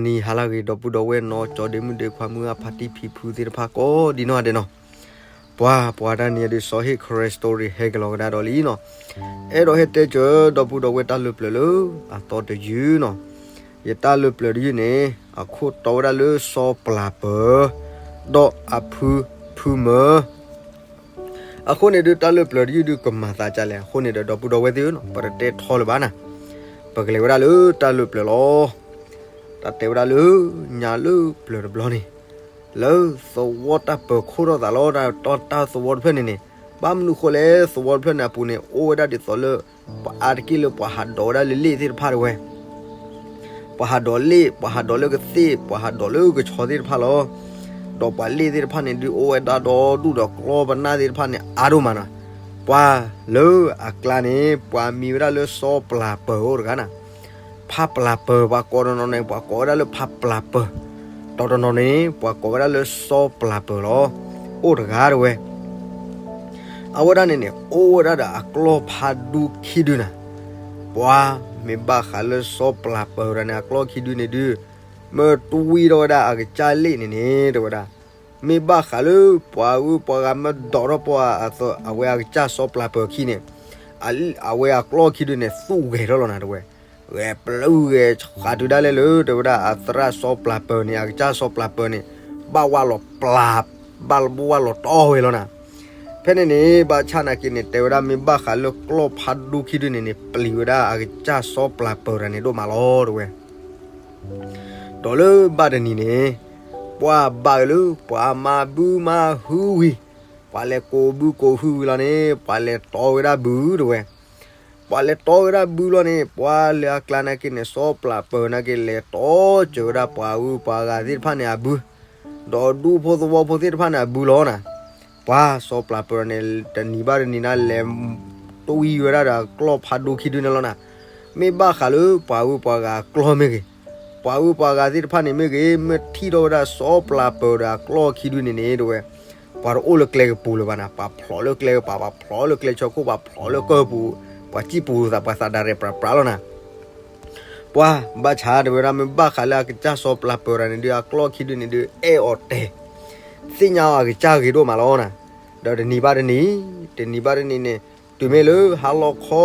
နံၤဟါလၢအဂ့ၤ ဒီပုၢ်ဒီဝဲၢ်နီၢ်ကၠီဒ့မုၣ်ဒ့ခွါ မုၢ်ဂၢ်ဖါတံၢ်ဖံဖုသ့ၣ်တဖၣ်ကိးဒံနီၢ်ဂၤဒဲးနီၤ, ပှၤ ပှၤတနံၤအံၤဒုး စီၤဟ့ၣ်ခရံာ် story ဟဲက့ၤလီၤကဒါဒီးလံနီၤ, အဲၣ်ဒိးဟဲတဲစၢၤ ဒီပုၢ်ဒီဝဲၢ်တၢ်လၢပျၢၤလၢအသီတယုၢ်နီၤ, ယတၢ်လၢပျၢၤတယုၢ်န့ၣ် အခိၣ်တီဝဲဒၣ်လၢစီၤပျၢ်ပၢၤ ဒီးအဖုဖုမၢ အဃိန့ၣ်ဒုး တၢ်လၢပျၢၤတယုၢ်ဒုးကမၤသးဒ်လဲၣ်. အဃိန့ၣ်ဒီး ဒီပုၢ်ဒီဝဲၢ်သ့ၣ်ဧၢနီၤ, ပတတဲထီလၢၤဘၣ်နၤ, ပကလဲၤဝဲဒၣ်လၢတၢ်လၢပျၢၤလီၤ. တၢ်တဲဝဲဒၣ်လၢ ညါလၢပျၢၤတဘျီန့ၣ် လၢသဝီတၢ်ပၢၤခိၣ်ထီၣ်သးလီၤ. တၢ်တီတၢ်သဝီတဖျၢၣ်န့ၣ်န့ၣ် ဘၣ်မနုၤဃိလဲၣ်, သဝီတဖျၢၣ်န့ၣ်အပူၤန့ၣ် အိၣ်ဝဲဒၣ်ဒ်သိးလၢ ပှၤအါတက့ၢ်လၢပှၤဟးဒိးဝဲဒၣ်လၢလ့ၣ်သ့ၣ်တဖၣ်တဝဲ ပှၤဟးဒိးလ့ၣ်, ပှၤဟးဒိးလၢကသ့ၣ်, ပှၤဟးဒိးလၢကဆီသ့ၣ်တဖၣ်လီၤ. ဒီးပှၤလ့ၣ်သ့ၣ်တဖၣ်န့ၣ်ဒုး အိၣ်ဝဲဒၣ်ဒီဒူၣ်ဒီးကျီၢ်ပနၢ်သ့ၣ်တဖၣ်န့ၣ် အါဒိၣ်မးနီၤ. ပှၤလၢအကျါန့ၣ် ပှၤမံၤဝဲဒၣ်လၢစီၤပျၢ်ပၢၤအိၣ်တဂၤနၤ. ဖးပျၢ်ပၢၤ ပှၤကိးတနီၤန့ၣ် ပှၤကိးဝဲဒၣ်လၢဖးပျၢ်ပၢၤ, ဒီးတနီၤန့ၣ် ပှၤကိးဝဲဒၣ်လၢစီၤပျၢ်ပၢၤလီၤ. အိၣ်တဂၤတဝဲ အဝဲဒၣ်န့ၣ်န့ၣ် အိၣ်ဝဲဒၣ်ဒီးအကျီၢ်ဖးဒူခံဒုနၤ. ပှၤမ့ၢ်ဘၣ်ဃးလၢစီၤပျၢ်ပၢၤတဂၤန့ၣ် အကျီၢ်ခံဒုန့ၣ်ဒုး မ့ၢ်တွံၢ်ထီၣ်ဝဲဒၣ်အကစၢ်လ့ၣ်န့ၣ်န့ၣ် တဲဝဲဒၣ်, မ့ၢ်ဘၣ်ဃးလၢပှၤဂုၤပှၤဂၤမ့ၢ်ဒိးထီၣ်ပှၤအဝဲအကစၢ်စီၤပျၢ်ပၢၤခံန့ၣ်, အဝဲအကျီၢ်ခံဒုန့ၣ် သူၣ်ဂဲၤထီၣ်လီၤနၤ တဲဝဲ. ဂဲၤပျုၢ်ဂဲၤဃးတုၤဒၣ်လဲာ်လၢ တဲဝဲဒၣ် အသရၣ်စီၤပျၢ်ပၢၤန့ၣ် အကစၢ်စီၤပျၢ်ပၢၤန့ၣ် ဘၣ်ဝဲလီၤပျၢ်, ဘၣ်ဝဲလီၤတီဝဲလီၤနၤ. ဖဲန့ၣ်န့ၣ် ဘၣ်ဆၣ်နာ်က့န့ၣ် တဲဝဲဒၣ်မ့ၢ်ဘၣ်ဃးလၢကျီၢ်ဖးဒူခံဒုန့ၣ်န့ၣ် ပျံၤဝဲဒၣ်အကစၢ်စီၤပျၢ်ပၢၤတဂၤန့ၣ်ဒိၣ်မးလီၤ တဲဝဲ. ဒီးလၢဘၣ်တနံၤန့ၣ် ပှၤဘၣ်က့ၤလၢ ပှၤမၤဘုမၤဟုဝံၤ, ပှၤလဲၤကိးဘုကိးဟုဝံၤလီၤန့ၣ် ပှၤလဲၤတီဝဲဒၣ်ဘု တဲဝဲ. ပှၤလဲၤတီဝဲဒၣ်ဘုလီၤန့ၣ် ပှၤလၢအကျါနာ်က့န့ၣ် စီၤပျၢ်ပၢၤနာ်က့ လဲၤတီစၢၤဝဲဒၣ်ပှၤဂုၤပှၤဂၤသ့ၣ်တဖၣ်န့ၣ်အဘု, ဒီးဒူဖိသဝီဖိသ့ၣ်တဖၣ်န့ၣ်အဘုလီၤနၤ. ပှၤစီၤပျၢ်ပၢၤန့ၣ် တနံၤဘၣ်တနံၤန့ၣ် လဲၤတွံၢ်ဝဲဒၣ်ဒီးအကျီၢ်ဖးဒူခံဒုန့ၣ်လီၤနၤ. မ့ၢ်ဘၣ်ဃးလၢပှၤဂုၤပှၤဂၤအကျီၢ်မ့ၢ်ဂ့ၤ, ပှၤဂုၤပှၤဂၤသ့ၣ်တဖၣ်န့ၣ်မ့ၢ်ဂ့ၤ, မ့ၢ်ထံၣ်ထီၣ်ဝဲဒၣ်စီၤပျၢ်ပၢၤဒီးအကျီၢ်ခံဒုန့ၣ်န့ၣ် တဲဝဲ, ပှၤတအိၣ်လၢကျဲကပူၤလၢၤဘၣ်နၤ. ပှၤဖျိးလၢကျဲကပၤ, ပှၤဖျိးလၢကျဲဆၢခိၣ်, ပှၤဖျိးလၢကၢၢ်ပူၤ, ပှၤစံၣ်ပူၤသး ပှၤသးဒၣ်ရဲၣ်ပြးပြးလီၤနၤ. ပှၤဘၣ်ဆၣ်တဲဝဲဒၣ် မ့ၢ်ဘၣ်ဃးလၢအကစၢ်စီၤပျၢ်ပၢၤတဂၤန့ၣ်ဒုး အကျီၢ်ခံဒုန့ၣ်ဒုး အဲၣ်အီၤတဲာ် သ့ၣ်ညါအီၤအကစၢ်ဂ့ၤဒိၣ်မးလီၤနၤ. ဒီးတနံၤဘၣ်တနံၤ, တနံၤဘၣ်တနံၤန့ၣ် တုၤမ့ၢ်လၢဟါလီၤခီ,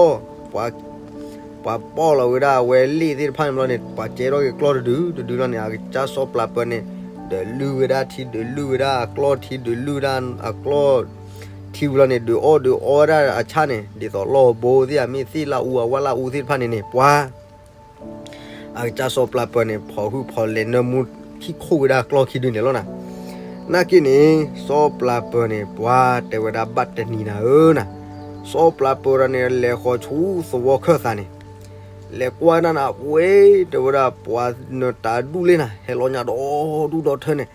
ပှၤပီၣ်လီၤဝဲဒၣ်အဝဲလ့ၣ်သ့ၣ်တဖၣ်န့ၣ်ဘျီန့ၣ် ပှၤကဲထီၣ်က့ၤကျီၢ်တဒုတဒုလီၤန့ၣ် အကစၢ်စီၤပျၢ်ပၢၤန့ၣ် ဒုးလုၢ်ဝဲဒၣ်ထံ ဒုးလုၢ်ဝဲဒၣ်အကျီၢ်ထံ ဒုးလုၢ်ဝဲဒၣ်အကျီၢ်ထံဝံၤလီၤန့ၣ် ဒုးအီၣ်ဒုးအီဝဲဒၣ်အဆၣ်န့ၣ် ဒ်သိးလီၢ်ဘိသ့ၣ်ဧါ မ့ၢ်သ့ၣ်လၣ်အူ အဝၣ်လၣ်အူသ့ၣ်တဖၣ်န့ၣ်န့ၣ် ပှၤ အကစၢ်စီၤပျၢ်ပၢၤန့ၣ် ဖီၣ်ဟုၣ်ဖီၣ်လဲၤနၢမူခံခိၣ်ဝဲဒၣ်ကျီၢ်ခံဒုန့ၣ်လီၤနၤ. နာ်က့န့ၣ် စီၤပျၢ်ပၢၤန့ၣ် ပှၤတဲဝဲဒၣ်ဘၣ်တနံၤနၤဧၢနၤ, စီၤပျၢ်ပၢၤတဂၤန့ၣ် လဲၤဃီၤဆူသဝီခၢၣ်သးန့ၣ် လဲၤကွၢ်ဒၣ်နၤ ဝဲ တဲဝဲဒၣ်ပှၤနတၢ်ဒူၣ်လ့ၣ်နၤ ဟဲလီၤညါဒီဒူၣ်ဒီထၢန့ၣ်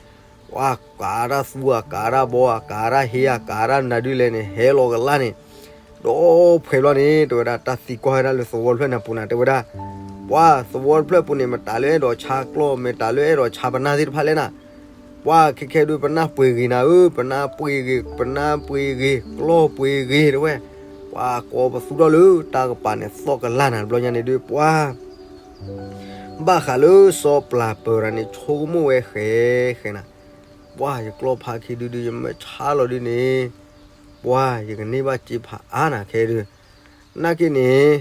ပှၤကၤတၢ်သူဧါ ကၤတၢ်ဘီဧါ ကၤတၢ်ဟ့ဧါ ကၤတၢ်နၤဒုလဲၣ်န့ၣ် ဟဲလီၤကလၢ်န့ၣ် ဒီးဖဲဘျီန့ၣ် တဲဝဲဒၣ် တၢ်သံကွၢ်ဝဲဒၣ်လၢသဝီတဖျၢၣ်န့ၣ်အပူၤနၤ တဲဝဲဒၣ် ပှၤသဝီတဖျၢၣ်ပူၤန့ၣ် မတၤလၢအဲၣ်ဒိးဆါကျီၢ် မတၤလၢအဲၣ်ဒိးဆါပနၢ်သ့ၣ်တဖၣ်လဲၣ်နၤ, ပှၤခဲခဲဒုး ပနၢ်ပှ့ၤဂ့ၤနၤဧၢ, ပနၢ်ပှ့ၤဂ့ၤ, ပနၢ်ပှ့ၤဂ့ၤ, ကျီၢ်ပှ့ၤဂ့ၤ တဲဝဲ, ပှၤကိးပသူထီၣ်လၢတၢ်ကပၤန့ၣ် သီၣ်ကလၢ်နၤ တဘျီညါန့ၣ်ဒုး ပှၤ ဘၣ်ဃးလၢစီၤပျၢ်ပၢၤတဂၤန့ၣ် ဆိကမိၣ်ဝဲဃဲဃဲနၤ, ပှၤယကျီၢ်ဖးခံဒုဒု ယမ့ၢ်ဆါလီၤဒုန့ၣ် ပှၤယကန့ၢ်ဘၣ်စ့ဖးအါနၤခဲဒုး, နာ်က့န့ၣ်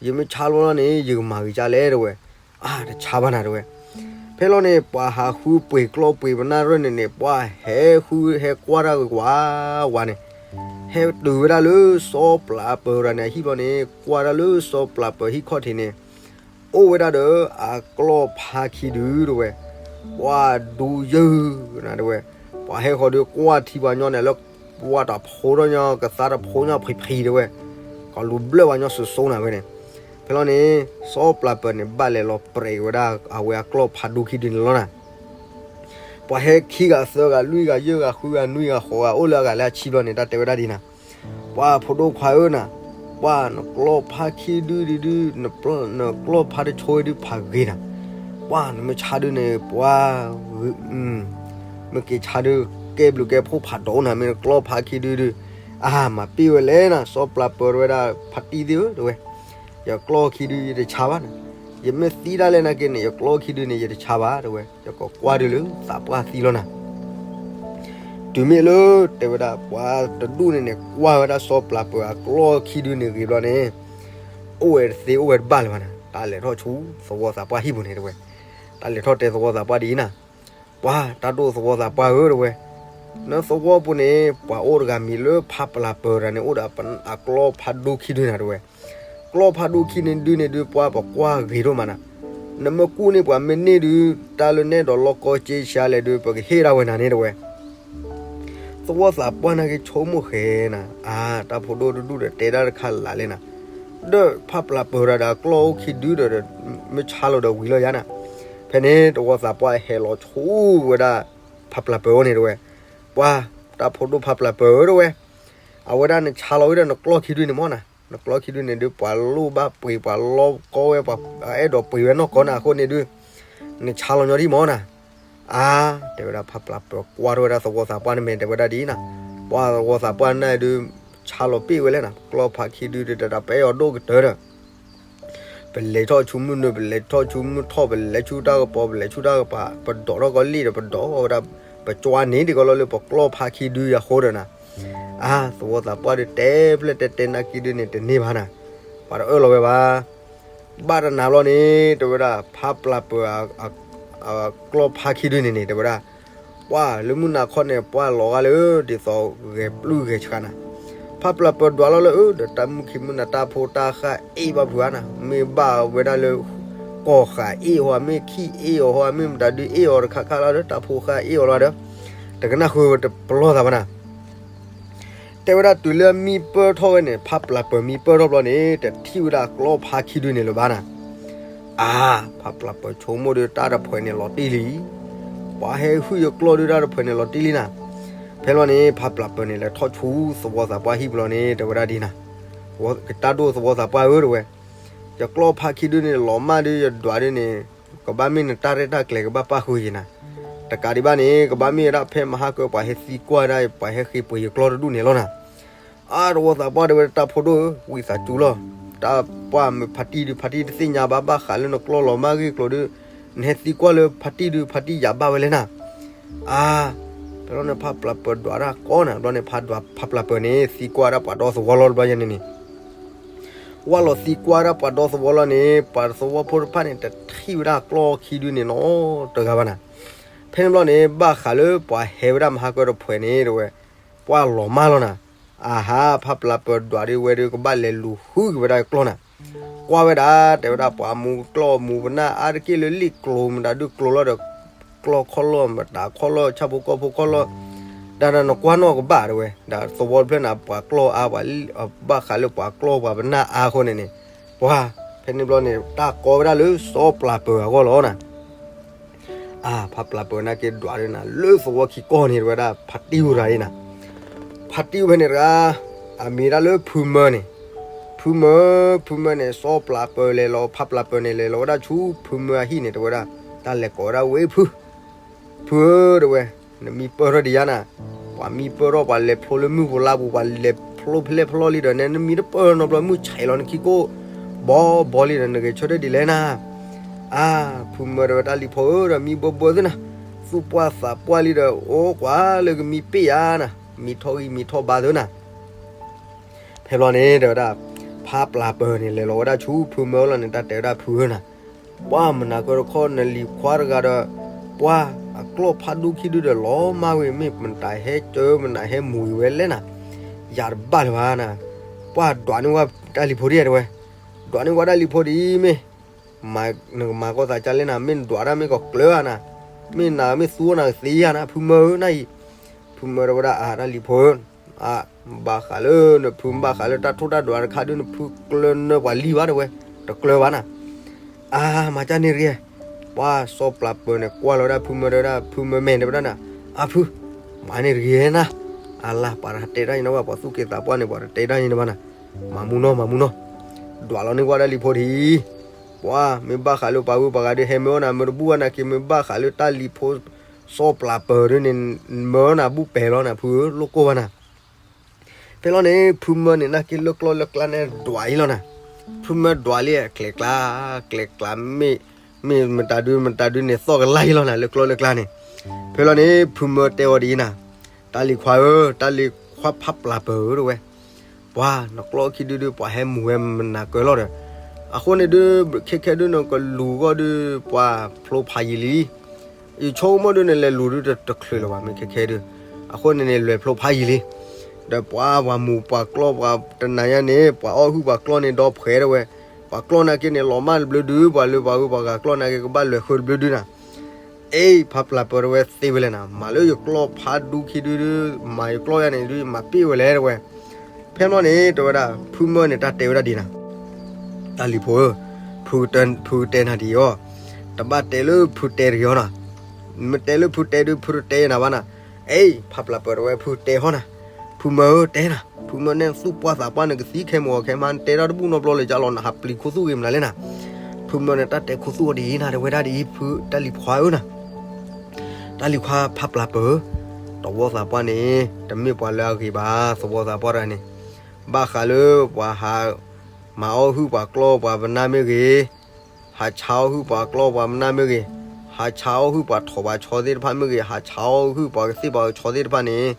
ယမ့ၢ်ဆါလီၤလီၤန့ၣ် ယကမၤဂ့ၤကၢ်လဲၣ် တဲဝဲ, အါ တဆါဘၣ်နၤ တဲဝဲ. ဖဲလီၤန့ၣ် ပှၤဟးဃုပှ့ၤကျီၢ်ပှ့ၤပနၢ်ရၢၢ်န့ၣ်န့ၣ် ပှၤဟဲဃုဟဲကွၢ်တၢ်ဂ့ၤဝးဝးန့ၣ် ဟဲတုၤဝဲဒၣ်လၢစီၤပျၢ်ပၢၤတဂၤန့ၣ် အဟံၣ်ဘျီန့ၣ် ကွၢ်ဒၣ်လၢစီၤပျၢ်ပၢၤဟံၣ်ခီၣ်ထံးန့ၣ် အိၣ်ဝဲဒၣ်ဒီးအကျီၢ်ဖးခံဒု တဲဝဲ, ပှၤဒူယၢၢ်နၤ တဲဝဲ, ပှၤဟဲဃီၤဒီးကွၢ်ထံပှၤညီန့ၣ်လၢ ပှၤတဖိဒီးညီ ကသါတဖိညီဖှံဖှံ တဲဝဲ, ကလူၤဘျၢၣ်ပှၤညီစိၤစိၤနၤဝဲန့ၣ်. ဖဲလီၤန့ၣ် စီၤပျၢ်ပၢၤန့ၣ် ဘၣ်လဲၤလီၤပြဲးဝဲဒၣ် အဝဲအကျီၢ်ဖးဒူခံဒုန့ၣ်လီၤနၤ. ပှၤဟဲခံဂၤသၢဂၤလွံၢ်ဂၤယဲၢ်ဂၤဃုဂၤနွံဂၤဃိးဂၤ အိၣ်လၢအဂၤလၢအဆံဘျီန့ၣ် တၢ်တဲဝဲဒၣ်ဒ်နၤ, ပှၤဖိဒိၣ်ခွါဧၢနၤ, ပှၤနကျီၢ်ဖးခံဒုဒုဒု, နကျီၢ်ဖးတဆိဒုဖးဂ့ၤနၤ, ပှၤနမ့ၢ်ဆါဒုန့ၣ် ပှၤ မ့ၢ်က့ၤဆါဒု ကဲဘျုးကဲဖှိၣ်ဖးဒိၣ်နၤ မ့ၢ်နကျီၢ်ဖးခံဒုဒု, အါ မၤပ့ၢ်ဝဲလဲၣ်နၤ စီၤပျၢ်ပၢၤ တဲဝဲဒၣ် ဖါတံၢ်သ့ၣ်ဧၢ တဲဝဲ, ယကျီၢ်ခံဒုယတဆါဘၣ်နၤ, ယ ယမ့ၢ်သံဒၣ်လဲာ်နာ်က့န့ၣ် ယကျီခံဒုန့ၣ် ယတဆါဘၣ် တဲဝဲ, ယကကွၢ်ဒုလၢသးပှၢ်သံလီၤနၤ. တုၤမ့ၢ်လၢ တဲဝဲဒၣ် ပှၤတဒူၣ်န့ၣ်န့ၣ် ကွၢ်ဝဲဒၣ်စီၤပျၢ်ပၢၤအကျီခံဒုန့ၣ်ဂ့ၤဘျီန့ၣ်, အိၣ်ဝဲတသ့အိၣ်ဝဲတဘၣ်လၢၤဘၣ်နၤ. တၢ်လဲၤထီၣ်ဆူသဝီသးပှၢ်ဟံၣ်ပူၤန့ၣ် တဲဝဲ, တၢ်လဲၤထီၣ်တဲသဝီသးပှၢ်ဒ်အံၤနၤ, ပှၤတၢ်ဒိၣ်သဝီသးပှၢ်ဧၢ တဲဝဲ, နသဝီပူၤန့ၣ် ပှၤအိၣ်တဂၤမံၤလၢဖးပျၢ်ပၢၤတဂၤန့ၣ် အိၣ်ဒီးအကျီဖးဒိၣ်ခံဒုနၤ တဲဝဲ. ကျီဖးဒိၣ်ခံန့ၣ်ဒုန့ၣ်ဒု ပှၤပကွၢ်ဂ့ၤဒိၣ်မးနၤ. နမ့ၢ်ကူၣ်န့ၢ်ပှၤမ့ၢ်န့ၢ်ဒု တၢ်လၢနဲဒိးလီၢ်ကီက့ဆါလဲၣ်ဒု ပကဟ့ၣ်ဒၣ်ဝဲနၤန့ၣ် တဲဝဲ. သဝီသးပှၢ်နာ်က့ဆိကမိၣ်ဃဲနၤ, အါ တၢ်ဖိဒိၣ်တဒူၣ်ဒီးတဲဒၣ်တခါလၢ်လဲၣ်နၤ, ဒီးဖးပျၢ်ပၢၤတဂၤဒီးအကျီအိၣ်ခံဒုဒီး မ့ၢ်ဆါလီၤဒီးဝံၤလီၤယါနၤ. ဖဲန့ၣ်သဝီသးပှၢ်ဟဲလီၤဆူဝဲဒၣ် ဖးပျၢ်ပၢၤအအိၣ်န့ၣ် တဲဝဲ, ပှၤ တၢ်ဖိဒိၣ်ဖးပျၢ်ပၢၤဧၢ တဲဝဲ, အဝဲဒၣ်နဆါလီၤဝဲဒီးနကျီခံဒုန့ၣ်မၢ်နၤ, နကျီခံဒုန့ၣ်ဒု ပှၤလိၣ်ဘၣ်ပှ့ၤ ပှၤလီၢ်ကီဝဲ ပှၤအဲၣ်ဒိးပှ့ၤဝဲနီၢ်ကီနၤအဃိန့ၣ်ဒု နဆါလီၤညီဒံးမၢ်နၤ. အါ တဲဝဲဒၣ် ဖးပျၢ်ပၢၤကွၢ်ထီၣ်ဝဲဒၣ်သဝီသးပှၢ်န့ၣ် မ့ၢ်တဲဝဲဒၣ်ဒ်အံၤနၤ, ပှၤသဝီသးပှၢ်န့ၣ်ဒု ဆါလီၤပ့ၢ်ဝဲလဲၣ်နၤ, ကျီဖးခံဒုဒီး တၢ်ပအဲၣ်အီၤဒိၣ်ကတၢၢ်ဒီး ပလဲၤထီၣ်ဆူမုၢ်နုာ် ပလဲၤထီၣ်ဆူမုၢ်ထီၣ် ပလဲၤဆူတၢ်ကပီၤ ပလဲၤဆူတၢ်ကပၤ ပဒိးထီၣ်ကီလံၣ်ဒီး ပဒိးဝဲဒၣ် ပကွၢ်န့ၢ်ဒံးကီလီၤလၢပကျီဖးခံဒုအဃိဒီးနၤ. အါ သဝီသးပှၢ်ဒု တဲဖျဲၣ်တဲတဲနာ်က့ဒုန့ၣ် တန့ၢ်ဘၣ်နၤ, ပှၤတအၢၣ်လီၤဝဲဘၣ်. ဘၣ်တနၤဘျီန့ၣ် တဲဝဲဒၣ် ဖးပျၢ်ပၢၤ အကျီဖးခံဒုန့ၣ်န့ၣ် တဲဝဲဒၣ် ပှၤလၢမုၢ်နၤခီန့ၣ် ပှၤလီၤဂာ်လၢဒ်သိးဂဲၤပျုၢ်ဂဲၤဆှးနၤ, ဖးပျၢ်ပၢၤဒွးလီၤလၢအၢ ဒီးတၢ်မုၢ်ခံမုၢ်နၤ တၢ်ဖိတၢ်ဃၢ်အ့ၣ်ဘၣ်ဖုးဧါနၤ, မ့ၢ်ဘၣ်ဝဲဒၣ်လၢ ကီၢ်ဃၢ်အ့ၣ်ဟီ မ့ၢ်ခံအ့ၣ်အီၤဟီ မ့ၢ်မတၤဒုအ့ၣ်အီၤတခါခါလီၤဒီး တၢ်ဖိဃၢ်အ့ၣ်အီၤလီၤဒီး တကနၣ်ဃုာ်တပလီၢ်သးဘၣ်နၤ. တဲဝဲဒၣ်တုၤလၢအမံပၢၢ်ထီၣ်ဝဲန့ၣ် ဖးပျၢ်ပၢၤမံပၢၢ်ထီၣ်ဘျီန့ၣ် တထံၣ်ဝဲဒၣ်ကျီဖးခံဒုန့ၣ်လၢၤဘၣ်နၤ. အါ ဖးပျၢ်ပၢၤဆိကမိၣ်ဒီး တၢ်တဖှဲးန့ၣ်လီၤတံၢ်လံ, ပှၤဟဲဟုၣ်ယကျီဒုတၢ်တဖှဲးန့ၣ်လီၤတံၢ်လံနၤ. ဖဲလီၤန့ၣ် ဖးပျၢ်ပၢၤန့ၣ်လဲၤထီၣ်ဆူသဝီသးပှၢ်ဟံၣ်ပူၤလီၤန့ၣ် တဲဝဲဒၣ်ဒ်နၤ, တၢ်ဒိၣ်သဝီသးပှၢ်ဧၢ တဲဝဲ, ယကျီဖးခံဒုန့ၣ်လီၤမၢ်ဒု ယဒွးဒုန့ၣ် ကဘၣ်မ့ၢ်နတၢ်ရဲၣ်တၢ်ကျဲၤကဘၣ်ပၣ်ဃုာ်ယဲနၤ, တကးဒံးဘၣ်န့ၣ် ကဘၣ်မ့ၢ်ဝဲဒၣ်ဖဲမဟါကၢပှၤဟဲသံကွၢ်ဒၣ် ပှၤဟဲဃ့ပှ့ၤယကျီတဒူၣ်န့ၣ်လီၤနၤ. အါ သဝီသးပှၢ်တဲဝဲ တၢ်ဖိဒိၣ်ဧၢ ဝံသးစူၤလီၤ, တၢ်ပှၢ်မ့ၢ်ဖါတံၢ်ဒု ဖါတံၢ်တသ့ၣ်ညါဘၣ် ဘၣ်ဃးလၢနကျီလီၤမၢ်ဂ့ၢ်ကျိၤဒု နဟဲသံကွၢ်လၢဖါတံၢ်ဒု ဖါတံၢ်ယၤဘၣ်ဝဲလဲၣ်နၤ. အါ ဖဲလီၤန့ၣ် ဖးပျၢ်ပၢၤဒွးတၢ်ကီနၤ ဘျီန့ၣ် ဖးဒွး ဖးပျၢ်ပၢၤန့ၣ် သံကွၢ်ဒၣ်ပှၤဒီသဝီလီၤတဘျီယဲန့ၣ်န့ၣ် ဝဲလီၤသံကွၢ်ဒၣ်ပှၤဒီသဝီလီၤန့ၣ် ပှၤသဝီဖိတဖၣ်န့ၣ် တထံၣ်ဝဲဒၣ်ကျီခံဒုန့ၣ်နီတဂၤဘၣ်နၤ. ဖဲန့ၣ်ဘျီန့ၣ် ဘၣ်ဃးလၢပှၤဟဲဝဲဒၣ်မဟါကၢတဖှဲးန့ၣ် တဲဝဲ ပှၢ်လီၤမၢ်လီၤနၤ. အဟါ ဖးပျၢ်ပၢၤဒွးဒုဝဲဒု ကဘၣ်လဲၤလူၤဃုက့ၤဝဲဒၣ်ကျီနၤ. ကွၢ်ဝဲဒၣ် တဲဝဲဒၣ်ပှၤမူကျီမူပနၢ်အါတက့ၢ်လၢလံာ်ကျိၤမတၤဒုကျိၤလီၤဒီး ကျီခီၣ်လီၢ်မတၤခီၣ်လီၢ် ဆၣ်ဖိကီၢ်ဖိခီၣ်လီၢ် ဒၣ်နကွၢ်နီၣ်ကဘၣ်တဲဝဲ ဒီးသဝီတဖျၢၣ်န့ၣ် ပှၤကျီအါ ပှၤဘၣ်ဃးလၢပှၤကျီပှၤပနၢ်အါအဃိန့ၣ်န့ၣ် ပှၤ ဖဲန့ၣ်ဘျီန့ၣ် တၢ်ကီဝဲဒၣ်လၢစီၤပျၢ်ပၢၤအဂီၢ်လီၤနၤ. အါ ဖးပျၢ်ပၢၤနာ်က့ဒွးဒုနၤ လၢသဝီခံကီၢ်န့ၣ် တဲဝဲဒၣ် ဖါတံၢ်အိၣ်တဂၤအံၤနၤ. ဖါတံၢ်အိၣ်ဖဲန့ၣ်တဂၤ အမံၤဒၣ်လၢဖုမၢန့ၣ်. ဖုမၢ ဖုမၢန့ၣ် စီၤပျၢ်ပၢၤလဲၤလီၤ ဖးပျၢ်ပၢၤန့ၣ် လဲၤလီၤဝဲဒၣ်ဆူဖုမၢအဟံၣ်န့ၣ် တဲဝဲဒၣ် တၢ်လဲၤကိးဝဲဒၣ်ဝဲဖု ဖုဧၢ တဲဝဲ, နမံပၢၢ်ထီၣ်ဒံးယါနၤ. ပှၤမံပၢၢ်ထီၣ် ပှၤလဲၤဖျိလၢမုၢ်ပူၤလါပူၤ ပှၤလဲၤဖျိဖဲလဲၣ်ဖျိလံဒီး နမံတပၢၢ်နီတဘျီ မုၢ်ဆဲးလီၤနခံကိၣ် ဘီဘီလံဒီး နဂဲၤဆၢထၢၣ်ဒ်လဲၣ်နၤ. အါ ဖုမၢတဲဝဲ တၢ်လံၤဖိဧၢ ဒီးမံဘၢဘၢသ့နၤ, သူၣ်ပှၢ်သးပှၢ်လံဒီး အိၣ်ကွၢ်လၢကမံပ့ၢ်ယါနၤ, မံထီၣ်ဂံၢ်မံထီၣ်ဘါသ့နၤ. ဖဲဘျီန့ၣ် တဲဝဲဒၣ် ဖးပျၢ်ပၢၤန့ၣ် လဲၤလီၤဝဲဒၣ်ဆူဖုမၢလီၤန့ၣ် တၢ်တဲဝဲဒၣ်ဖုဧၢနၤ, ပှၢ်မနၤကၢတခီ နလံၤခွါတဂၤဒီး ပှၢ်အကျီၢ်ဖးဒိၣ်ခံဒုဒီး လီၤမၢ်ဝဲ မ့ၢ်မတၤဟဲကၢ မနၤဟဲမူၤဝဲလဲၣ်နၤ, ယၤတဘၣ်လၢၤဘၣ်နၤ, ပှၢ်ဒွးန့ၢ်ဝဲတၢ်လံၤဖိဒ်တဲဝဲ, ဒွးန့ၢ်ဝဲတၢ်လံၤဖိဒ်အံၤမ့ၢ် နကမၤကီၢ်သးကၢ်လဲၣ်နၤ, မ့ၢ်နဒွးတၢ်မ့ၢ်ကီးကျၢၤဧါနၤ, မ့ၢ်နၤမ့ၢ်သူနၤကသ့ဧါနၤ ဖုမၢဧၢ, နအံၤ ဖုမၢတဲဝဲဒၣ် အါ တၢ်လံၤဖိဧၢ, အါ ဘၣ်ဃးလၢနဖု ဘၣ်ဃးလၢတၢ်ထိၣ်တၢ်ဒွးတခါဒု နဖုကျၢၤနၢၤပှၤလံဘၣ်တဲဝဲ, တကျၢၤဘၣ်နၤ, အါ မၤကၢ်န့ၢ်တဂ့ၤ, ပှၢ်စီၤပျၢ်ပၢၤန့ၣ် ကွၢ်လီၤဝဲဒၣ်ဖုမၢတဲဝဲဒၣ် ဖုမၢမဲာ်တဲဝဲဒၣ်နၤ, အါဖု မၤန့ၢ်တဂ့ၤနၤ, အလၤပှၤတတဲတၢ်ညီဘၣ် ပှၤသူၣ်က့သးပှၢ်န့ၣ် ပှၤတတဲတၢ်ညီဘၣ်နၤ, မၤမူနီၢ် မၤမူနီၢ်, ဒွးလီၤန့ၢ်ဝဲတၢ်လံၤဖိဒ်အံၤ ပှၢ်မ့ၢ်ဘၣ်ဃးလၢပှၤဂုၤပှၤဂၤဒု ဟဲမၢအီၣ်နၤ မၢတဘူၣ်ဘၣ်နၤက့ၤ မ့ၢ်ဘၣ်ဃးလၢတၢ်လံၤဖိ စီၤပျၢ်ပၢၤဒုန့ၣ် မၢနၤဘူၣ်ပဲာ်လီၤနၤ ဖုဧၢ လိၣ်ကိၢ်ဘၣ်နၤ, ဖဲလီၤန့ၣ် ဖုမၢန့ၣ် နာ်က့လၢကျီၢ်လၢကျါန့ၣ် ဒွးအံၤလီၤနၤ, ဖုမၢဒွးလံအကျဲကျါ, ကျဲကျါမ့ၢ်, မ့ၢ်မတၤဒုမတၤဒုန့ၣ် သီၣ်ကလါအံၤလီၤနၤ လၢကျိလၢကျါန့ၣ်. ဖဲလီၤန့ၣ် ဖုမၢတဲအီၤဒ်အံၤနၤ, တၢ်လံၤခွါဧၢ, တၢ်လံၤခွါဖးပျၢ်ပၢၢ်ဧၢ တဲဝဲ, ပှၤနကျီခံဒုဒု ပှၤဟဲမူၤဝဲမနၤကၢၤလီၤဒီး, အဃိန့ၣ်ဒု ခဲခဲဒုနကလူၤဂီၢ်ဒု ပှၤဖျိဖးယံာ်လံ. ယဆိကမိၣ်ဒုန့ၣ် လဲၤလူၤဒုတချုးလၢၤဘၣ် မ့ၢ်ခဲခဲဒု, အဃိန့ၣ်န့ၣ် လဲၤဖျိဖးယံာ်လံ. ဒီးပှၤပှၤမူၤပှၤကျီပှၤတနၤညါန့ၣ် ပှၤအီၣ်ဟုၣ်ပှၤကျီန့ၣ်ဒီဖှဲးတဲဝဲ, ပှၤကျီနာ်က့န့ၣ် လီၤမၢ်တဘျုးဒု ပှၤလၢပှၤဂုၤပှၤဂၤကျီနာ်က့ ကဘၣ်လဲၤဃုတဘျုးဒုနၤ. အ့ ဖးပျၢ်ပၢၢ်တဲဝဲသ့ဝဲလဲၣ်နၤ, မၤလၢယကျီဖးဒူခံဒုဒု, မၤယကျီယါန့ၣ်ဒု မၤပ့ၢ်ဝဲလဲၣ်တဲဝဲ. ဖဲမီၢ်န့ၣ် တဲဝဲဒၣ် ဖုမၢန့ၣ် တၢ်တဲဝဲဒၣ်ဒ်နၤ, တၢ်လံၤဖိဧၢ, ဖုကတဲနၤဒ်အံၤ, တဘၣ်တဲလၢဖုတဲတဂ့ၤအီၤနၤ. မ့ၢ်တဲလၢဖုတဲဒု ဖုတတဲနၤဘၣ်နၤ. အ့ ဖးပျၢ်ပၢၢ်တဲဝဲ ဖုတဲဟီနၤ, ဖုမၢဧၢ တဲနၤ, ဖုမၢန့ၣ်သူၣ်ပှၢ်သးပှၢ်န့ၣ် ကသံခဲမုၢ်အီၤခဲမး နတဲတၢ်တဘူၣ်နီတဘျီလၢၤ ကလီၤနဟးပျံၤခူသူၣ်ဂ့ၤမနုၤလဲၣ်နၤ. ဖုမၢန့ၣ် တၢ်တဲခူသူၣ်အီၤဒ်အံၤနၤ တဲဝဲဒၣ်ဒ်အံၤ ဖုတၢ်လံၤခွါဧၢနၤ, တၢ်လံၤခွါဖးပျၢ်ပၢၢ်ဧၢ, သဝီသးပှၢ်န့ၣ် တမ့ၢ်ပှၤလၢအဂ့ၤဘၣ် သဝီသးပှၢ်တဂၤန့ၣ်, ဘၣ်ဃးလၢပှၤဟး မၤအီၣ်ဟုၣ်ပှၤကျီပှၤပနၢ်မ့ၢ်ဂ့ၤ, ဟးဆါအီၣ်ဟုၣ်ပှၤကျီပှၤပနၢ်မ့ၢ်ဂ့ၤ, ဟးဆါအီၣ်ဟုၣ်ပှၤထိၣ်ပှၤဆီသ့ၣ်တဖၣ်မ့ၢ်ဂ့ၤ, ဟးဆါအီၣ်ဟုၣ်ပှၤကသ့ၣ်ပှၤကဆီသ့ၣ်တဖၣ်န့ၣ်,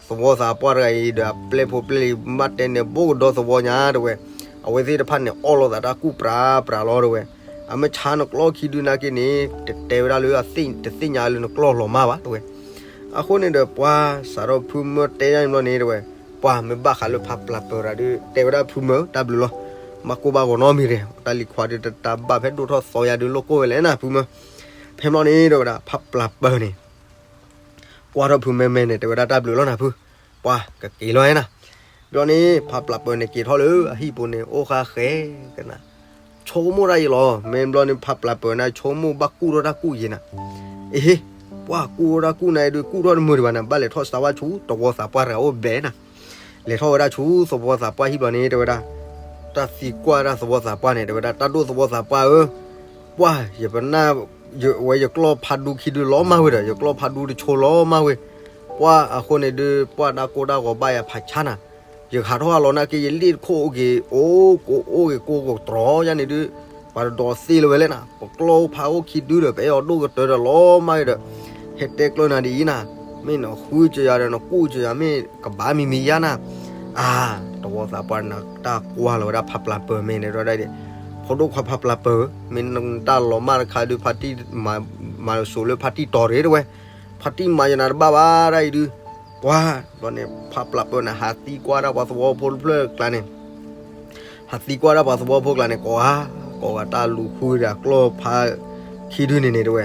သဝီသးပှၢ်တဂၤအံၤဒီးအပျဲၢ်ဖိပျဲၢ်လံၤ ဘၣ်တဲန့ၣ် ဘိကဒီသဝီညါတဲဝဲ, အဝဲသ့ၣ်တဖၣ်န့ၣ် အီၣ်လိာ်သးတၢ်ကူၣ်ပြၤပြၤလီၤတဲဝဲ, အမ့ၢ်ဆါနကျီခံဒုနာ်က့န့ၣ် တတဲဝဲဒၣ်လၢအသ့ၣ် တသ့ၣ်ညါလၢနကျီလီၤမၢ်ဘၣ်တဲဝဲ. အဃိန့ၣ်ဒီး ပှၤစးထီၣ်ဖုမၢတဲယါန့ၣ်ဘျီန့ၣ်တဲဝဲ, ပှၤမ့ၢ်ဘၣ်ဃးလၢဖးပျၢ်ပၢၢ်တၢ်ဒု တဲဝဲဒၣ်ဖုမၢတၢ်ဘျုးလီၤ, ဘၣ်ကိၢ်ဘၣ်ဂီၤနီတမံၤဒီး တၢ်လံၤခွါဒု တၢ်ဘၣ်ဖဲဒိၣ်ထီၣ်သီယါဒု လိၣ်ကိၢ်ဝဲလဲၣ်နၤ ဖုမၢ. ဖဲမီၢ်န့ၣ်တဲဝဲဒၣ် ဖးပျၢ်ပၢၢ်န့ၣ် ကွၢ်ထီၣ်ဖုမၢမဲာ်န့ၣ် တဲဝဲဒၣ်တၢ်ဘျုးလီၤနၤဖု, ပှၤကက့ၤလီၤနၤ. ဘျီန့ၣ် ဖးပျၢ်ပၢၢ်န့ၣ်က့ၤထီၣ်လၢအဟံၣ်ပူၤန့ၣ် အိၣ်ဃါဃဲကနၤ, ဆိကမိၣ်တၢ်ယံာ်လီၤ. မ့ၢ်ဘျီန့ၣ် ဖးပျၢ်ပၢၢ်န့ၣ် ဆိကမိၣ်ဘၣ်ကူၣ်ထီၣ်တၢ်ကူၣ်ယံာ်နၤ. အ့ဟ့, ပှၤကူၣ်ထီၣ်တၢ်ကူၣ်နၤအံၤဒု ကူၣ်ထီၣ်တမုာ်ဒံးဘၣ်နၤ ဘၣ်လဲၤထီၣ်စးဝါဆူသဝီသးပှၢ်တဂၤအိၣ်ဘဲနၤ. လဲၤထီၣ်ဝဲဒၣ်ဆူသဝီသးပှၢ်ဟံၣ်ဘျီန့ၣ် တဲဝဲဒၣ်, တၢ်သံကွၢ်ဒၣ်သဝီသးပှၢ်န့ၣ် တဲဝဲဒၣ် တၢ်ဒိၣ်သဝီသးပှၢ်ဧၢ, ပှၤ ယပနၢ် ဝဲယကျီၢ်ဖးဒူခံဒုလီၤမၢ်ဝဲဒီး ယကျီၢ်ဖးဒူတဆိလီၤမၢ်ဝဲ, ပှၤအဃိန့ၣ်ဒု ပှၤတၢ်ကိၢ်တၢ်ဂီၤဘၣ်ယၤဖးဆါနၤ, ယဟးထီၣ်အလီၤနာ်က့ ယလ့ၣ်တခိၣ်အိၣ်က့ၤ အိၣ်ကအိၣ်က့ၤကိၢ်ကတြီယါန့ၣ်ဒု, ပှၤတဒိးသ့လၢၤဝဲလဲၣ်နၤ, ပကျီၢ်ဖးအိၣ်ခံဒုဒီး ပအဲၣ်အီၤဒိၣ်ကတၢၢ်ဒီးလီၤမၢ်ဝဲဒီး, ဟဲတဲကျၢၤနၤဒ်အံၤနၤ, မ့ၢ်နဃုကယၤဒီးနကူၣ်ကယၤမ့ၢ်ကဘၣ်မံၤမံၤယါနၤ, အါ, သဝီသးပှၢ်န့ၣ် တၢ်ကွၢ်လီၤဝဲဒၣ်ဖးပျၢ်ပၢၢ်မ့ၢ်န့ၣ်ဒီးဒ်, ဖိဒိၣ်ခွါဖးပျၢ်ပၢၢ်, မ့ၢ်နတၢ်လီၤမၢ်တခါဒု ဖါတံၢ် မၤစိၤလၢဖါတံၢ်တီၤရ့တဲဝဲ, ဖါတံၢ်မၤယနၤတဘၣ်ဘၣ်ဒ်အံၤဒု, ပှၤ, ဘျီန့ၣ် ဖးပျၢ်ပၢၢ်န့ၣ် ဟးသံကွၢ်ဒၣ်ပှၤသဝီဖိတဖျၢၣ်ကျါန့ၣ် ဟးသံကွၢ်ဒၣ်ပှၤသဝီဖိကျါန့ၣ် ကိးဂၤ, ကိးဂၤတၢ်လူၤဃုဒီးကျီၢ်ဖးခံဒုန့ၣ်န့ၣ်တဲဝဲ,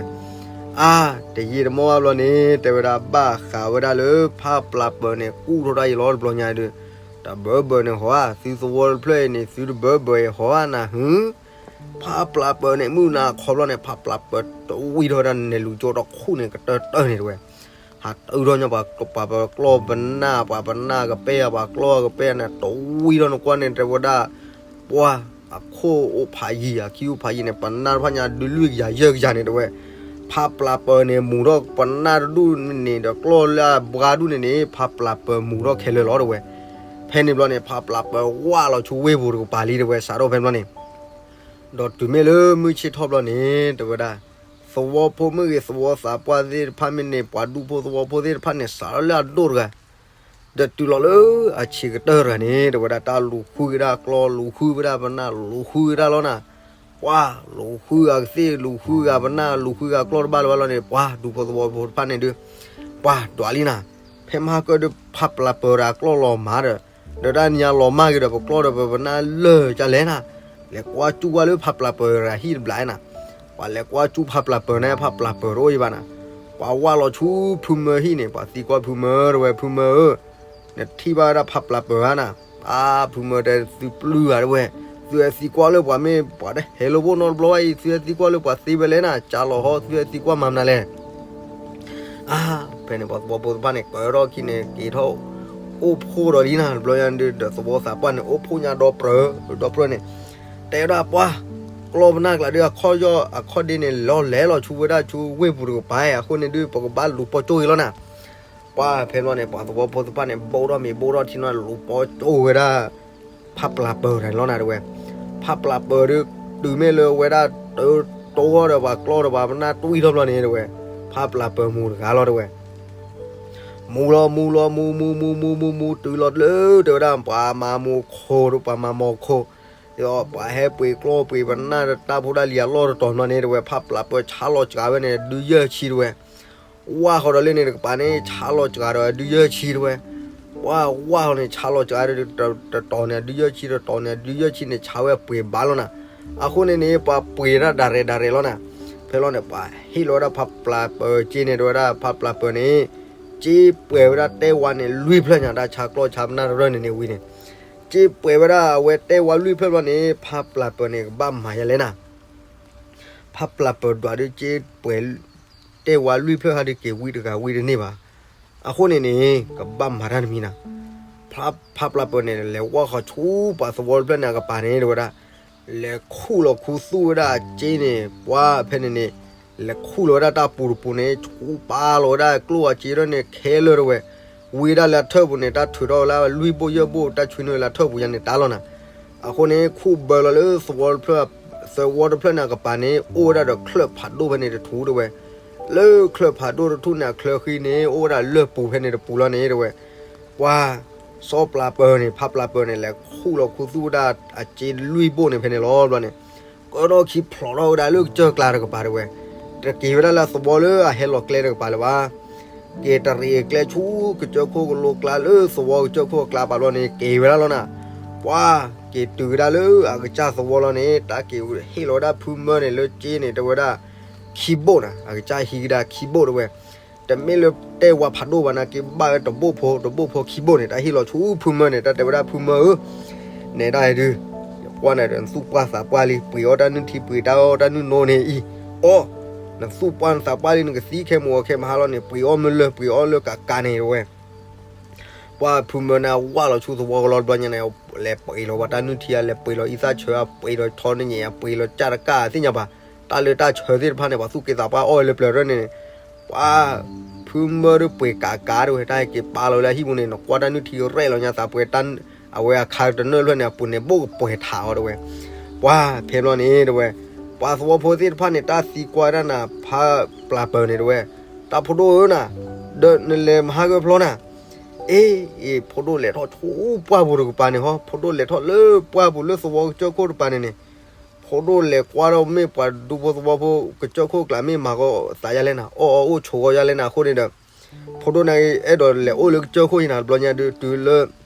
အါ, တယံာ်တမီၢ်ဘၣ်ဘျီန့ၣ် တဲဝဲဒၣ်ဘၣ်ဃးဝဲဒၣ်လၢ ဖးပျၢ်ပၢၢ်န့ၣ် ကူၣ်ထီၣ်တၢ်ယံာ်လီၤတဘျီညါဒု, တဘၢဘၢန့ၣ်ဟီဧါ, သုသဝီတဖျၢၣ်အံၤန့ၣ် သုတဘၢဘၢအံၤဟီဧါနၤဟူ ဖးပျၢ်ပၢၢ်န့ၣ် မုၢ်နၤခီဘျီန့ၣ် ဖးပျၢ်ပၢၢ်တဝံထီၣ်ဝဲဒၣ်နဲၣ်လူၤကၠိတခူၣ်န့ၣ် ကတၢၢ်တၢၢ်န့ၣ်တဲဝဲ, ဟးတုၤထီၣ်ညီပှၤပကျီၢ်ပနၢ် ပှၤပနၢ်ကပဲၢ် ပှၤကျီၢ်ကပဲၢ်န့ၣ် တဝံထီၣ်နကွၢ်န့ၣ် တဲဝဲဒၣ်, ပှၤ, အခိၣ်အိၣ်ဖးယံၤ အခံအိၣ်ဖးယံၤန့ၣ် ပနၢ်တဖၣ်ညါဒုလွံၢ်ကယၤယဲၢ်ကယၤန့ၣ်တဲဝဲ, ဖးပျၢ်ပၢၢ်န့ၣ် မူၤထီၣ်ပနၢ်တဒူၣ်န့ၣ်ဒီးကျီၢ်လၢအဘှါဒူၣ်န့ၣ်န့ၣ် ဖးပျၢ်ပၢၢ်မူၤထီၣ်ခဲလၢာ်လီၤတဲဝဲ, ဖဲန့ၣ်ဘျီန့ၣ် ဖးပျၢ်ပၢၢ်ဝၢ်လီၤဆူဝ့ၢ်ပူၤတကပၤလံတဲဝဲ စးထီၣ်ဖဲဘျီန့ၣ် ဒီးတုၤမ့ၢ်လၢမုၢ်ဆ့ၣ်ထီၣ်ဘျီန့ၣ် တဲဝဲဒၣ်, သဝီဖိမ့ၢ်ဂ့ၤ သဝီသးပှၢ်သ့ၣ်တဖၣ်မ့ၢ်န့ၣ် ပှၤဒူဖိသဝီဖိသ့ၣ်တဖၣ်န့ၣ် စးထီၣ်လၢအဒိၣ်တဂၤ, ဒီးတုၤလီၤလၢအဆံးကတၢၢ်တဂၤန့ၣ် တဲဝဲဒၣ် တၢ်လူၤဃုကဒါကျီၢ် လူၤဃုကဒါပနၢ် လူၤဃုကဒါလီၤနၤ, ပှၤလူၤဃုဂၤကသ့ၣ် လူၤဃုဂၤပနၢ် လူၤဃုဂၤကျီၢ်တဘၣ်လၢၤဘၣ်လီၤန့ၣ် ပှၤဒူဖိသဝီဖိတဖၣ်န့ၣ်ဒုး ပှၤဒွးလံနၤ, ဖဲမဟါကၢၣ်ဒုး ဖးပျၢ်ပၢၢ်တၢ်ကျီၢ်လီၤမၢ်ဒီး, ဒီးတၢ်ညါလီၤမၢ်က့ၤဒီး ပကျီၢ်ဒီးပပနၢ်လၢာ်ကလဲၣ်နၤ, လဲၤကွၢ်ကၠူဝဲလၢဖးပျၢ်ပၢၢ်တဂၤဟံၣ်တဘျီနၤ, ပှၤလဲၤကွၢ်ကၠူဖးပျၢ်ပၢၢ်န့ၣ် ဖးပျၢ်ပၢၢ်တအိၣ်အံၤဘၣ်နၤ, ပှၤဝၢ်လီၤဆူဖုမၢဟံၣ်န့ၣ် ပှၤသံကွၢ်ဖုမၢတဲဝဲ ဖုမၢဧၢ နထံၣ်ဘၣ်ဝဲဒၣ်ဖးပျၢ်ပၢၢ်ဧါနၤ, အါ ဖုမၢတဲ သုပျုၢ်ဧါတဲဝဲ, သုဟဲသံကွၢ်လၢပှၤမ့ၢ်ပှၤတဟဲလၢဖိနီတဘျီဘၣ်အံၤ သုဟဲသံကွၢ်လၢပှၤသ့ဝဲလဲၣ်နၤ, ကၢ်လီၤဟီ သုဟဲသံကွၢ်မၤမနုၤလဲၣ် အါ ဖဲန့ၣ် ပှၤသဝီဖိသ့ၣ်တဖၣ်န့ၣ် ကၢထီၣ်ခံန့ၣ် က့ၤထီၣ် အိၣ်ဖှိၣ်ဒီးလံနၤ တဘျီညါဒုး ဒီးသဝီသးပှၢ်န့ၣ် အိၣ်ဖှိၣ်ညါဒီးပြၢၤ ဒီးပြၢၤန့ၣ် တဲဝဲဒၣ်ပှၤ ကျီၢ်ပနၢ်ကျါဒုး အခီၣ်ယီၢ်အခီၣ်ဒ့န့ၣ် လီၤလဲၤလီၤဆူဝဲဒၣ်ဆူဝ့ၢ်ပူၤတကပၤ အဃိန့ၣ်ဒုး ပကဘၣ်လူၤပီၣ်ကၠိၣ်ဂ့ၤလီၤနၤ ပှၤဖဲန့ၣ်ဘျီန့ၣ် ပှၤသဝီဖိသ့ၣ်တဖၣ်န့ၣ် ဘိၣ်ထီၣ်မ့ၤဘိၣ်ထီၣ်ထံနီၤ လူၤပီၣ်ကၠိၣ်ဝဲဒၣ် ဖးပျၢ်ပၢၢ်တၢ်န့ၣ်လီၤနၤတဲဝဲ, ဖးပျၢ်ပၢၢ်ဒီး တုၤမ့ၢ်လၢဝဲဒၣ် တတီဒီးပှၤကျီၢ်ဒီးပှၤပနၢ်တွံၢ်ထီၣ်ဘျီန့ၣ်တဲဝဲ, ဖးပျၢ်ပၢၢ်မူတဂၤလီၤတဲဝဲ. မူလီၤမူလီၤမူမူမူမူမူမူ တုၤလီၤလၢတဲဝဲဒၣ် ပှၤမၤမိၢ်ခိၣ်ဒီးပှၤမၤမိၢ်ခိၣ်, ဒီးပှၤဟဲပှ့ၤကျီၢ်ပှ့ၤပနၢ်ဒီးတၢ်ဖိတၢ်လံၤအလီၢ်တတီၤဘျီန့ၣ်တဲဝဲ, ဖးပျၢ်ပၢၢ်ဆါလီၤစှၤဝဲန့ၣ် ဒုယဲၢ်ဆံတဲဝဲ. ဝၢ်ဃီဒီးလၢန့ၣ်တကပၤန့ၣ် ဆါလီၤစှၤဒီးဒုယဲၢ်ဆံတဲဝဲ. ပှၤဝၢ်ဃီန့ၣ် ဆါလီၤစှၤဒီး တတီၤန့ၣ် ဒုယဲၢ်ဆံ တတီၤန့ၣ် ဒုယဲၢ်ဆံန့ၣ် ဆါဝဲပှ့ၤဘၣ်လီၤနၤ. အဃိန့ၣ်န့ၣ် ပှၤပှ့ၤတၢ်ဒၣ်ရဲၣ်ဒၣ်ရဲၣ်လီၤနၤ. ဖဲလီၤန့ၣ် ပှၤဟ့ၣ်လီၤဝဲဒၣ်ဖးပျၢ်ပၢၢ်စ့န့ၣ်တဲဝဲဒၣ် ဖးပျၢ်ပၢၢ်န့ၣ် စ့ပှဲၤဝဲဒၣ်တဲဝါန့ၣ်လွံၢ်ဖျၢၣ်ညါ တၢ်ဆါကျီၢ်ဆါပနၢ်တရၢၢ်န့ၣ်န့ၣ်ဝံၤန့ၣ်, စ့ပှဲၤဝဲဒၣ်အဝဲတဲဝါလွံၢ်ဖျၢၣ်ဘျီန့ၣ် ဖးပျၢ်ပၢၢ်န့ၣ် ကဘၣ်မၤယဲလဲၣ်နၤ. ဖးပျၢ်ပၢၢ်ဒွးဒုးစ့ပှဲၤ တဲဝါလွံၢ်ဖျၢၣ်ဟဲဒုးက့ၤဝံတဂၤဝံတန့ၢ်ဘၣ်. အဃိန့ၣ်န့ၣ် ကဘၣ်မၤတၢ်တမံၤနၤ. ဖးပျၢ်ပၢၢ်န့ၣ် လဲၤဝၢ်ဃီၤဆူပှၤသဝီတဖျၢၣ်န့ၣ် အကပၤန့ၣ်တဲဝဲဒၣ်, လဲၤခူၣ်လီၤခူသူၣ်ဝဲဒၣ်အစ့န့ၣ် ပှၤဖဲန့ၣ်န့ၣ် လဲၤခူၣ်လီၤဝဲဒၣ်တၢ်ပူၤတပူၤန့ၣ် ဆူပာ်လီၤဝဲဒၣ်ကျိၣ်အစ့ထီၣ်န့ၣ် ခဲလၢာ်တဲဝဲ. ဝံဒၣ်လၢအထၢၣ်ပူၤန့ၣ် တၢ်ထုးထီၣ်ဝဲလၢလွံၢ်ဘိၣ်ယဲၢ်ဘိၣ် တၢ်ဆွံနုာ်လၢအထၢၣ်ပူၤယါန့ၣ်တၢ်လီၤနၤ. အဃိန့ၣ် ခူၣ်ဘၢလီၤလၢသဝီတဖျၢၣ်, သဝီတဖျၢၣ်န့ၣ်အကပၤန့ၣ် အိၣ်ဝဲဒၣ်ဒီးချၢၣ်ဖးဒိၣ်ဖဲန့ၣ်တထူတဲဝဲ. လၢချၢၣ်ဖးဒိၣ်တထူန့ၣ် အချၢဃံန့ၣ် အိၣ်ဝဲဒၣ်လၢၢ်ပူၤဖဲန့ၣ်တပူၤလီၤန့ၣ်တဲဝဲ. ပှၤစီၤပျၢ်ပၢၢ်န့ၣ် ဖးပျၢ်ပၢၢ်န့ၣ် လဲၤခူၣ်လီၤခူသူၣ်ဝဲဒၣ်အစ့လွံၢ်ဘိၣ်န့ၣ်ဖဲန့ၣ်လီၤဘျီန့ၣ်, ကဒီခံဖျိးထီၣ်ဝဲဒၣ်လၢကစၢၢ်ကျါတကပၤတဲဝဲ. တက့ၤဝဲဒၣ်လၢသဝီလၢအဟဲလီၤကျဲတကပၤလၢၤဘၣ်. က့ၤတရံးအကျဲဆူကစၢၢ်ခိၣ်ကလိကျါလၢသဝီကစၢၢ်ခိၣ်အကျါပာ်ဘျီန့ၣ် က့ၤဝဲဒၣ်လီၤနၤ. ပှၤက့ၤတုၤဝဲဒၣ်လၢအကစၢ်သဝီလီၤန့ၣ် တၢ်က့ၤဟ့ၣ်လီၤဝဲဒၣ်ဖုမၢန့ၣ်လၢစ့န့ၣ် တဲဝဲဒၣ်ခံဘိၣ်နၤ, အကစၢ်ဟံးကဒါခံဘိၣ်တဲဝဲ. တမ့ၢ်လၢတဲဝါဖးဒိၣ်ဘၣ်နၤ က့ၤဘၣ်ဝဲတဘိၣ်ဖိ တဘိၣ်ဖိခံဘိၣ်န့ၣ် တၢ်ဟ့ၣ်လီၤဆူဖုမၢန့ၣ် တၢ်တဲဝဲဒၣ်ဖုမၢဧၢ, နဲဒၣ်ဒုး ကွၢ်နၤဒီး နသူၣ်ပှၢ်သးပှၢ်လံ ပှ့ၤအီၣ်တၢ်နုၢ်ထံ ပှ့ၤတၢ်အီၣ်တၢ်နုၢ်နိန့ၣ်အံၤ, အီၣ်, နသူၣ်ပှၢ်နသးပှၢ်လံ နကသံခဲမုၢ်ဂီၤခဲမုၢ်ဟါလီၤန့ၣ် ပှ့ၤအီၣ်မ့ၢ်လၢၢ် ပှ့ၤအီၣ်လၢကးကးန့ၣ်တဲဝဲ. ပှၤဖုမၢန့ၣ် ဝၢ်လီၤဆူသဝီကလီတဘျီညါန့ၣ် လဲၤပှ့ၤလီၤဝဲတၢ်နုၢ်ထံဧါ လဲၤပှ့ၤလီၤအံသၣ်ဆၢဧါ ပှ့ၤလီၤထီနညဲၣ်ဧါ ပှ့ၤလီၤကၢ်တကၢ်သ့ၣ်ညါဘၣ်, တၢ်လၢတၢ်ဆၢသ့ၣ်တဖၣ်န့ၣ် ပှၤသူၣ်က့သးပှၢ်အီၣ်ဝဲလၢပျၢၤရၢၢ်န့ၣ်, ပှၤဖုမၢဒီးပှ့ၤကးကးတဲဝဲ တၢ်ဟဲက့ၤပာ်လီၤဝဲလၢအဟံၣ်ပူၤန့ၣ် နကွၢ်တၢ်နုၢ်ထံရဲၣ်လီၤညါသးပှဲၤ အဝဲအခါတနၢၣ်ဖျၢၣ်န့ၣ် အပူၤန့ၣ်ဘိၣ်ကပှဲၤထးအီၤတဲဝဲ. ပှၤဖဲဘျီန့ၣ်တဲဝဲ, ပှၤသဝီဖိသ့ၣ်တဖၣ်န့ၣ် တၢ်သံကွၢ်ဒၣ်နၤ ဖးပျၢ်ပၢၢ်န့ၣ်တဲဝဲ, တၢ်ဖိဒိၣ်ဧၢနၤ, ဒီးနလဲၤမဟါဂၢၢ်ဖျီနၤ, အ့ အ့ ဖိဒိၣ်လဲၤထီၣ်ဆူပှၢ်ပူၤတကပၤန့ၣ်ဟီ ဖိဒိၣ်လဲၤထီၣ်လၢပှၢ်ပူၤလၢသဝီကစၢၢ်ခိၣ်တကပၤန့ၣ်န့ၣ်, ဖိဒိၣ်လဲၤကွၢ်ဒီးမ့ၢ်ပှၤဒူဖိသဝီဖိကစၢၢ်ခိၣ်ကျါမ့ၢ်မၤဃီသးယါလဲၣ်နၤ အီၣ်အီၣ်အိၣ်ဆိးဂီၤယါလဲၣ်နၤအဃိန့ၣ်ဒီး, ဖိဒိၣ်န့ၣ်အဲၣ်ဒိးလဲၤအိၣ်လၢကစၢၢ်ခိၣ်ယါနၤတဘျီညါဒုးတုၤလၢ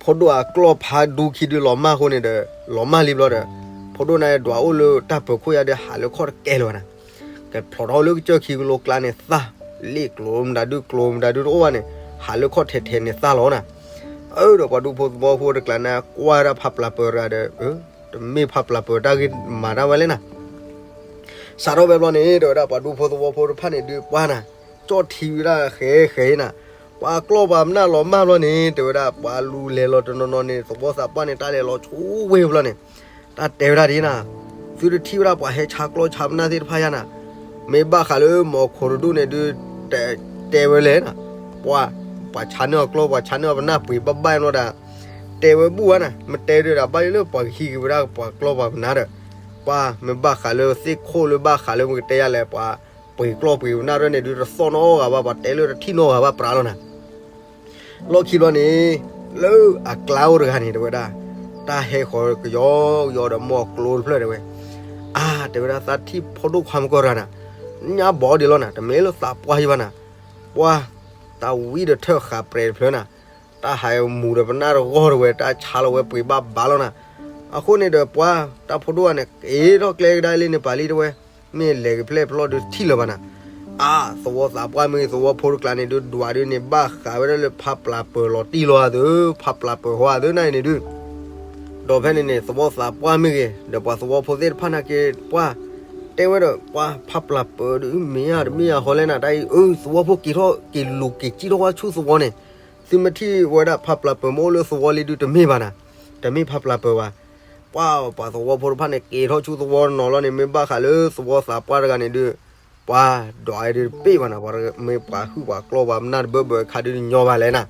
ဖိဒိၣ်အကျီၢ်ဖးဒူခံဒုးလီၤမၢ်အဃိန့ၣ်ဒီး လီၤမၢ်လံဘျီဒီး, ဖိဒိၣ်န့ၣ်ဒွးအိၣ်လၢတၢ်ပၢၤခိၣ်ယါဒီးဟးလၢခီၣ်တကဲလၢၤဘၣ်နၤ, ကဖျိးထီၣ်လၢကစၢၢ်ခံကလိကျါန့ၣ်သၣ်, လ့ၣ်ကျိၤမတၤဒုးကျိၤမတၤဒုးတအိၣ်ဘၣ်န့ၣ်, ဟးလၢခီၣ်ထဲထဲန့ၣ်သၣ်လီၤနၤ. အၢ ဒီးပှၤဒူဖိသဝီဖိတကျါန့ၣ် ကွၢ်ဒၣ်ဖးပျၢ်ပၢၢ်တဂၤဒီး, တမ့ၢ်ဖးပျၢ်ပၢၢ်တၢ်ဂ့ၢ်မၤတၢ်ဝဲလဲၣ်နၤ စးထီၣ်ဖဲဘျီန့ၣ် တဲဝဲဒၣ်ပှၤဒူဖိသဝီဖိတဖၣ်န့ၣ်ဒုးပှၤနၤ, ကၠီၣ်ထံဝဲဒၣ်ဃဲဃဲနၤ, ပှၤကျီၢ်ပှၤပနၢ်လီၤမၢ်ဘျီန့ၣ် တဲဝဲဒၣ်ပှၤလူၤလဲၤလီၤတနီၤနီၤန့ၣ် သဝီသးပှၢ်န့ၣ် တၢ်လဲၤလီၤဆူဝ့ၢ်ဘျီန့ၣ်, တၢ်တဲဝဲဒၣ်ဒ်နၤ, သုတထံၣ်ဝဲဒၣ်ပှၤဟဲဆါကျီၢ်ဆါပနၢ်သ့ၣ်တဖၣ်ယါနၤ, မ့ၢ်ဘၣ်ဃးလၢမီၢ်ခိၣ်တဒူၣ်န့ၣ်ဒုး တဲဝဲလဲၣ်နၤ, ပှၤ, ပှၤဆါန့ၢ်အီၤကျီၢ် ပှၤဆါန့ၢ်အီၤပနၢ်ပှ့ၤဘၣ်ဘၣ်လီၤဒၣ်, တဲဝဲဘူၣ်ဝဲနၤ, မ့ၢ်တဲဒုးဒၣ်ဘၣ်လၢပှၤကဟံးက့ၤဝဲဒၣ်ပှၤကျီၢ်ပှၤပနၢ်ဒီး, ပှၤမ့ၢ်ဘၣ်ဃးလၢသ့ၣ်ခိၣ်လၢဘၣ်ဃးလၢမ့ၢ်ကတဲယါလဲၣ် ပှၤပှ့ၤကျီၢ်ပှ့ၤပနၢ်ရဲၣ်န့ၣ်ဒုးတသီၣ်နီတဂၤဘၣ် ပှၤတဲလၢတထံၣ်နီတဂၤဘၣ်ပြးလီၤနၤ လီၢ်ခံဘျီန့ၣ်, လၢအကျါအိၣ်တဂၤန့ၣ် တဲဝဲဒၣ်, တၢ်ဟဲဃီၤကယီကယီဒီးမီၢ်ကျိတဖျၢၣ်တဲဝဲ, အါ တဲဝဲဒၣ်သးထံၣ်ဖိဒိၣ်ခွါမုၢ်ကီၢ်တဂၤနၤ, ညါဘီဒံးလီၤနၤ တမ့ၢ်လၢသးပှၢ်ယဘၣ်နၤ, ပှၤ, တၢ်ဝံတထၢၣ်ဃးပြဲၤတဖျၢၣ်နၤ, တၢ်ဟးမူၤဒီးပနၢ်တဂီၢ်တဲဝဲ တၢ်ဆါလီၤဝဲပှ့ၤဘၣ်ဘၣ်လီၤနၤ, အဃိန့ၣ်ဒီးပှၤ, တၢ်ဖိဒိၣ်ဂၤန့ၣ် က့ၤထီၣ်ကျဲကဒါလံန့ၣ်ပာ်လံတဲဝဲ, မ့ၢ်လဲၤကဖျဲၣ်ဖျီၣ်ဒုးတထံၣ်လၢၤဘၣ်နၤ, အါ သဝီသးပှၢ်မ့ၢ်ဂ့ၤ သဝီဖိတကျါန့ၣ်ဒုး ဒွးဒုးန့ၣ် ဘၣ်ဃးဝဲဒၣ်လၢဖးပျၢ်ပၢၢ်လီၤတံၢ်လီၤအသး, ဖးပျၢ်ပၢၢ်ဟီအသးန့ၣ်န့ၣ်ဒုး, ဒီးဖဲန့ၣ်န့ၣ် သဝီသးပှၢ်မ့ၢ်ဂ့ၤ ဒီးပှၤသဝီဖိသ့ၣ်တဖၣ်န့ၣ်က့ၤပှၤ, တဲဝဲဒီးပှၤဖးပျၢ်ပၢၢ်ဒုးမ့ၢ်ဧါတမ့ၢ်ဧါဃီလဲၣ်နၤ တၢ်အံၤ အၢ သဝီဖိက့ၤထီၣ်က့ၤလူၤက့ၤကံၣ်ထီၣ်ဝဲဆူသဝီန့ၣ်, သုမ့ၢ်ထံၣ်ဝဲဒၣ်ဖးပျၢ်ပၢၢ်မ့ၢ်အိၣ်လၢသဝီလံဒုးတမ့ၢ်ဘၣ်နၤ, တမ့ၢ်ဖးပျၢ်ပၢၢ်ဘၣ် ပှၤ, ပှၤသဝီဖိတဖၣ်န့ၣ် က့ၤထီၣ်ဆူသဝီနီၤလီၤန့ၣ် မ့ၢ်ဘၣ်ဃးလၢသဝီသးပှၢ်တဂၤန့ၣ်ဒုး, ပှၤ, ဒွးဒုးတပ့ၢ်ဘၣ်နၤ ပှၤမ့ၢ်ပှၤဟုၣ်ပှၤကျီၢ်ပှၤပနၢ်တဘၢဘၢခါဒုးညီဘၣ်လဲၣ်နၤ,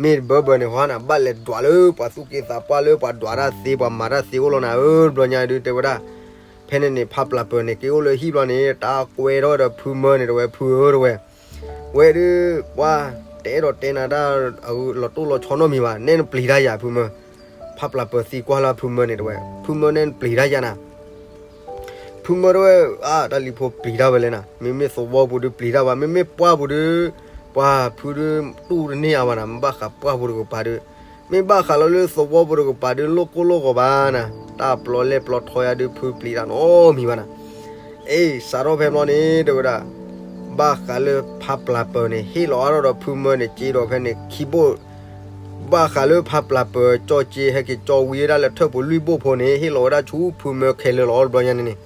မ့ၢ်တဘၢဘၢန့ၣ်ဟီနၤ ဘၣ်လဲၤဒွးလၢပှၤသူၣ်က့သးပှၢ်လၢပှၤဒွးတၢ်သ့ ပှၤမၤတၢ်သ့အိၣ်လီၤနၤဧၢ တဘျီညါဒုးတဲဝဲဒၣ်. ဖဲန့ၣ်န့ၣ် ဖါပျၢ်ပၢၢ်န့ၣ် က့ၤအိၣ်လၢဟံၣ်ဘျီန့ၣ် တၢ်ကွဲထီၣ်ဒီးဖုမၢန့ၣ် တဲဝဲ ဖုဧၢ တဲဝဲ, ဝဲဒုး ပှၤ တအဲၣ်ဒိးတဲနၤတၢ် လီၤတိၢ်လီၤဆီနီတမံၤဘၣ် နဲနပျံၤတၢ်ယၤဖုမၢ. ဖါပျၢ်ပၢၢ်သံကွၢ်လၢဖုမၢန့ၣ် တဲဝဲ ဖုမၢနဲနပျံၤတၢ်ယၤနၤ ဖုမၢတဲဝဲ, အါ တၢ်လံၤဖိပျံၤတၢ်ဝဲလဲၣ်နၤ, မ့မ့ၢ်သဝီပူၤဒုးပျံၤတၢ်ဘၣ်, မ့မ့ၢ်ပှၢ်ပူၤဒုး ပှၤဖုဒုးတူၢ်တန့ၢ်အါဘၣ်နၤ, မ့ၢ်ဘၣ်ဃးပှၢ်ပူၤတကပၤဒုး, မ့ၢ်ဘၣ်ဃးလီၤလၢသဝီပူၤတကပၤဒုး လိၣ်ကိၢ်လိၣ်ဂီၤဘၣ်နၤ, တၢ်ပျီလဲၢ်ပျီထီယါဒုး ဖုပျံၤတၢ်နီတမံၤဘၣ်နၤ. အ့ စးထီၣ်ဖဲဘျီန့ၣ် တဲဝဲဒၣ် ဘၣ်ဃးလၢဖါပျၢ်ပၢၢ်န့ၣ် ဟ့ၣ်လီၤအါထီၣ်ဒီးဖုမၢန့ၣ် စ့ဒီးဖဲန့ၣ်ခံဘိၣ်, ဘၣ်ဃးလၢဖါပျၢ်ပၢၢ်ကၠီစ့ ဟဲက့ၤကၠီဝံဝဲဒၣ်လၢထၢၣ်ပူၤလွံၢ်ဘိၣ်ဖိန့ၣ် ဟ့ၣ်လီၤဝဲဒၣ်ဆူဖုမၢခဲလၢာ်လီၤ တဘျီညါန့ၣ်န့ၣ်.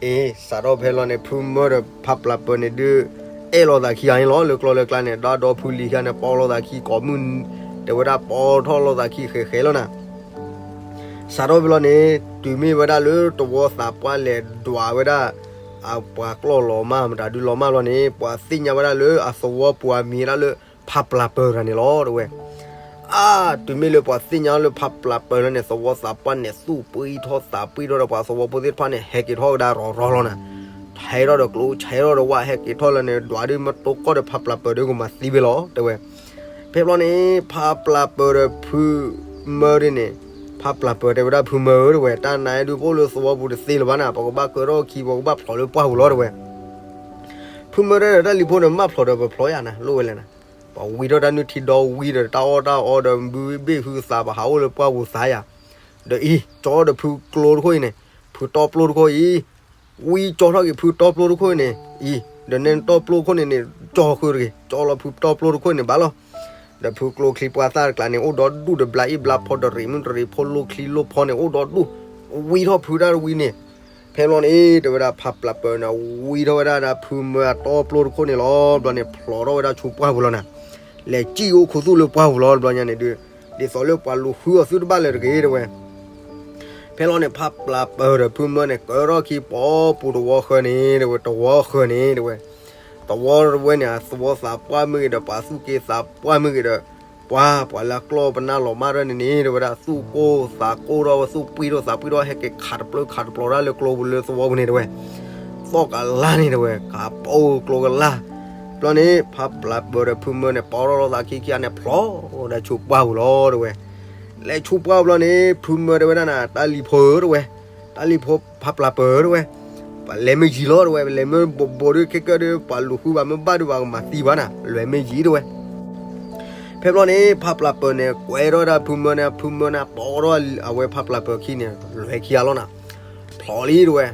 အ့ စးထီၣ်ဖဲလီၤန့ၣ် ဖုမၢဒီးဖါပျၢ်ပၢၢ်န့ၣ်ဒုး အဲၣ်လိာ်သးခံဂၤန့ၣ်လီၤ လၢကျီလၢကျါန့ၣ် ဒီးဒီဖုလံၤခံဂၤန့ၣ် ပီလိာ်သးခံကိးမုၢ်, တဲဝဲဒၣ်ပီထီၣ်လိာ်သးခံဃဲၤဃဲၤလီၤနၤ. စးထီၣ်ဖဲလီၤန့ၣ် တုၤမ့ၢ်ဝဲဒၣ်လၢသဝီသးပှၢ်လဲၤဒွးဝဲဒၣ် အပှၤကျီၢ်လီၤမၢ်မတၤဒုးလီၤမၢ်ဘျီန့ၣ် ပှၤသ့ၣ်ညါဝဲဒၣ်လၢအသဝီပူၤအမံၤဝဲဒၣ်လၢ ဖါပျၢ်ပၢၢ်တဂၤန့ၣ်လီၤ တဲဝဲ. အါ တုၤမ့ၢ်လၢပှၤသ့ၣ်ညါလၢဖါပျၢ်ပၢၢ်လီၤန့ၣ် သဝီသးပှၢ်န့ၣ် သူၣ်ပှံၢ်ထီၣ်သးပှံၢ်ထီၣ်ဒီး ပှၤသဝီဖိသ့ၣ်တဖၣ်န့ၣ် ဟဲက့ၤထီၣ်ကဒါရီၤရီၤလီၤနၤ, ဆဲးထီၣ်ဒီးကျိ ဆဲးထီၣ်ဒီးဝၣ် ဟဲက့ၤထီၣ်လၢန့ၣ် ဒွးဒုးမ့ၢ်တိၢ်ကီၢ်ဒီးဖါပျၢ်ပၢၢ်ဒုးကမၤသံဝဲလီၤ တဲဝဲ. ဖဲဘျီန့ၣ် ဖါပျၢ်ပၢၢ်ဒီးဖုမၢဒ်န့ၣ်, ဖါပျၢ်ပၢၢ်တဲဝဲဒၣ်ဖုမၢဧၢ တဲဝဲ တၢ်နါဒုးပအိၣ်လၢသဝီပူၤတသ့လၢၤဘၣ်နၤ, ပကဘၣ်ကၢထီၣ်ခံ ပကဘၣ်ဖျိးလၢပှၢ်ပူၤလီၤ တဲဝဲ. ဖုမၢတဲဒီးတၢ်လံၤဖိန့ၣ် မၢဖျိးဒီးပဖျိးယၤနၤ လိၣ်ဝဲလဲၣ်နၤ, ပှၤဝံထီၣ်တၢ်နုၢ်ထံဒီဝံဒီးတၢ်အီၣ်တၢ်အီဒီးဘုဘ့ၣ်ဟုသး ပဟးအိၣ်လၢပှၢ်ပူၤသးယၤ, ဒီးအံၤ ကၠီဒီးဖုကျိတခိၣ်အံၤန့ၣ်, ဖုတီပျိတခိၣ်အံၤ ဝံကၠီထီၣ်က့ၤဖုတီပျိတခိၣ်န့ၣ်အံၤ, ဒီးနဲနတီပျိတခိၣ်န့ၣ်န့ၣ် ကၠီဃုာ်တဂ့ၤ, ကၠီလီၤဖုတီပျိတခိၣ်န့ၣ်ဘၣ်လီၤ. ဒီးဖုကျိချံပှၢ်သၣ်တကျါန့ၣ် အိၣ်ဒီဒူၣ်တဘျါအံၤဘျါဖီ တရံးမုၢ်တရံးဖိ လိၣ်ချံလိၣ်ဖီန့ၣ် အိၣ်ဒီဒူၣ်, ဝံထီၣ်ဖုတၢ်တဝံန့ၣ်. ဖဲဘျီန့ၣ် တဲဝဲဒၣ်ဖါပျၢ်ပၢၢ်န့ၣ် ဝံထီၣ်ဝဲဒၣ်ဒီးဖုမၢအတီပျိတခိၣ်န့ၣ်လီၤ. ဘျီန့ၣ် ဖျိးထီၣ်ဝဲဒၣ်ဆူပှၢ်ပူၤလီၤနၤ, လဲၤစံၣ်အိၣ်ခူသူၣ်လၢပှၢ်ပူၤလီၤ တဘျီညါန့ၣ်ဒုး, ဒ်သိးလၢပှၤလူၤဃုအီၤသုတဘၣ်လၢၤတဂ့ၤ တဲဝဲ. ဖဲလီၤန့ၣ် ဖါပျၢ်ပၢၢ်ဒီးဖုမၢန့ၣ် ကၢထီၣ်ခံပီပူၤတဝီဃၢၤန့ၣ် တဲဝဲ, တဝီဃၢၤန့ၣ် တဲဝဲ, တဝီတဝဲန့ၣ် အသဝီသးပှၢ်မ့ၢ်ဂ့ၤဒီး ပှၤသူၣ်က့သးပှၢ်မ့ၢ်ဂ့ၤဒီး ပှၤ ပှၤလၢအကျီၢ်ပနၢ်လီၤမၢ်တၢ်န့ၣ်န့ၣ် တဲဝဲဒၣ် သူၣ်ကိၢ်သးကိၢ်ထီၣ်ဝဲ သူၣ်ပှံၢ်ထီၣ်သးပှံၢ်ထီၣ် ဟဲက့ၤခးတပျုၢ်ခးတပျီၤတၢ်လၢကျိပူၤလၢသဝီပူၤန့ၣ် တဲဝဲ. သီၣ်ကလါန့ၣ် တဲဝဲ ကးပီကျိကလါ. ဘျီန့ၣ် ဖါပျၢ်ပၢၢ်ဒီးဖုမၢန့ၣ် ပီထီၣ်လိာ်သးခံခံဂၤန့ၣ် ဖျိးဒီးဆူပှၢ်ပူၤလီၤ တဲဝဲ. လဲၤဆူပှၢ်ပူၤလီၤန့ၣ် ဖုမၢတဲဝဲဒၣ်နၤ တၢ်လံၤဖိဧၢ တဲဝဲ, တၢ်လံၤဖိဖါပျၢ်ပၢၢ်ဧၢ တဲဝဲ, ပလဲၤမ့ၢ်ယံာ်လီၤ တဲဝဲ, ပလဲၤမ့ၢ်ဘိးဘိးဒုး ခဲကၢၢ်ဒုး ပှၤလူၤဃုဘၣ်မ့ၢ်ဘၣ်ဒုး ပှၤကမၤသံဘၣ်နၤ, လဲၤမ့ၢ်ယံာ် တဲဝဲ. ဖဲဘျီန့ၣ် ဖါပျၢ်ပၢၢ်န့ၣ် ကွဲထီၣ်ဒၣ်ဖုမၢန့ၣ် ဖုမၢန့ၣ် ပီထီၣ်အဝဲဖါပျၢ်ပၢၢ်ခံန့ၣ် လဲၤခံဂၤလီၤနၤ, ဖျိးလံ တဲဝဲ.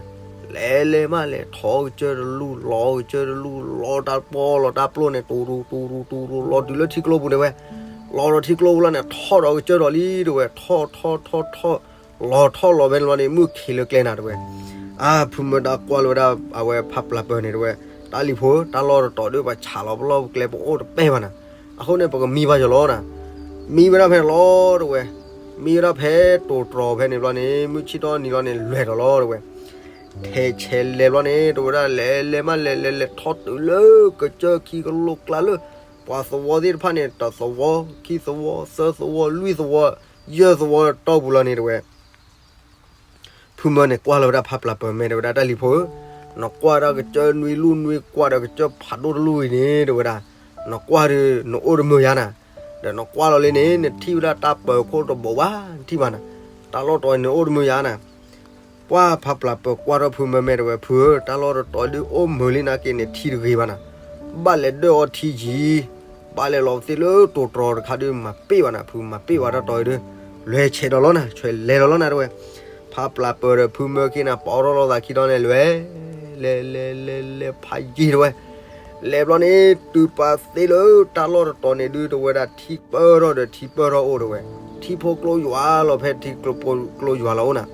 လဲၤလဲၤမးလဲၤထီၣ်ကစၢၢ်တလူၢ် လီၤကစၢၢ်တလူၢ် လီၤတၢ်ပီလီၤတၢ်ပျိၢ်န့ၣ် တူၤတူၤတူၤတူၤတူၤ လီၤတုၤလၢထံကျိပူၤ တဲဝဲ. လီၤဒီးထံကျိပူၤလီၤန့ၣ် ထီၣ်ဒီးကစၢၢ်ထီၣ်လံ တဲဝဲ, ထီၣ်ထီၣ်ထီၣ်ထီၣ် လီၤထီၣ်လီၤဝဲန့ၣ်လီၤန့ၣ် မုၢ်ခံးလၢကျဲနၤ တဲဝဲ. အါ ဖုမၢတၢ်ကွၢ်လၢၤဝဲဒၣ် အဝဲဖါပျၢ်ပၢၢ်န့ၣ် တဲဝဲ, တၢ်လံၤဖိ တၢ်လီၢ်တတီၤဒုး ပှၤဆးလီၤပလီၢ်ပကျဲ ပအိၣ်တပဲၢ်ဘၣ်နၤ, အဃိန့ၣ် ပကမံဘၣ်ယီၤလီၤနၤ. မံဝဲဒၣ်ဖဲန့ၣ်လီၤ တဲဝဲ. မံဝဲဒၣ်ဖဲတိၤတြီၤဖဲန့ၣ်ဘျီန့ၣ် မုၢ်ဆ့ၣ်ထီၣ်နံၤလီၤန့ၣ် လဲၤဒီးလီၤ တဲဝဲ. ထဲးဆဲးလဲၤဘျီန့ၣ် တဲဝဲဒၣ် လဲၤလဲၤမးလဲၤလဲၤလဲၤထီၣ်တုၤလၢကစၢၢ်ခံကလိကျါလၢ ပှၤသဝီသ့ၣ်တဖၣ်န့ၣ် တသဝီ ခံသဝီ သၢသဝီ လွံၢ်သဝီ ယဲၢ်သဝီတီၢ်ပူၤလီၤန့ၣ် တဲဝဲ. ဖုမၢန့ၣ် ကွၢ်လီၤဝဲဒၣ်ဖါပျၢ်ပၢၢ် မ့ၢ်တဲဝဲဒၣ် တၢ်လံၤဖိဧၢ, နကွၢ်ဒၣ်ကစၢၢ်နွံလူၢ်နွံ ကွၢ်ဒီးကစၢၢ်ဖးဒိၣ်တလူၢ်အံၤန့ၣ် တဲဝဲဒၣ်, နကွၢ်ဒီး နအိၣ်တမုာ်ယါနၤ, ဒီးနကွၢ်လီၤလံန့ၣ် နထံၣ်ဝဲဒၣ်တၢ်ပၢၤခိၣ်တဘိးဘၣ် နထံၣ်ဘၣ်နၤ, တၢ်လီၢ်တတီၤအံၤန့ၣ်အိၣ်တမုာ်ယါနၤ. ပှၢ်ဖါပျၢ်ပၢၢ်ကွၢ်ထီၣ်ဖုမၢ မ့ၢ်တဲဝဲ ဖုဧၢ, တၢ်လီၢ်တတီၤဒုးအိၣ်မုာ်လံနာ်က့န့ၣ် ထံတဂ့ၤဘၣ်နၤ, ဘၣ်လဲၤဒၢၣ်အီထံယံၤ, ဘၣ်လဲၤလီၤသ့ၣ်လၢတိၤတြီၤတခါဒုး မၤပ့ၢ်ဘၣ်နၤ ဖု မၤပ့ၢ်ဘၣ်တၢ်တီၤအံၤဒုး, လဲၤဆဲးဒီးလီၤနၤ ဆဲးလဲၤဒီးလီၤနၤ တဲဝဲ. ဖါပျၢ်ပၢၢ်ဒီးဖုမၢခံနၤ ပီထီၣ်လိာ်သးခံဒီးန့ၣ် လဲၤ လဲၤလဲၤလဲၤလဲၤဖးယံၤ တဲဝဲ. လဲၤဘျီန့ၣ် တုၤပာ်သ့လၢတၢ်လီၢ်တတီၤန့ၣ်ဒုး တဲဝဲဒၣ်ထံပၢၢ်ထီၣ်ဒီးထံပၢၢ်ထီၣ်အိၣ် တဲဝဲ. ထံဖိကျိယွၤလီၤ ဖဲထံဖိကျိယွၤလီၤအိၣ်နၤ,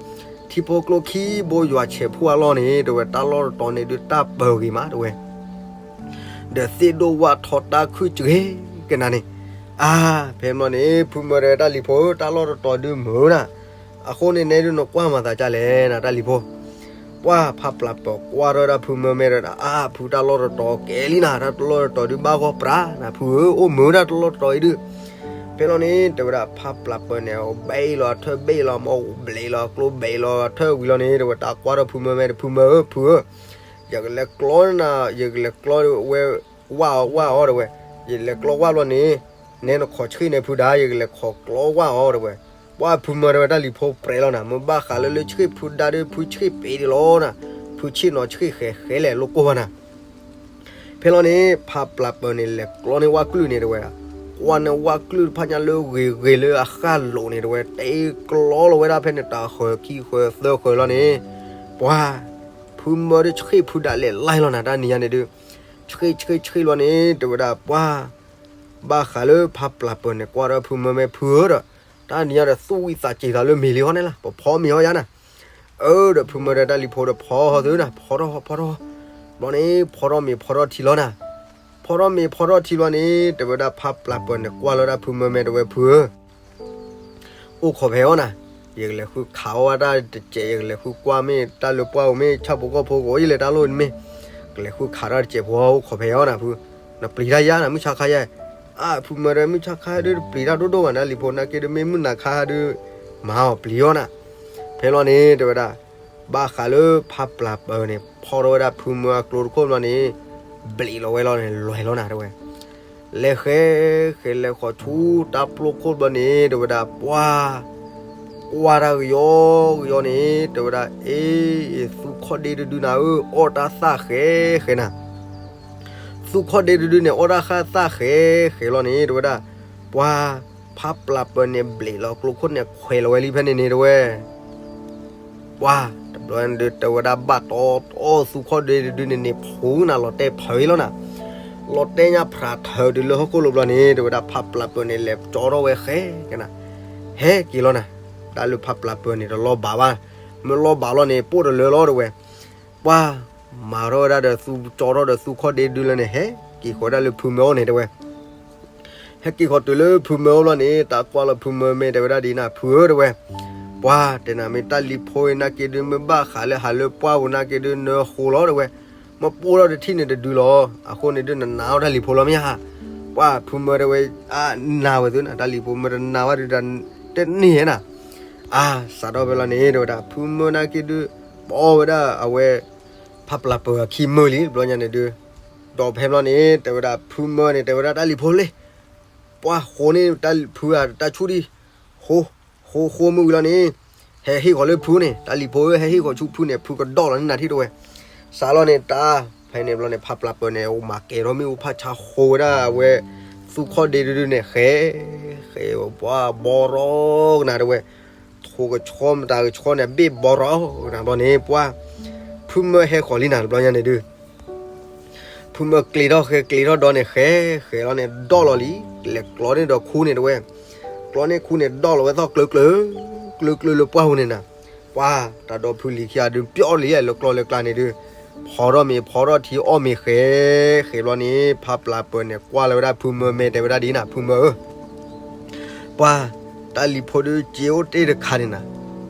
ထံဖိကျိခံဘိယွၤဆဲးဖှိၣ်အလီၢ်န့ၣ် တဲဝဲ တၢ်လီၢ်တတီၤန့ၣ်ဒုး တၢ်ပၢၤဂ့ၤမး တဲဝဲ. ဒီးသ့ၣ်ဒိၣ်ဝၣ်ထီတၢ်ခုၣ်စဂ့ၤကနၤန့ၣ်, အါ ဖဲမီန့ၣ် ဖုမၢဒီးတၢ်လံၤဖိဧၢ တၢ်လီၢ်တတီၤဒုးမုာ်နၤ, အဃိန့ၣ် နဲဒုးနကွၢ်မၤသးဒ်လဲၣ်နၤ တၢ်လံၤဖိ. ပှၢ်ဖါပျၢ်ပၢၢ်ကွၢ်ထီၣ်ဒၣ်ဖုမၢ မ့ၢ်တဲဒၣ် အါ ဖု တၢ်လီၢ်တတီၤကဲလံနၤ, တၢ်လီၢ်တတီၤဒုးဘၣ်ဂီၢ်ပြးနၤ ဖုဧၢ, အိၣ်မုာ်ဒၣ်တၢ်လီၢ်တတီၤအံၤဒုး, ဖဲလီၤန့ၣ် တဲဝဲဒၣ်ဖးပျၢ်ပၢၢ်န့ၣ် အဘဲအ့ၣ်လီၤအထၢၣ်ဘဲအ့ၣ်လီၤ မ့ၢ်ဘျဲးလီၤအကျိဘဲအ့ၣ်လီၤအထၢၣ်ဝံၤလီၤန့ၣ် တဲဝဲတၢ်ကွၢ်ထီၣ်ဖုမၢမဲ တဖုမၢဧၢ ဖုဧၢ, ယကလဲၤကျီနၤ ယကလဲၤကျီဝဲ ဝၣ်အီၤဝၣ်အီၤတဲဝဲ, ယလဲၤကျီဝၣ်ဘျီန့ၣ် နဲနခိးဆှ့ၣ်န့ၣ်ဖုဒၣ် ယကလဲၤခိးကျီဝၣ်အီၤတဲဝဲ, ပှၢ်ဖုမၢတဲဝဲတၢ်လံၤဖိပြဲးလီၤနၤ မ့ၢ်ဘၣ်ဃးလၢလၢဆှ့ၣ်ဖုဒါဒီး ဖုဆှ့ၣ်ပ့ၤဒံးလီၤနၤ, ဖုဆှ့ၣ်နီၤဆှ့ၣ်ဃဲးဃဲးလဲၣ်လိၣ်ကိၢ်ဘၣ်နၤ ဖဲလီၤန့ၣ် ဖးပျၢ်ပၢၢ်န့ၣ် လဲၤကျီန့ၢ်ဝၣ်ကျုၢ်န့ၣ်တဲဝဲ, ကွၢ်န့ၢ်ဝၣ်ကျုၢ်တဖၣ်ညါလၢဂ့ၤဂ့ၤလၢအဃၣ်လိာ်န့ၣ်တဲဝဲ တဲကျီလီၤဝဲဒၣ်ဖဲန့ၣ် တၢ်ဃၢၤခံဃၢၤသၢဃၢၤလီၤန့ၣ်, ပှၢ်, ဖုမၢဒီးဆှ့ၣ်ဖုဒါလဲၤလၢ်လီၤနၤ တၢ်နံၤညါန့ၣ်ဒုး, ဆှ့ၣ်ဆှ့ၣ်ဆှ့ၣ်လီၤန့ၣ် တဲဝဲဒၣ်ပှၢ် ဘၣ်ဃးလၢဖးပျၢ်ပၢၢ်န့ၣ် ကွၢ်ဒီးဖုမၢမဲဖုဧၢဒီး, တၢ်နံၤညါဒီးသူၣ်ဝံသးစူၤသးလၢမ့ၤလံဟီန့ၣ်လီၤ ပဖီမ့ၤဟီယါနၤ, အၢ ဒီးဖုမၢဒီးတၢ်လံၤဖိဒီးဖီသုနၤ ဖီထီၣ်ဖီထီၣ်, ဘျီန့ၣ် ဖီထီၣ်မ့ၤဖီထီၣ်ထံလီၤနၤ, ဖီထီၣ်မ့ၤဖီထီၣ်ထံလီၤန့ၣ် တဲဝဲဒၣ်ဖးပျၢ်ပၢၢ်န့ၣ် ကွၢ်လီၤဒၣ်ဖုမၢမဲတဲဝဲဖုဧၢ အိၣ်ခိးဖဲအီၤနၤ, ယကလဲၤဃုခးအီၣ်ဝဲတၢ်တစဲး ယကလဲၤဃုကွၢ်မ့ၢ်တၢ်လၢပှၢ်ပူၤမ့ၢ် ဆၣ်ဖိကီၢ်ဖိကအိၣ်ယလဲၤတၢ်လိၣ်မ့ၢ်, ကလဲၤဃုခးတၢ်တစဲးဖိအိၣ်ခိးဖဲအီၤနၤဖု, နပျံၤတၢ်ယါနၤ မုၢ်ဆါခါယါ, အါ ဖုမၢဒီးမုၢ်ဆါခါဒုးတပျံၤတၢ်ဒိၣ်ဒိၣ်ဘၣ် တၢ်လံၤဖိနာ်က့ဒုးမ့ၢ်မုၢ်နၤခါဒုး, မၤအီၤပျံၤအီၤနၤ, ဖဲလီၤန့ၣ် တဲဝဲဒၣ်, ဘၣ်ဃးလၢဖးပျၢ်ပၢၢ်န့ၣ် ဖီထီၣ်ဝဲဒၣ်ဖုမၢအကျိတခိၣ်ဘျီန့ၣ်, ဘျံးလီၤဝဲလီၤန့ၣ် လွဲၢ်လီၤနၤတဲဝဲ လဲၤဃဲ, ဃဲလဲၤဃီၤဆူတၢ်ပျိခိၣ်ဘျီန့ၣ် တဲဝဲဒၣ်ပှၢ်, ကွၢ်တၢ်ကယီကယီန့ၣ် တဲဝဲဒၣ် အ့ သူခီၣ်ဒ့တဒုနၤဧၢ အီၣ်တၢ်သၣ်ဃဲဃဲနၤ, သူခီၣ်ဒ့တဒုန့ၣ် အီၣ်တၢ်ဃၣ်သၣ်ဃဲဃဲလီၤန့ၣ် တဲဝဲဒၣ်, ပှၢ်, ဖးပျၢ်ပၢၢ်န့ၣ် ဘျံးလီၤကျိခိၣ်န့ၣ် ခွဲးလီၤဝဲလံဖဲန့ၣ်န့ၣ်တဲဝဲ ပှၢ်, တဘျီန့ၣ်ဒုး တဲဝဲဒၣ်ဘၣ်တီတီသူခီၣ်ဒ့တဒုန့ၣ်န့ၣ် ဖူနၤလီၤတဲာ်ဖးလီၤနၤ, လီၤတဲာ်ညါဖြးထၢတုၤလၢဟီၣ်ခိၣ်လိၤဘျီန့ၣ် တဲဝဲဒၣ်ဖးပျၢ်ပၢၢ်န့ၣ် လဲၤကၠီထီၣ်ဝဲဃဲကနၤ, ဟဲက့ၤလီၤနၤ, တၢ်လၢဖးပျၢ်ပၢၢ်န့ၣ် တလီၤဘၣ်ဘၣ်, မ့ၢ်လီၤဘၣ်လီၤန့ၣ် ပိၢ်တလၢလီၤတဲဝဲ, ပှၢ်, မၤထီၣ်ဝဲဒၣ်ဒီးသူကၠီထီၣ်ဒီးသူခီၣ်ဒ့ဒုလၢန့ၣ် ဟဲက့ၤဃီၤဒၣ်လၢဖုမၢအအိၣ်န့ၣ်တဲဝဲ ဟဲက့ၤဃီၤတုၤလၢဖုမၢအအိၣ်ဘျီန့ၣ် တၢ်ကွၢ်လီၤဖုမၢမဲာ်တဲဝဲဒၣ်ဒ်နၤ ဖုဧၢတဲဝဲ, ပှၢ်, တဲနၤမ့ၢ်တၢ်လံၤဖိအံၤနာ်က့ဒုး မ့ၢ်ဘၣ်ဃးလၢဟးလၢပှၢ်ပူၤနာ်က့ဒုး နၢဃိလီၤတဲဝဲ, မ့ၢ်ပိၢ်ထီၣ်တထံၣ်န့ၣ်တဒုလီၤ, အဃိန့ၣ်ဒုးနနာ်အီၣ်တၢ်လံၤဖိလီၤမ့ၢ်ဧါ, ပှၢ်, ဖုမၢတဲဝဲ, အါ, နၢ်ဝဲသုနၤ တၢ်လံၤဖိမၢတနာ်ဝဲဒုး တန့ၢ်ဧါနၤ, အါ, စးထီၣ်ဖဲလီၤန့ၣ် တဲဝဲဒၣ် ဖုမၢနာ်က့ဒုး, ပအီၣ်ဝဲဒၣ်အဝဲ ဖးပျၢ်ပၢၢ်အခံမၢလံတဘျီညါန့ၣ်ဒုး, ဒီးဖဲဘျီန့ၣ် တဲဝဲဒၣ်ဖုမၢန့ၣ် တဲဝဲဒၣ်တၢ်လံၤဖိလံ, ပှၢ်ဃိန့ၣ်တၢ်ဖုဧါတၢ်ဆူၣ်ဒံး, ဃိ, ဃိဃိမုၢ်ဝံၤလီၤန့ၣ်, ဟဲဟ့ၣ်ဃီၤလၢဖုန့ၣ် တၢ်လံၤဖိဧၢ ဟဲဟ့ၣ်ဃီၤဆူဖုန့ၣ် ဖုကဒီၣ်လီၤန့ၢ်နၤထံၣ်တဲဝဲ, စးလီၤန့ၣ်တၢ်, ဖဲန့ၣ်ဘျီန့ၣ် ဖးပျၢ်ပၢၢ်န့ၣ် အိၣ်မၤကဲၤထီၣ်မ့ၣ်အူဖးဆါဃိဝဲဒၣ်အဝဲ, သူခီၣ်ဒ့ဒုဒုန့ၣ် ဃဲ, ဃဲပှၢ်ဘီရီကနၤတဲဝဲ ထိၣ်ကဆီမတၤကဆီန့ၣ် ဘ့ၣ်ဘီရီကနၤဘျီန့ၣ် ပှၢ်, ဖုမၢဟဲဃီၤလံနၤတဘျီညါန့ၣ်ဒုး, ဖုမၢကျ့ၤထီၣ်ဃဲကျ့ၤထီၣ်ဒီးန့ၣ် ဃဲ, ဃဲလီၤန့ၣ် ဒီၣ်လီၤလံ, လဲၤကျီန့ၢ်ဒီးခူန့ၣ်တဲဝဲ, ကျီန့ၢ်ခူန့ၣ် ဒီၣ်လီၤဝဲသီၣ်ကျၢၤကျၢၤ, ကျၢၤကျၢၤလၢပှၢ်ပူၤန့ၣ်နၤ, ပှၢ်, တၢ်ဒီဖုလံၤခံဂၤဒုး ပျီလံလၢကျီလၢကျါန့ၣ်ဒုး, ဖီထီၣ်မ့ၤဖီထီၣ်ထံအီၣ်မ့ၤဃဲ, ဃဲဘျီန့ၣ် ဖးပျၢ်ပၢၢ်န့ၣ် ကွၢ်လီၤဝဲဒၣ်ဖုမၢမဲာ်တဲဝဲဒၣ်ဒ်နၤ ဖုမၢဧၢ ပှၢ်, တၢ်လံၤဖိဒုး စ့အိၣ်တ့ၢ်တခါန့ၣ်နၤ,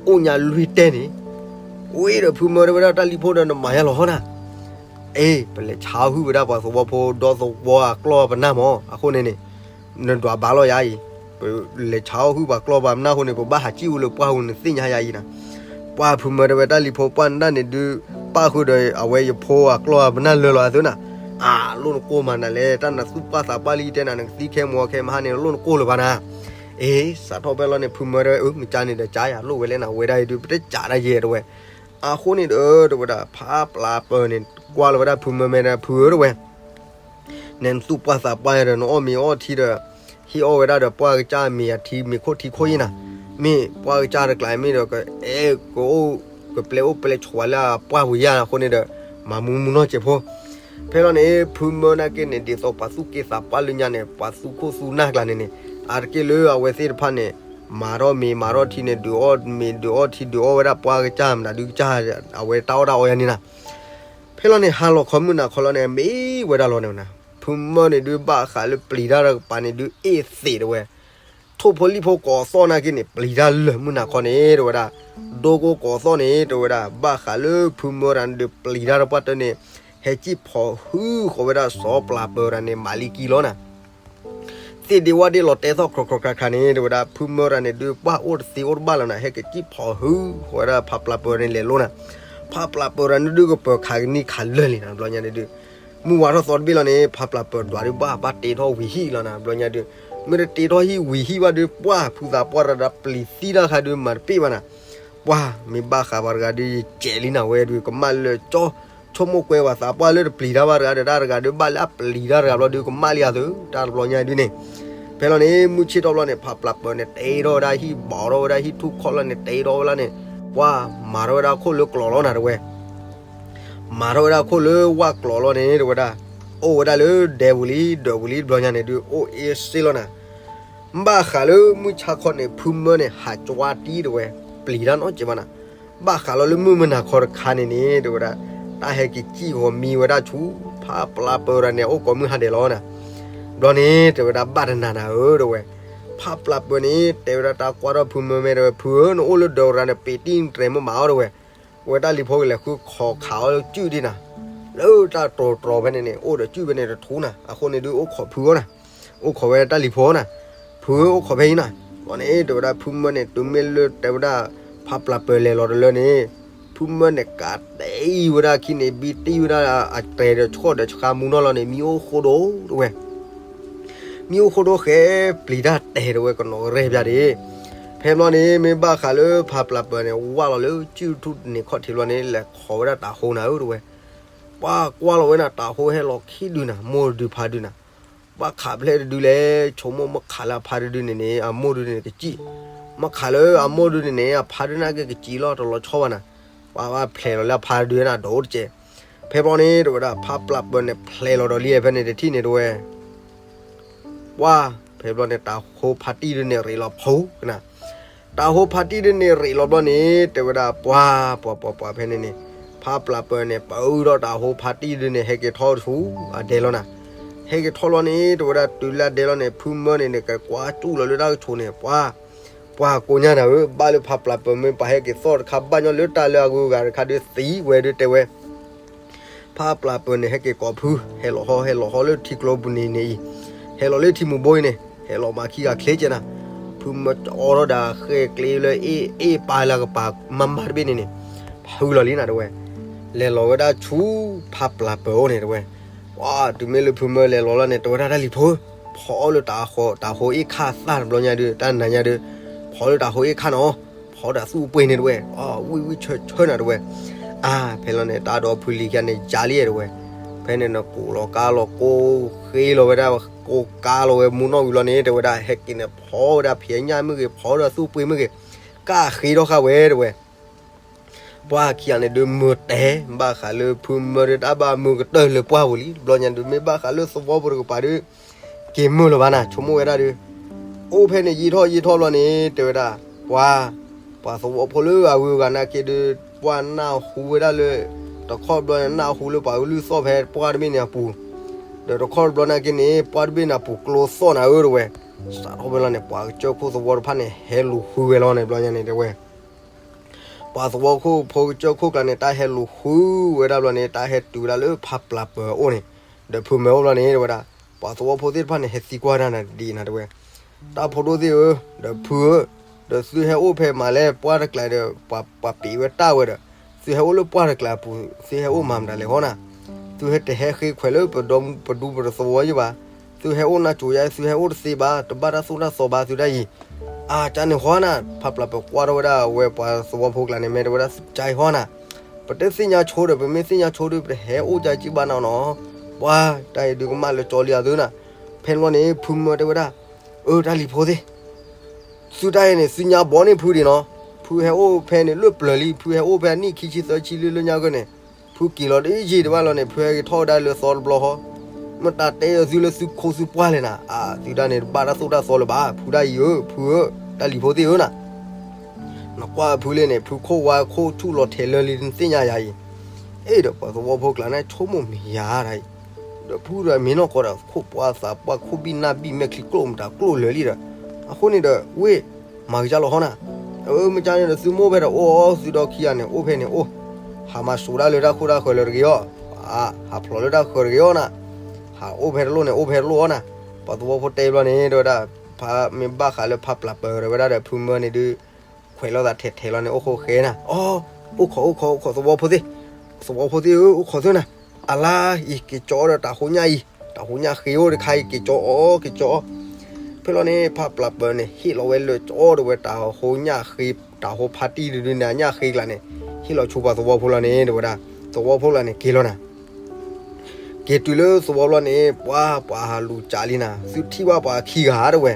အိၣ်ညါလွံၢ်တဲၢ်န့ၣ်, ဝံၤဒီးဖုမၢတဲဝဲဒၣ်တၢ်လံၤဖိဒီးနမၤယါလီၤဟီနၤ, အ့ ပလဲၤဆါအီၣ်ဟုၣ်ဝဲဒၣ်ပှၤသဝီဖိဒီသဝီအကျီၢ်ပနၢ်မၢ် အဃိန့ၣ်န့ၣ်, နဒွးဘၣ်လီၤယၤအံၤ, ပလဲၤဆါအီၣ်ဟုၣ်ပှၤကျီၢ်ပှၤပနၢ်အဃိန့ၣ် ပဘၣ်ဟးစံၣ်ဝဲလၢပှၢ်ပူၤန့ၣ်သ့ၣ်ညါယၤအံၤနၤ, ပှၢ်ဖုမၢတဲဝဲတၢ်လံၤဖိပှၢ်နဒၣ်န့ၣ်ဒုး, ပၣ်ဃုာ်ဒီးအဝဲယဖိအကျီၢ်ပနၢ်လၢာ်လီၤအသုနၤ, အလိၣ်နကိၢ်မးနၤလဲၣ် တၢ်နသူၣ်ပှၢ်သးပှၢ်လံတဲနၤ နကသံခဲမီၤခဲမဟါန့ၣ် လိၣ်နကိၢ်လၢၤဘၣ်နၤ, အ့ စးထီၣ်ဖဲလီၤန့ၣ် ဖုမၢတဲဝဲ အၢ မ့ၢ်ကါန့ၣ်ဒီးကါယၤ လိၣ်ဝဲလဲၣ်နၤ ဝဲဒၣ်အံၤဒုး ပတကးဒၣ်ယဲတဲဝဲ, အဃိန့ၣ်ဒီး တဲဝဲဒၣ် ဖးပျၢ်ပၢၢ်န့ၣ် ကွၢ်လီၤဝဲဒၣ်ဖုမၢမဲာ်ဒီးဖုဧၢတဲဝဲ နဲနသူၣ်ပှၢ်သးပှၢ်ဒီး နအီၣ်မ့ၤအီထံဒီး, ဟ့ၣ်အီၣ်ဝဲဒၣ်ဒီးပှၢ်ကစၢ်မ့ၤအထံမ့ၤခိၣ်ထံခိၣ်အံၤနၤ, မ့ၢ်ပှၢ်ကစၢ်တကျါမ့ၢ်ဒီး ကအဲၣ်ကအိၣ်, ကပျဲအိၣ်ပျဲဆိးဝဲလၢအပှၢ်ပူၤယါအဃိန့ၣ်ဒီး, မၤမူမူနီၢ်စဲးဖိ, ဖဲလီၤန့ၣ် ဖုမၢနာ်က့န့ၣ် ဒ်သိးပှၤသူၣ်က့သးပှၢ်လၢညါန့ၣ် ပှၤသူၣ်ခိၣ်သူၣ်နၢ်ကျါန့ၣ်န့ၣ်, အါတက့ၢ်လၢအဝဲသ့ၣ်တဖၣ်န့ၣ်, မၤထီၣ်မ့ၤမၤထီၣ်ထံန့ၣ် ဒုးအီၣ်မ့ၤဒုးအီၣ်ထံဒုးအီၣ်ဝဲဒၣ်ပှၢ်ကစၢ်မတၤဒုးကစၢ်, အဝဲတၢ်အီၣ်တၢ်အီယါန့ၣ်နၤ ဖဲလီၤန့ၣ် ဟါလီၤခီမုၢ်နၤခီလီၤန့ၣ် မ့ၢ်ဝဲဒၣ်လီၤန့ၣ်နၤ, ဖုမၢန့ၣ်ဒုးဘၣ်ဃးလၢပျံၤတၢ်တကပၤန့ၣ်ဒုးအ့ၣ်သ့းတဲဝဲ, ထိၣ်ဖိလံၣ်ဖိကိးသီၣ်နာ်က့န့ၣ် ပျံၤတၢ်လၢာ်မုၢ်နၤခီန့ၣ် တဲဝဲဒၣ်, ဒိကိကိးသီၣ်န့ၣ် တဲဝဲဒၣ် ဘၣ်ဃးလၢဖုမၢတၢ်န့ၣ်ဒုးပျံၤတၢ်တပှၢ်တၢၢ်န့ၣ်, ဟဲစံၣ်ဖီၣ်ဟုဃီၤဝဲဒၣ်စီၤပျၢ်ပၢၢ်တၢ်န့ၣ် မၤလံကံလီၤနၤ သ သ့ၣ်ဒ့ဝၣ်ဒ့လီၤတဲာ်သီၣ် ခြီးခြီးခါခါန့ၣ် တဲဝဲဒၣ် ဖုမၢတဂၤန့ၣ်ဒုး ပှၢ်အိၣ်တသ့အိၣ်တဘၣ်လီၤနၤ, ဟဲက့ၤစံၣ်ဖီၣ်ဟုဃီဝဲဒၣ် ဖးပျၢ်ပၢၤန့ၣ်လဲၤလိၤနၤ. ဖးပျၢ်ပၢၤတဂၤန့ၣ်ဒုး ကပၢၤခးကနံၣ်ခးလၢာ်လံနၤ ဘျီညါဒုး. မုၢ်ဝါထီၣ်သီတဘ့ၣ်လီၤန့ၣ် ဖးပျၢ်ပၢၤဒွးဒုး ဘၣ်ဘၣ်တ့ထီၣ်ဝံၤဟံၣ်လီၤနၤ ဘျီညါဒုး. မ့ၢ်တတ့ထီၣ်ဟံၣ်ဝံၤဟံၣ်ဘၣ်ဒုး ပှၢ်ဖုသးပှၢ်တဂၤဒီး ပျံၤသံတၢ်ခါဒုး မၤတပ့ၢ်ဘၣ်နၤ. ပှၢ်မ့ၢ်ဘၣ်ဃးပှၤတဂၤဒုး ယစဲးလံနၤဝဲဒုး ကမၣ်လၢာ်ကၠီ, ဆိကမိၣ်ကွဲပှၤသးပှၢ်လၢတပျံၤတၢ်ဘၣ်တဂၤဒီး တၢ်တဂၤဒုး ဘၣ်လၢအပျံၤတၢ်တဂၤဘျီဒုး ကမၣ်လံအသု တၢ်တဘျီညါဒုးန့ၣ်. ဖဲလီၤန့ၣ် မုၢ်ဆ့ၣ်ထီၣ်ဘျီန့ၣ် ဖးပျၢ်ပၢၤန့ၣ် တ့ထီၣ်ဝဲဒၣ်ဟံၣ် ဘီၣ်ထီၣ်ဝဲဒၣ်ဟံၣ်ထူၣ်ခီၣ်လီၤန့ၣ် တ့ထီၣ်ဝဲလီၤန့ၣ် ပှၢ်မၤထီၣ်ဝဲဒၣ်ခိၣ်လၢကျီၤလီၤနၤ တဲဝဲ မၤထီၣ်ဝဲဒၣ်ခိၣ်လၢဝၣ်ကျီၤလီၤန့ၣ် တဲဝဲဒၣ်. အိၣ်ဝဲဒၣ်လၢဒဲပူၤလံ ဒဲပူၤလံ တဘျီညါန့ၣ်ဒုး အိၣ်အ့ၣ်စ့လီၤနၤ. ဘၣ်ဃးလၢမုၢ်ဆါခီန့ၣ် ဖုမၢန့ၣ် ဟးကွၢ်တံၢ် တဲဝဲ, ပျံၤတၢ်နီတစဲးဘၣ်နၤ. ဘၣ်ဃးလီၤလၢမုၢ်မုၢ်နၤခီတခါန့ၣ်န့ၣ် တဲဝဲဒၣ်, တၢ်ဟဲက့ၤစံၣ်ဂီၤမံဝဲဒၣ်ဆူ ဖးပျၢ်ပၢၤတဂၤန့ၣ် အိၣ်ကိးမုၢ်ဟါဒဲးလီၤနၤ. ဘျီန့ၣ် တဲဝဲဒၣ် ဘၣ်တနၤနၤဧၢ တဲဝဲ. ဖးပျၢ်ပၢၤန့ၣ် တဲဝဲဒၣ် တၢ်ကွၢ်ထီၣ်ဖုမၢမ့ၢ် တဲဝဲ, ဖုဧၢ နအိၣ်လၢဒဲတဂၤန့ၣ် ပ့ၤတံၢ်တြဲၤမ့ၢ်မးအီၤ တဲဝဲ. ဝဲတၢ်လံၤဖိကလဲၤဃုခီၣ်ခးအီၤလၢစုၣ်ဒံးနၤ, လၢတၢ်တြီၤတြီၤဖဲန့ၣ်န့ၣ် အိၣ်ဒီးစုၣ်ဖဲန့ၣ်တထူနၤ. အဃိန့ၣ်ဒုး အိၣ်ခိးဖုအီၤနၤ, အိၣ်ခိးဝဲတၢ်လံၤဖိနၤ. ဖုဧၢ အိၣ်ခိးဖဲအံၤနၤ. ဘျီန့ၣ် တဲဝဲဒၣ် ဖုမၢန့ၣ် တုၤမ့ၢ်လၢတဲဝဲဒၣ် ဖးပျၢ်ပၢၤလဲၤလီၤတလၢန့ၣ်, ဖုမၢန့ၣ် ကးတံၢ်ဝဲဒၣ်ခံန့ၣ် ဘံတံၢ်ဝဲဒၣ်အတြဲၤဒီးဆှီၣ်ဒီးဆှါမူနီၢ်လီၤန့ၣ် မံအိၣ်ဃိဒိၣ် တဲဝဲ မံအိၣ်ဃိဒိၣ်ဃဲ ပျံၤတၢ်တဲာ် တဲဝဲ ကနီၤကရဲၣ်ပၠးဒ့ၣ်. ဖဲဘျီန့ၣ် မ့ၢ်ဘၣ်ဃးလၢဖးပျၢ်ပၢၤန့ၣ် ဝၢ်လီၤလၢစုၣ်ထူၣ်တန့ၢ်ခီၣ်ထံးဘျီန့ၣ် လဲၤခိးဝဲဒၣ်တၤဟိနၤဧၢ တဲဝဲ. ပှၤကွၢ်လီၤဝဲနၤ တၤဟိဟဲလီၤခံဒုနၤ မိၢ်တဒုဖါဒုနၤ. ပှၤခးဖျဲၣ်တဒုလဲၣ် ဆိကမိၣ်မ့ၢ်ခးလၢအဖါတဒုန့ၣ်န့ၣ် အမိၢ်ဒုန့ၣ်ကစံၣ်, မ့ၢ်ခးလၢအမိၢ်ဒုန့ၣ်န့ၣ် အဖါဒုန့ၣ်က့ၤကစံၣ်လီၤ တလီၤဆီဘၣ်နၤ. ပှၤဘၣ်ဖျဲးလီၤလၢအဖါတဒုန့ၣ် ဒိၣ်တကဲး. ဖဲဘျီန့ၣ် တဲဝဲဒၣ် ဖးပျၢ်ပၢၤန့ၣ် ဖျဲးလီၤဒီးလံဖဲန့ၣ်တထံၣ်န့ၣ် တဲဝဲ ပှၤ ဖဲဘျီန့ၣ် တၤဟိဖါတံၢ်ဒုန့ၣ်ရ့းလီၤဖုကနၤ. တၤဟိဖါတံၢ်ဒုန့ၣ်ရ့းလီၤဘျီန့ၣ် တဲဝဲဒၣ် ပှၤ ပှၤ ပှၤ ပှၤ ဖဲန့ၣ်န့ၣ် ဖးပျၢ်ပၢၤန့ၣ် ပၢအုဒီးတၤဟိဖါတံၢ်ဒုန့ၣ် ဟဲက့ၤထီၣ်ဆူအဒဲလီၤနၤ. ဟဲက့ၤထီၣ်လီၤန့ၣ် တဲဝဲဒၣ် တုၤလၢအဒဲလီၤန့ၣ် ဖုမၢန့ၣ်န့ၣ် ကကွၢ်စူၣ်လီၤလၢတၢ်ကဆိးန့ၣ် ပှၤ ပှၤကိးညါနၤဧၢ ဘၣ်လၢဖးပျၢ်ပၢၤမ့ၢ်ပှၤဟဲက့ၤသီၣ်တခါဘၣ်ညီလၢတၢ်လၢအဂုၤအဂၤတခါဒုးသံဝဲဒုးတဲဝဲ ဖးပျၢ်ပၢၤန့ၣ် ဟဲက့ၤကိးဖု ဟဲလီၤဟီ ဟဲလီၤဟီလၢထံကျိပူၤန့ၣ်န့ၣ်အံၤ, ဟဲလီၤလၢထံမူၤဘိအံၤန့ၣ် ဟဲလီၤမၤခံဂၤချ့ကဲနၤ. ဖုမၢကအိးထီၣ်ဒီးဃဲၢ်ကျ့လၢအ့ၣ်အ့ၣ်ပာ်လၢကပၤမၤမၤတဘ့ၣ်န့ၣ်န့ၣ် ဖုလီၤလံနၤတဲဝဲ. လဲၤလီၤဝဲဒၣ်ဆူဖးပျၢ်ပၢၤအိၣ်န့ၣ်တဲဝဲ. ပှၤ တုၤမ့ၢ်လၢဖုမၢလဲၤလီၤလီၤန့ၣ် တဲဝဲဒၣ်တၢ်လံၤဖိ ဖီအီၣ်လၢတၤဟိအ့ၣ်ခၣ်သၣ်တဘျီညါဒုး တၢ်နၤညါဒုး ဖီလၢတၤဟိအ့ၣ်ခၣ်နီၤ ဖီဒၣ်သူၣ်အပှ့ၤန့ၣ်တဲဝဲ. ဝံၣ်ဝံၣ်ဆၢဆၢနၤတဲဝဲ. အါ ဖဲလီၤန့ၣ် တၢ်ဒီဖုလံၤခံဂၤန့ၣ် ယၤလံတဲဝဲ. ဖဲန့ၣ်နကိးလီၤကါလီၤကိးဃ့လီၤဝဲဒၣ် ကိးကါလီၤဝဲမူနီၣ်ဝံၤလီၤန့ၣ် တဲဝဲဒၣ် ဟဲက့ၤန့ၣ် ဖီဝဲဒၣ်ဖံးညၣ်မ့ၢ်ဂ့ၤ ဖီဒၣ်သူၣ်ပှ့ၤမ့ၢ်ဂ့ၤ ကဃ့ထီၣ်ဃာ်ဝဲတဲဝဲ. ပှၤခံဂၤန့ၣ်ဒုးမုာ်တဲာ် ဘၣ်ဃးလၢဖုမၢဒုးတၢ်ဘၣ်မုာ်ကတၢၢ်လၢပှၢ်ပူၤလံ တဘျီညါဒုး မ့ၢ်ဘၣ်ဃးလၢသဝီဖိတကပၤဒုး က့ၤမုာ်လၢၤဘၣ်နၤ ဆိကမိၣ်ဝဲဒၣ်ဒုး အိၣ်ဖဲန့ၣ်ယံာ်ထီၣ်ယံာ်ထီၣ်ဘျီန့ၣ် တဲဝဲဒၣ် ပှၤ ပှၤသဝီဖိလၢအဂုၤအဂၤနာ်က့ဒုး ပှၢ်နၢ်ဟူဝဲဒၣ်လၢ တခီတဘျီန့ၣ် နၢ်ဟူလၢပှၤကလုၢ်သီၣ်ဖဲပှၢ်တဘ့ၣ်န့ၣ်အပူၤ, ဒီးတခီတဘျီနာ်က့န့ၣ် ပှၢ်တဘ့ၣ်န့ၣ်အပူၤကျိသီၣ်နၤဧၢတဲဝဲ. စးထီၣ်ဖဲလီၤန့ၣ် ပှၤကစၢၢ်ခိၣ်သဝီတဖၣ်န့ၣ် ဟဲလူၤဃုဝဲလီၤန့ၣ် တဘျီညါန့ၣ်တဲဝဲ ပှၤသဝီခိၣ်ဖိကစၢၢ်ခိၣ်ကျါန့ၣ် တၢ်ဟဲလူၤဃုဝဲဒၣ်ဘျီန့ၣ် တၢ်ဟဲတုၤဝဲဒၣ်လၢဖးပျၢ်ပၢၤအအိၣ်န့ၣ်, ဒီးဖုမၢအိၣ်ဘျီန့ၣ် တဲဝဲဒၣ်, ပှၤသဝီဖိသ့ၣ်တဖၣ်န့ၣ် ဟဲသံကွၢ်တၢ်နၤဒ်နၤတဲဝဲ, တၢ်ဖိဒိၣ်သ့ၣ်ဧၢ, ဒီးဖုဧၢ, ဒီးသုဟဲအိၣ်ဖဲမးလဲၣ် ပှၢ်တကျးဒီး ပှၤပာ်ပ့ၤဝဲတၢ်ဝဲဒီး, သုဟဲအိၣ်လၢပှၢ်တကျးအပူၤ သုဟဲအိၣ်မၤမတၤလဲၣ်ဃီနၤ, သုဟဲတဟဲဃ့ခွဲးလၢပဒီပုၢ်ဝဲၢ်ယဘၣ်, သုဟဲအိၣ်နၢ်ကိၤယါ သုဟဲအိၣ်တသ့ဘၣ်, တဘၣ်တၢ်သိၣ်တၢ်သီဘၣ်သုတၢ်အံၤ, အါ ကန့ၣ်ဃီနၤ, ဖးပျၢ်ပၢၤကွၢ်ထီၣ်ဝဲဒၣ်အဝဲပှၤသဝီဖိကျါန့ၣ် မ့ၢ်တဲဝဲဒၣ် ကဃီနၤ, ပတသ့ၣ်ညါဆိဒီး ပမ့ၢ်သ့ၣ်ညါဆိဒီး ပတဟဲအိၣ်ကစၢ်ကံဘၣ်နၤနီၤ, ပှၤတၢ်အံၤဒုးကမၣ်လၢကၠီလံအသုနၤ, ဖဲန့ၣ်ဘျီန့ၣ် ဖုမၢတဲဝဲဒၣ်, အၢ တၢ်လံၤဖိသ့ၣ် သုတၢ်အံၤန့ၣ် သုညါဘီန့ၢ်ဖုဒံးနီၤ, ဖုဟဲအိၣ်ဖဲန့ၣ်လၢပျၢၤလံ, ဖုဟဲအိၣ်ဖဲအနံၣ်ခံဆံသၢဆံလၢလၢညါကန့ၣ်, ဖုက့ၤလီၤတယံာ်တဘၣ်လီၤန့ၣ် ဖုဟဲက့ၤထီၣ်ဝဲဒၣ်လၢသီတဘျီဃီ, မ့ၢ်တၢ်တဲအီၤသုလၢသုခိၣ်သုပှၢ်လဲၣ်နၤ, အါ သုတၢ်န့ၣ်တဘၣ်တၢ်သိၣ်တၢ်သီလၢၤဘၣ်, ဖုတၢ်အံၤဧၢ ဖုဧၢ, တၢ်လံၤဖိသ့ၣ်ဧၢနၤ နကွၢ်ဖုလဲၣ်န့ၣ် ဖုခိၣ်ဝါခိၣ်ဆူၣ်လီၤထဲးလၢလံနသ့ၣ်ညါယၤအံၤ, အဲၣ်ဒီးပှၤသဝီဖိကျါန့ၣ် ဆိကမိၣ်မ့ၢ်ယၤတၢ်အံၤ, ဒီးဖုဒီးမ့ၢ်နီၢ်ကီးဒီး ခိၣ်ပှၢ်သးပှၢ်ခိၣ်ဘံၣ်နၢ်ဘံၣ်မဲာ်ချံကျိၣ်မတၤကျိၣ်လၢာ်လံဒီး, အဃိန့ၣ်ဒီး ဝ့ၢ် မၤကစၢ်လီၤဟီနၤ, အၢမ့ၢ်ကန့ၣ်ဒီးသုမိၢ်ဖဲဒီးအိၣ်အီၤ သုဒီခံဂၤန့ၣ် အိၣ်ဖဲန့ၣ်အိၣ်, ဟးမၤစိာ်ဒၣ်လၢတၢ်ခိၣ်တၢ်ဃၢၤလၢတဂ့ၤအီၤ, ဟးဖျိးလၢတၢ်ဃၢၤတဂ့ၤအီၤနၤ, ဟးအိၣ်ဖဲတလိၣ်န့ၣ် အိၣ်ဖဲတလိၣ်အီၤနၤ ပှၤသဝီဖိတဲဘျီန့ၣ် တဲဝဲဒၣ်, ဖးမ့ၢ်ဘၣ်ဃးလၢဖးပျၢ်ပၢၢ် တဲဝဲဒၣ်ဒီး ဖုမၢန့ၣ်ဒုး ခွဲးလိာ်သးထဲထဲလီၤန့ၣ် အိၣ်ဃိဃဲနၤ, အိၣ်ခိး အိၣ်ခိး အိၣ်ခိး သဝီဖိသ့ၣ်, သဝီဖိသ့ၣ်ဧၢ အိၣ်ခိးသ့ၣ်နၤ, အလါအံၤ က့ၤကၠီအီၤဒီးတၢ်ဟိညၣ်အံၤ, တၢ်ဟိညၣ်ဃ့အိၣ်တခါအံၤ က့ၤကၠီအီၤ က့ၤကၠီအီၤ. ဖဲလီၤန့ၣ် ဖးပျၢ်ပၢၢ်န့ၣ် ဟ့ၣ်လီၤဝဲလၢာ်ကၠီအီၤ တဲဝဲ တၢ်ဟိညၣ်ဃ့, တၢ်ဟိဖါတံၢ်ဒုးန့ၣ် ညၣ်ဃ့ကျါန့ၣ်, ဟ့ၣ်လီၤဆူပှၤသဝီဖိလီၤန့ၣ် တဲဝဲဒၣ်, သဝီဖိလီၤန့ၣ် က့ၤလီၤနၤ က့ၤတုၤလၢသဝီဘျီန့ၣ် ပှၤ ပှၤဟးလူၤကးလံနၤ, သုထံၣ်ဘၣ်ပှၤခံဂၤတဲဝဲ,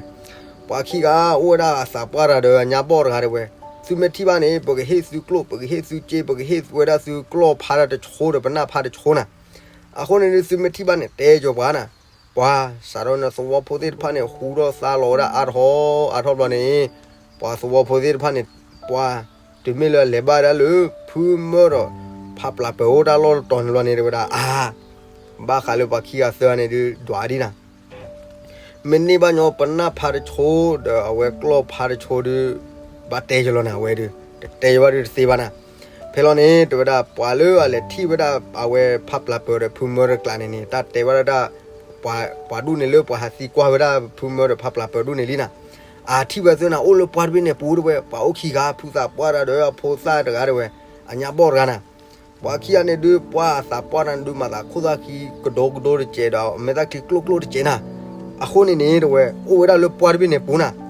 ပှၤခံဂၤ အိၣ်ဝဲဒၣ်အသးပှၢ်တဂၤဒီးအညါဘီၣ်တဂၤတဲဝဲ, သုမ့ၢ်ထံၣ်ဘၣ်န့ၣ် ပကဟ့ၣ်သုကျိၣ် ပကဟ့ၣ်သုစ့ ပကဟ့ၣ်ဝဲဒၣ်သုကျီၢ်ဖါတၢ်တဆိဒီးပနၢ်ဖါတဆိနၤ, အဃိန့ၣ်ဒုး သုမ့ၢ်ထံၣ်ဘၣ်န့ၣ် တဲကၠီၤပှၤနၤ, ပှၤ စးထီၣ်န့ၣ် သဝီဖိသ့ၣ်တဖၣ်န့ၣ် ဟူထီၣ်သါလီၤဝဲဒၣ်အါထီၣ်အါထီၣ်ဘျီန့ၣ်, ပှၤသဝီဖိသ့ၣ်တဖၣ်န့ၣ်, ပှၤ တုၤမ့ၢ်လၢအလဲၤဘၣ်ဒၣ်လၢ ဖုမၢဒီး ဖးပျၢ်ပၢၢ်အိၣ်တၢ်လီၢ်တတီၤန့ၣ်ဘျီန့ၣ် တဲဝဲဒၣ် အါ, ဘၣ်ဃးလၢပှၤခံဂၤသၢဂၤန့ၣ်ဒုး ဒွးဒံနၤ မ့ၢ်န့ၢ်ဘၣ်ညီပနၢ်ဖါတဆိဒီးအဝဲကျီၢ်ဖါတဆိဒုး ဘၣ်တဲယလီၤနၤ အဝဲဒုး, တတဲယဘၣ်ဒုးတသ့ဘၣ်နၤ. ဖဲလီၤန့ၣ် တဲဝဲဒၣ် ပှၤလၢအလဲၤထံၣ်ဝဲဒၣ်အဝဲဖးပျၢ်ပၢၢ်ဒီးဖုမၢတကျးန့ၣ်န့ၣ် တၢ်တဲဘၣ်ဒၣ် ပှၤဒူၣ်န့ၣ်လၢပှၤဟးသံကွၢ်ဝဲဒၣ်ဖုမၢဒီးဖးပျၢ်ပၢၢ်ဒူၣ်န့ၣ်လံနၤ, အထံၣ်ဝဲသ့ၣ်နၤ အိၣ်လၢပှၢ်တဘ့ၣ်န့ၣ်ပူၤ တဲဝဲ ပှၤအိၣ်ခံဂၤ ဖုသးပှၢ်တဂၤဒီးအဖိသၣ်တဂၤ တဲဝဲ အညါဘီၣ်တဂၤနၤ. ပှၤခံဂၤန့ၣ်ဒုး ပှၤအသးပှၢ်တဂၤန့ၣ်ဒုး မၤသးခိၣ်သၣ်ခံကဒီကဒီတစဲးဒီး မဲာ်သၣ်ချံကျိၣ်ကျိၣ်တစဲးနၤ. အဃိန့ၣ်န့ၣ် တဲဝဲ အိၣ်ဝဲဒၣ်လၢပှၢ်တဘ့ၣ်န့ၣ်ပူၤနၤ.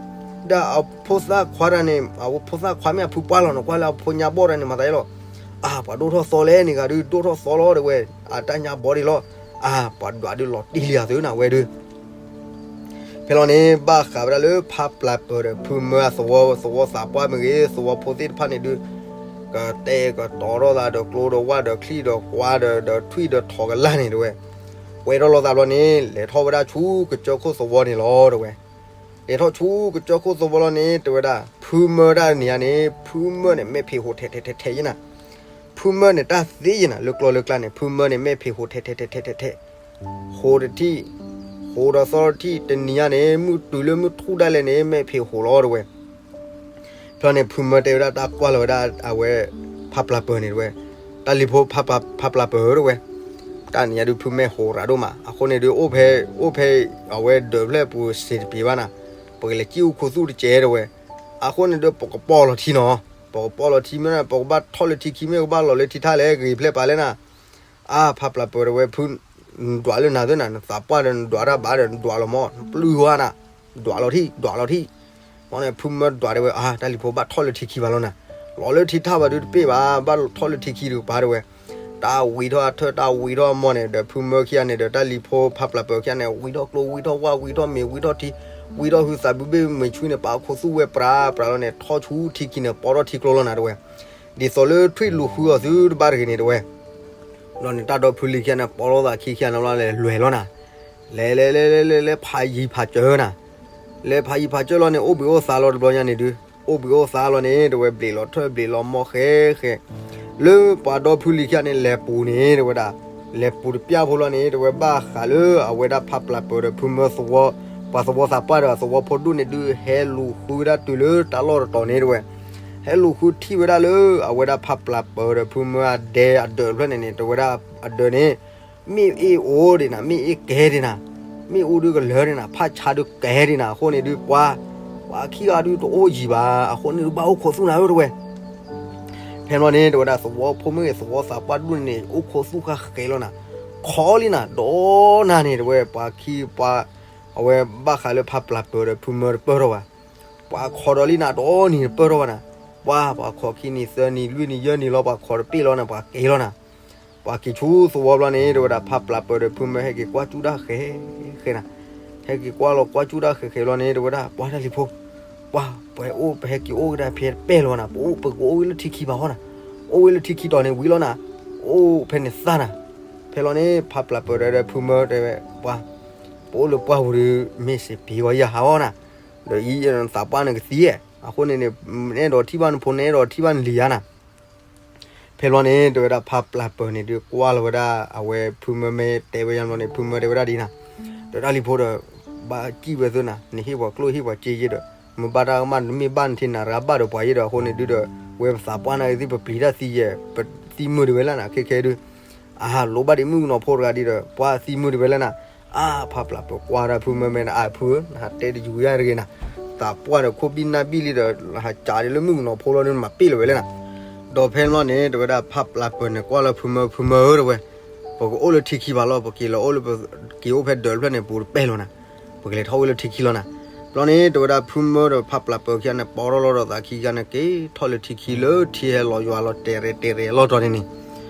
ဒီးအဖိသၣ်ခွါတဂၤန့ၣ် အဖိသၣ်ခွါမ့ၢ်အဖုပှၢ်လီၤနၤ ကွၢ်လၢအဖိညါဘီၣ်တဂၤန့ၣ် မၤသးယဲလီၤ. အါ ပှၤဒိၣ်ထီၣ်သီလဲၣ်န့ၣ်ဂၤဒုး ဒိၣ်ထီၣ်သီလီၤ တဲဝဲ, အတၢ်ညါဘီၣ်ဒံးလီၤ. အါ ပှၤဒွးဒုးလီၤတံၢ်လံအသုနၤ ဝဲဒုး ဖဲလီၤန့ၣ် ဘၣ်ဃးဝဲဒၣ်လၢဖးပျၢ်ပၢၢ်ဒီးဖုမၢအသဝီ သဝီသးပှၢ်မ့ၢ်ဂ့ၤ သဝီဖိသ့ၣ်တဖၣ်န့ၣ်ဒုး ကတဲာ်ကတီၤထီၣ်သးဒီးကျိဒီးဝၣ်ဒီးချံၣ်ဒီးကွါဒီး ဒီးထွံၣ်ဒီးထိးကလၣ်န့ၣ် တဲဝဲ, ပှဲၤထီၣ်လိာ်သးဘျီန့ၣ် လဲၤထီၣ်ဝဲဒၣ်ဆူကစၢၢ်ခိၣ်သဝီန့ၣ်လီၤ တဲဝဲ. လဲၤထီၣ်ဆူကစၢၢ်ခိၣ်သဝီလီၤန့ၣ် တဲဝဲဒၣ် ဖုမၢတၢ်န့ၣ်ဧါန့ၣ် ဖုမၢန့ၣ် မဲာ်ဖံးဟိးထဲးထဲးထဲးထဲးယဲနၤ. ဖုမၢန့ၣ် တၢ်သ့ယဲနၤ လၢကျီလၢကျါန့ၣ် ဖုမၢန့ၣ် မဲာ်ဖံးဟိးထဲးထဲးထဲးထဲးထဲးထဲး ဟိးတထံၣ် ဟိးဒီးသီတထံၣ် တနံၤညါန့ၣ် မုၢ်တုၤလၢမုၢ်ထူၣ်ဒၣ်လဲာ်န့ၣ် မဲာ်ဖံးဟိးလီၤ တဲဝဲ. ဖဲန့ၣ် ဖုမၢတဲဝဲဒၣ် တၢ်ကွၢ်လီၤဝဲဒၣ်အဝဲ ဖးပျၢ်ပၢၢ်န့ၣ် တဲဝဲ, တၢ်လံၤဖိ ဖးပျၢ်ပၢၢ် တဲဝဲ, တၢ်နံၤညါဒုး ဖုမဲာ်ဟိးရၤဒိၣ်မး အဃိန့ၣ်ဒုး အိၣ်ဖဲ အိၣ်ဖဲ အဝဲဒၢးဖျဲၣ်ပူၤစ့တပံၤဘၣ်နၤ, ပကလဲၤစံၣ်အိၣ်ခူသူၣ်တစဲး တဲဝဲ. အဃိန့ၣ်ဒုး ပကပီၢ်လီၤထံနီၤ, ပကပီၢ်လီၤထံမ့ၢ် ပကဘၣ်ထီၣ်လၢထံခံမ့ၢ် ကဘၣ်လီၤလၢထံထၣ်လဲၣ် ဂ့ၤဖျဲၣ်ပာ်လဲၣ်နၤ. အါ ဖးပျၢ်ပၢၢ် တဲဝဲ ဖု နဒွးလၢနၤသ့နၤ နသးပှၢ်ဒီးနဒွးတၢ်ဘၣ်ဒီးနဒွးလီၤမး နပျုၢ်ဝဲနၤ, ဒွးလီၤထံၣ် ဒွးလီၤထံၣ်. မ့ၢ်န့ၣ် ဖုမၢဒွးတဲဝဲ အါ တၢ်လံၤဖိဘၣ်ထီၣ်လၢထံခံဘၣ်လီၤနၤ, လီၤလၢထံထၣ်ဘၣ်ဒုးတပ့ၢ်ဘၣ် ဘၣ်ထီၣ်လၢထံခံဒုးပာ်တဲဝဲ. တၢ်ဝံထီၣ်အထၢၣ် တၢ်ဝံထီၣ်အမီၢ်န့ၣ် ဒီးဖုမၢခံဂၤန့ၣ်ဒီး တၢ်လံၤဖိဖးပျၢ်ပၢၢ်ခံဂၤန့ၣ် ဝံထီၣ်ကျိ ဝံထီၣ်ဝၣ် ဝံထီၣ်မ့ၤ ဝံထီၣ်ထံ ဝံထီၣ်ဟုသးဘုဘ့ၣ်မ့ၤဆူန့ၣ် ပာ်အိၣ်ခူသူၣ်ဝဲပြးပြးလီၤန့ၣ် ထီၣ်ဆူထံခံန့ၣ် ပီထီၣ်ထံကျိလီၤနၤ တဲဝဲ. ဒ်သိးလၢထွံၣ်လူၤဃုအီၤသုတဘၣ်တဂ့ၤန့ၣ် တဲဝဲ. ဘျီန့ၣ် တၢ်ဒီဖုလံၤခံဂၤန့ၣ် ပီထီၣ်သးခံခံဂၤန့ၣ်ဘျီလဲၤလွဲၢ်လီၤနၤ, လဲၤလဲၤလဲၤလဲၤလဲၤလဲၤ ဖးယံၤဖးစၢၤနၤ, လဲၤဖးယံၤဖးစၢၤလီၤန့ၣ် အိၣ်ဘှံးအိၣ်သါလီၤတဘျီညါန့ၣ်ဒုး, အိၣ်ဘှံးအိၣ်သါလီၤန့ၣ် တဲဝဲ ဘျံးလီၤထၢၣ်ဘျံးလီၤမီၢ်ဃဲဃဲ လၢပှၤဒီဖုလံၤခံဂၤန့ၣ် လဲၤပူၤန့ၣ် တဲဝဲဒၣ်, လဲၤပူၤတပျၢ်ဖိလီၤန့ၣ် တဲဝဲဘၣ်ဃးလၢအဝဲဒၣ်ဖးပျၢ်ပၢၢ်ဒီးဖုမၢသဝီ, ပှၤသဝီသးပှၢ်ဒီးသဝီဖိဒူၣ်န့ၣ်ဒုး ဟဲလူၤဃုဝဲဒၣ်တုၤလၢတၢ်လီၢ်တတီၤန့ၣ် တဲဝဲ, ဟဲလူၤဃုထံၣ်ဝဲဒၣ်လၢအဝဲဒၣ်ဖးပျၢ်ပၢၢ်ဒီးဖုမၢအဒဲအဒၢးတဖျၢၣ်န့ၣ်န့ၣ် တဲဝဲဒၣ်အဒၢးန့ၣ် မ့ၣ်အူအိၣ်ဒံးနၤ, မ့ၣ်အ့ကဲဒံးနၤ, မ့ၣ်အူဒုးကလၢဒံးနၤ, ဖးဆါဒုးကဲဒံးနၤ, အဃိန့ၣ်ဒုးပှၤ, ပှၤခံဂၤဒုးတအိၣ်ယံၤဘၣ်, အဃိန့ၣ်ဒုးဘၣ်အိၣ်ခိးသူၣ်နၤဧၢ တဲဝဲ. ဖဲန့ၣ်ဘျီန့ၣ် တဲဝဲဒၣ်သဝီဖိမ့ၢ်ဂ့ၤ သဝီသးပှၢ်ဒူၣ်န့ၣ် အိၣ်ခိးသူၣ်ဃၣ်ဃဲလီၤနၤ, ခိးလံနၤ, ဒီးနၤန့ၣ် တဲဝဲ ပှၤခံပှၤ, အဝဲဘၣ်ဃးလၢဖးပျၢ်ပၢၢ်ဒီးဖုမၢတပၢၢ်ထီၣ်ဘၣ်, ပှၤခိးဒီးလံနၤ ဒီးနံၤတပၢၢ်ထီၣ်ဘၣ်နၤ, ပှၤ, ပှၤခိးခံနံၤသၢနံၤလွံၢ်နံၤယဲၢ်နံၤလီၤ ပှၤခိးတပ့ၢ်လီၤနၤ ပှၤက့ၤလီၤနၤ, ပှၤက့ၤဆူသဝီဘျီန့ၣ် တဲဝဲဒၣ်ဖးပျၢ်ပၢၢ်ဒီးဖုမၢဟဲက့ၤကွၢ်ကၠူၣ်တၢ်ဃဲဃဲနၤ, ဟဲက့ၤကွၢ်လီၤကွၢ်ကၠူၣ်တၢ်ဃဲဃဲလီၤန့ၣ် တဲဝဲဒၣ် ပှၤတၢ်လံၤဖိ ပှၤ, ပှၤအိၣ်ပဟဲက့ၤအိၣ်ကဒါဖဲတပဲၢ်လီၤနၤ, ပအိၣ်ပကအိၣ်ဝဲလၢထံခံဘၣ်ဃီနၤ, အိၣ်ဝဲလၢထံခံတီၤန့ၣ်ဝံၤလီၤနၤ, အိၣ်ဖဲန့ၣ်သၣ်နၤ, ဖဲလီၤန့ၣ် ဖးပျၢ်ပၢၢ်ဒီးဖုမၢတဲဝဲ, ပှၤ, ပအိၣ်လၢပှၢ်ပူၤဒုး မ့ၢ်စ့ၢ်ပှၤယၤဟးအီၤနၤ, ဒီးအံၤနသးပှၢ်နကသံ, အဃိန့ၣ်န့ၣ်, နအဲၣ်ဒိးထံၣ်ဘၣ်နဖိ နအဲၣ်ဒိးထံၣ်ဘၣ်နလံၤဧါနၤ ဖဲဘျီန့ၣ် တဲဝဲဒၣ်ဖးပျၢ်ပၢၢ်န့ၣ်ဒုးကွၢ်လီၤဝဲဒၣ် အဝဲဖုမၢမ့ၢ်တဲဝဲယါဘျီန့ၣ် ဖုမၢတဲဝဲဒၣ်ဒ်နၤ, ဒီးတၢ်လံၤဖိဒီး, ဘၣ်စံၣ်ဝဲသ့နၤ, နဟ့ၣ်ပှၤကျိၣ်ဟ့ၣ်ပှၤစ့ယဲဒီး, မ့ၢ်ဘၣ်တၢ်ကမၣ် နမ့ၢ်ဘၣ်နထံနၤတဂၤဘၣ်ဒီးပှၤယဲဒီး အဃိန့ၣ်ဒုးဒီး, ဝဲပသးပှၢ်နၤဂ့ၤသ့ၣ် ပပျံၤတၢ်သံယဲ, ပသံမုၢ်ဒံးဝဲလၢနၤ ခဲခဲဒုး, အဟးလိၣ်ဘၣ်ဒံးမုၣ်ကနီၤဖိတဂၤဒ်ဒီး ပှၤသံမုၢ်ဒံးဝဲလၢနၤ, အါ ဖးပျၢ်ပၢၤကွၢ်ဒၣ်ဖုမၢမဲာ်ဒီး အါဖုဧၢ နဟးတဲတယူၤယါတဂ့ၤနၤ, သးပှၢ်ဒီးခိၣ်ဘံၣ်နၢ်ဘံၣ်လံဒီး ဟးကးဒ်လၢမုၣ်ကနီၤဖိလီၤဒီး နမၤပ့ၢ်လီၤဝဲလဲၣ်နၤ. ဒီးဖဲန့ၣ်ဘျီန့ၣ် တဲဝဲဒၣ်ဖးပျၢ်ပၢၤန့ၣ် ကွၢ်လၢဖုမၢ ဖုမၢဧၢ တဲဝဲ, ပကအိၣ်လၢထံခံဘၣ်လီၤ, ပက့ၤလီၤအိၣ်လၢ ပက့ၤအိၣ်ဖဲဒၢးတဖျၢၣ်န့ၣ် ပူၤတပဲၢ်လီၤနၤ, ပကလဲၤထီၣ်ဝဲလၢထံခံလီၤနၤ. ဘျီန့ၣ် တဲဝဲဒၣ်ဖုမၢဒီးဖးပျၢ်ပၢၤခံဂၤန့ၣ် ပီထီၣ်လီၤဒီးသးခံဂၤန့ၣ် က့ၤထီၣ်လၢထံခံလၢထံဟဲလီၤယွၤလီၤတဲာ်ရဲၣ်တဲာ်ရဲၣ်လီၤတီၤန့ၣ်န့ၣ်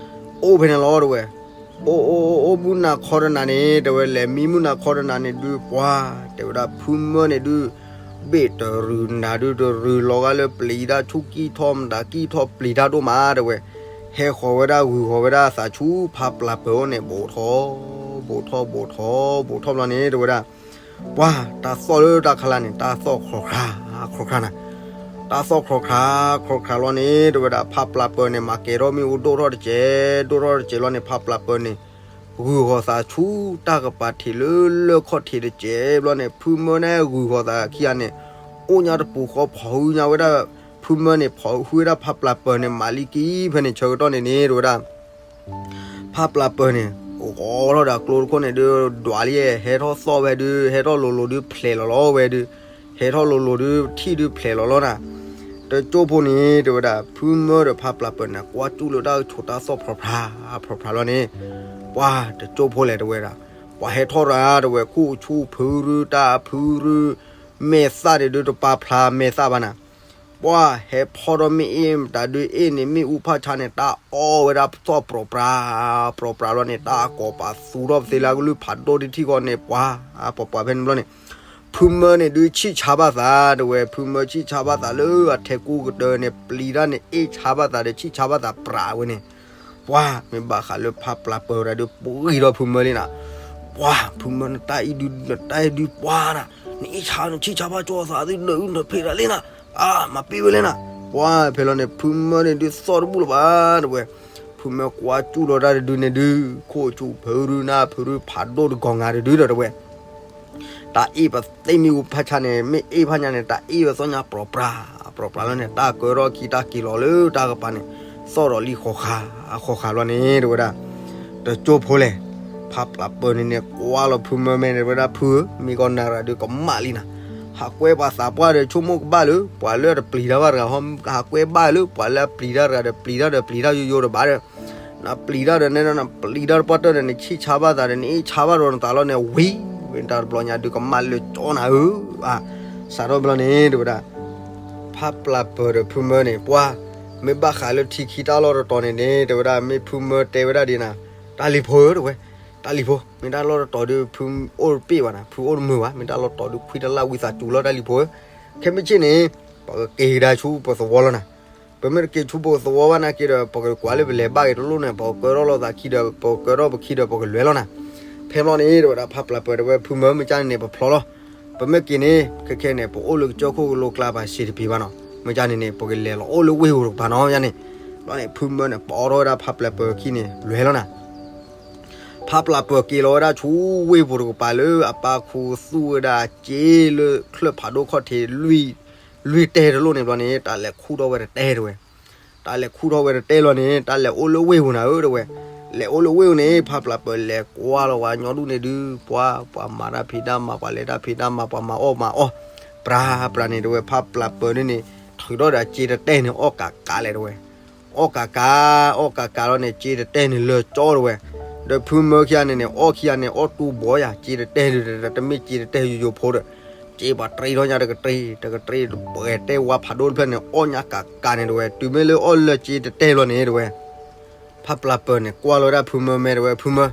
အိၣ်ဖဲန့ၣ်လီၤ တဲဝဲ. အိၣ်အိၣ်အိၣ်အိၣ်မုၢ်နၤခီတနၤန့ၣ် တဲဝဲ လဲၤမံမုၢ်နၤခီတနၤန့ၣ်ဒုး ပှၤ တဲဝဲဒၣ်ဖုမၢန့ၣ်ဒုး ဘ့ၣ်တရူးနၤဒုး တရူးလီၤဂာ်လၢပျံၤတၢ်ဆူၣ်ကံၢ်ထီၣ် မတၤကံၢ်ထီၣ်ပျံၤတၢ်ဒိၣ်မး တဲဝဲ. ဟဲဃီၤဝဲဒၣ်ဂုၢ်ဃီၤဝဲဒၣ်သးဆူဖးပျၢ်ပၢၤအိၣ်န့ၣ် ဘူးထီၣ် ဘူးထီၣ် ဘူးထီၣ် ဘူးထီၣ်ဘျီန့ၣ် တဲဝဲဒၣ် ပှၤ တၢ်သီၣ်လၢတၢ်ခါလၢ်န့ၣ် တၢ်သီၣ်ခီၣ်ခါ ခီၣ်ခါနၤ, တၢ်သီၣ်ခီၣ်ခါ ခီၣ်ခါလီၤန့ၣ် တဲဝဲဒၣ်ဖးပျၢ်ပၢၤန့ၣ် မၤကဲၤထီၣ်မ့ၣ်အူဒိၣ်ထီၣ်တစဲး ဒိၣ်ထီၣ်တစဲးလီၤန့ၣ် ဖးပျၢ်ပၢၤန့ၣ် ဂုၢ်ဃီၤသးဆူတၢ်ကပၤထံးလၢလၢၢ်ခီၣ်ထံးတစဲးဘျီန့ၣ် ဖုမၢန့ၣ်ဂုၢ်ဃီၤသးခံဂၤန့ၣ် အိၣ်ညါတပူၤဃီဖီၣ်ဟုညါဝဲဒၣ် ဖုမၢန့ၣ် ဖီၣ်ဟုဝဲဒၣ်ဖးပျၢ်ပၢၤန့ၣ် မၤလံကံဖဲန့ၣ် ဆၢကတီၢ်န့ၣ်န့ၣ် တဲဝဲဒၣ် ဖးပျၢ်ပၢၤန့ၣ် အိၣ်ဃီထီၣ်ဒီးကျိတခိၣ်န့ၣ်ဒုး ဒွးလံ ဟဲထီၣ်သီၣ်ဝဲဒုး ဟဲထီၣ်လိၤလိၤဒုး ဖျဲးလီၤလီၤဝဲဒုး ဟဲထီၣ်လိၤလိၤဒုး ထံၣ်ဒုးဖျဲးလီၤလီၤနၤ. တကၠိဖိန့ၣ် တဲဝဲဒၣ် ဖုမၢဒီးဖးပျၢ်ပၢၤန့ၣ် ကွၢ်ကၠူၣ်လၢတၢ်ကဆိးတၢ်သီၣ်ဖျိးဖျါ ဖျိးဖျါလီၤန့ၣ် ပှၤတကၠိဖိလဲၣ် တဲဝဲဒၣ် ပှၤဟဲထီၣ်ရၤ တဲဝဲ ခိၣ်ဆူၣ်ဖုရူ တၢ်ဖုရူ မဲာ်သၣ်န့ၣ်ဒုး တပာ်ဖျါမဲာ်သၣ်ဘၣ်နၤ ပှၤဟဲဖီၣ်ထီၣ်မ့ၣ်အ့ၣ်မတၤဒုး အ့ၣ်န့ၣ် မ့ၣ်အူဖးဆါန့ၣ် တၢ်အီၣ်ဝဲဒၣ်သီၣ်ပြီၤပြး ပြီၤပြးလီၤန့ၣ် တၢ်ကိးပာ်သူထီၣ်ပသ့လၢကလုၢ်ဖးဒိၣ်တထံၣ်ဃီန့ၣ် ပှၤ ပှၤပှၤဖဲန့ၣ်ဘျီန့ၣ် ဖုမၢန့ၣ်ဒုးဆံၣ်ဆါဘၣ်သး တဲဝဲ ဖုမၢဆံၣ်ဆါဘၣ်သးလၢအထဲကူကတၢၢ်န့ၣ် ပျံၤတၢ်န့ၣ် အ့ၣ်ဆါဘၣ်သးဒီးဆံၣ်ဆါဘၣ်သးပြးဝဲန့ၣ် ပှၤ မ့ၢ်ဘၣ်ဃးလၢဖးပျၢ်ပၢၤဒၣ်ဒုး ပှံၢ်ထီၣ်ဖုမၢလံနၤ ပှၤ ဖုမၢနတၢ်အံၤဒုး နတၢ်အံၤဒုး ပှၤနၤ နအ့ၣ်ဆါနဆံၣ်ဆါဘၣ်ကၠီသးသုနအုၣ်နဖံးတၢ်လံနၤ အါ မၤပ့ၢ်ဝဲလံနၤ ပှၤ ဖဲလီၤန့ၣ် ဖုမၢန့ၣ်ဒုးသီၣ်တဘူၣ်လၢၤဘၣ် တဲဝဲ ဖုမၢကွၢ်ကၠူၣ်လီၤတၢ်တဒုန့ၣ်ဒုး ခိၣ်ဆူၣ်ဖုရူနၢ်ဖုရူဖးဒိၣ်တဂီၤငါတဒုဒီး တဲဝဲ တၢ်အ့ၣ်ပသ့ၣ်မ့ၣ်အူဖးဆါန့ၣ် မ့ၢ်အ့ၣ်ဖးညါန့ၣ် တၢ်အ့ၣ်ဝဲသီၣ်ညါပြီၤပြး ပြီၤပြးလီၤန့ၣ် တၢ်ကၢထီၣ်ခံတၢ်က့ၤလီၤလၢတၢ်ကပၤန့ၣ် သီၣ်ဒီးလံဃီၤဃာ် ဃီၤဃာ်လီၤန့ၣ် တဲဝဲဒၣ် တကၠိဖိလဲၣ် ဖးပျၢ်ပၢၤန့ၣ်န့ၣ် ကွၢ်လီၤဖုမၢမဲာ်န့ၣ် တဲဝဲဒၣ် ဖုဧၢ မ့ၢ်ကီးနၤရၤဒုးကမၣ်လံနၤ ဟးကွဲပှၤသးပှၢ်ဒီး ဆိကမိၣ်ကဘၣ်လၢ ပှၤလၢတပျံၤတၢ်ဘၣ်တဂၤဟီ ဟးကွဲဘၣ်လၢ ပှၤလၢအပျံၤတၢ်တဂၤဒီး ပျံၤတၢ်ဒီးပျံၤတၢ်ယိယိတဘၣ်ဒီး နပျံၤတၢ်ဒီးနဲဒၣ် နပျံၤတၢ်တပှၢ်တၢၢ်ဒီး နဆံၣ်ဆါဘၣ်သးဒီး နအ့ၣ်ဆါဘၣ်ဒီးနသးလီၤန့ၣ် ဝံၤ ဝံၤတၢ်တဘျီညါဒုးကမၣ်လၢကၠီနၤဧၢ အါ စးထီၣ်ဘျီန့ၣ် တဲဝဲဒၣ် ဖးပျၢ်ပၢၤဒီးဖုမၢန့ၣ် ပှၤ မ့ၢ်ဘၣ်ဃးလၢထံခံတၢ်လီၢ်တတီၤန့ၣ်န့ၣ် တဲဝဲဒၣ် မ့ၢ်ဖုမၢတဲဝဲဒၣ်ဒ်နၤ တၢ်လံၤဖိဧၢ တဲဝဲ တၢ်လံၤဖိ မ့ၢ်တၢ်လီၢ်တတီၤဒုး ဖုအိၣ်တပ့ၢ်ဘၣ်နၤ ဖုအိၣ်တမုာ်ဘၣ် မ့ၢ်တၢ်လီၢ်တတီၤဒုး ခွံတလၢ်ဝံသးစူၤလီၤ တၢ်လံၤဖိဧၢ ခဲမုၢ်ဆ့ၣ်န့ၣ် ပကက့ၤကဒါဆူပသဝီလီၤနၤ ပမ့ၢ်တက့ၤဆူပသဝီဘၣ်နာ်က့ဒီး ပကကွၢ်လၢပလဲၤဘၣ်က့ၤတလိၣ်န့ၣ် ပကကၢထီၣ်လိာ်သးခံဒီး ပကကၢထီၣ်ပခံဒီး ပကလဲၤလီၤနၤ ဖဲဘျီန့ၣ် တဲဝဲဒၣ် ဖးပျၢ်ပၢၤတဲဝဲ ဖုမၢမ့ၢ်ကၢ်န့ၣ်န့ၣ် ပဖျီလီၤ ပမ့ၢ်က့ၤန့ၣ် ခဲခဲန့ၣ် ပအိၣ်လၢကစၢၢ်ခိၣ်ကလိကျါပၤစ့တပ့ၤဘၣ်နီၤ မ့ၢ်ကၢ်န့ၣ်န့ၣ် ပကလဲၤလီၤအိၣ်လၢဝ့ၢ်ပူၤတကပၤနီၤ ယန့ၣ် ဘျီန့ၣ် ဖုမၢန့ၣ် ပီထီၣ်ဝဲဒၣ်ဖးပျၢ်ပၢၤခံန့ၣ် လဲၤလီၤနၤ ဖးပျၢ်ပၢၤက့ၤလီၤဝဲဒၣ်ဆူဝ့ၢ်ပူၤတကပၤလၢအပၢ်ခူသူၣ်ဝဲဒၣ်စ့လၢချၢၣ်ဖးဒိၣ်ခီၣ်ထံး လွံၢ်တဲာ်တလိၣ်န့ၣ်ဘျီန့ၣ် တၢ်လဲၤခူၣ်ထီၣ်ဝဲတတဲတဲဝဲ တၢ်လဲၤခူၣ်ထီၣ်ဝဲတတဲတဲလီၤန့ၣ် တၢ်လဲၤအိၣ်လၢဝ့ၢ်ပူၤနၤဧၢ တဲဝဲ လဲၤအိၣ်လၢဝ့ၢ်ပူၤန့ၣ် ဖးပျၢ်ပၢၤလဲၤကွၢ်လီၤဝဲညီဒူၣ်န့ၣ်ဒုး ပှၤ ပှၤမၤတၢ်ဖံးတၢ်မၤ ပှၤလဲၤတၢ်ဖံးတၢ်မၤ ပှၤမၤအီၣ်မၤအီ ပြၤပြၤန့ၣ်တဲဝဲ ဖးပျၢ်ပၢၤန့ၣ်န့ၣ် ထုးထီၣ်ဒီးစ့တတဲန့ၣ် အီၣ်ကးကးလဲၣ်တဲဝဲ အီၣ်ကးကး အီၣ်ကးကးလီၤန့ၣ် စ့တတဲန့ၣ်လၢာ်ကၠီတဲဝဲ ဒီးဖုမၢခံဂၤန့ၣ်န့ၣ် အီၣ်ခံဂၤန့ၣ် အီၣ်တူၢ်ဘီယၤ စ့တတဲဒုး တမ့ၢ်စ့တတဲယိယိဖိဒီး စ့ပှၤတရံးထီၣ်ညါတကတရံး တကတရံး ပှဲၤတဲဝါဖးဒိၣ်တဖျၢၣ်န့ၣ် အီၣ်ညါကးကးန့ၣ်တဲဝဲ တုၤမ့ၢ်လၢအီၣ်လၢစ့တတဲလီၤန့ၣ်တဲဝဲ ဖးပျၢ်ပၢၤန့ၣ် ကွၢ်လီၤဝဲဒၣ်ဖုမၢမဲာ်တဲဝဲ ဖုမၢ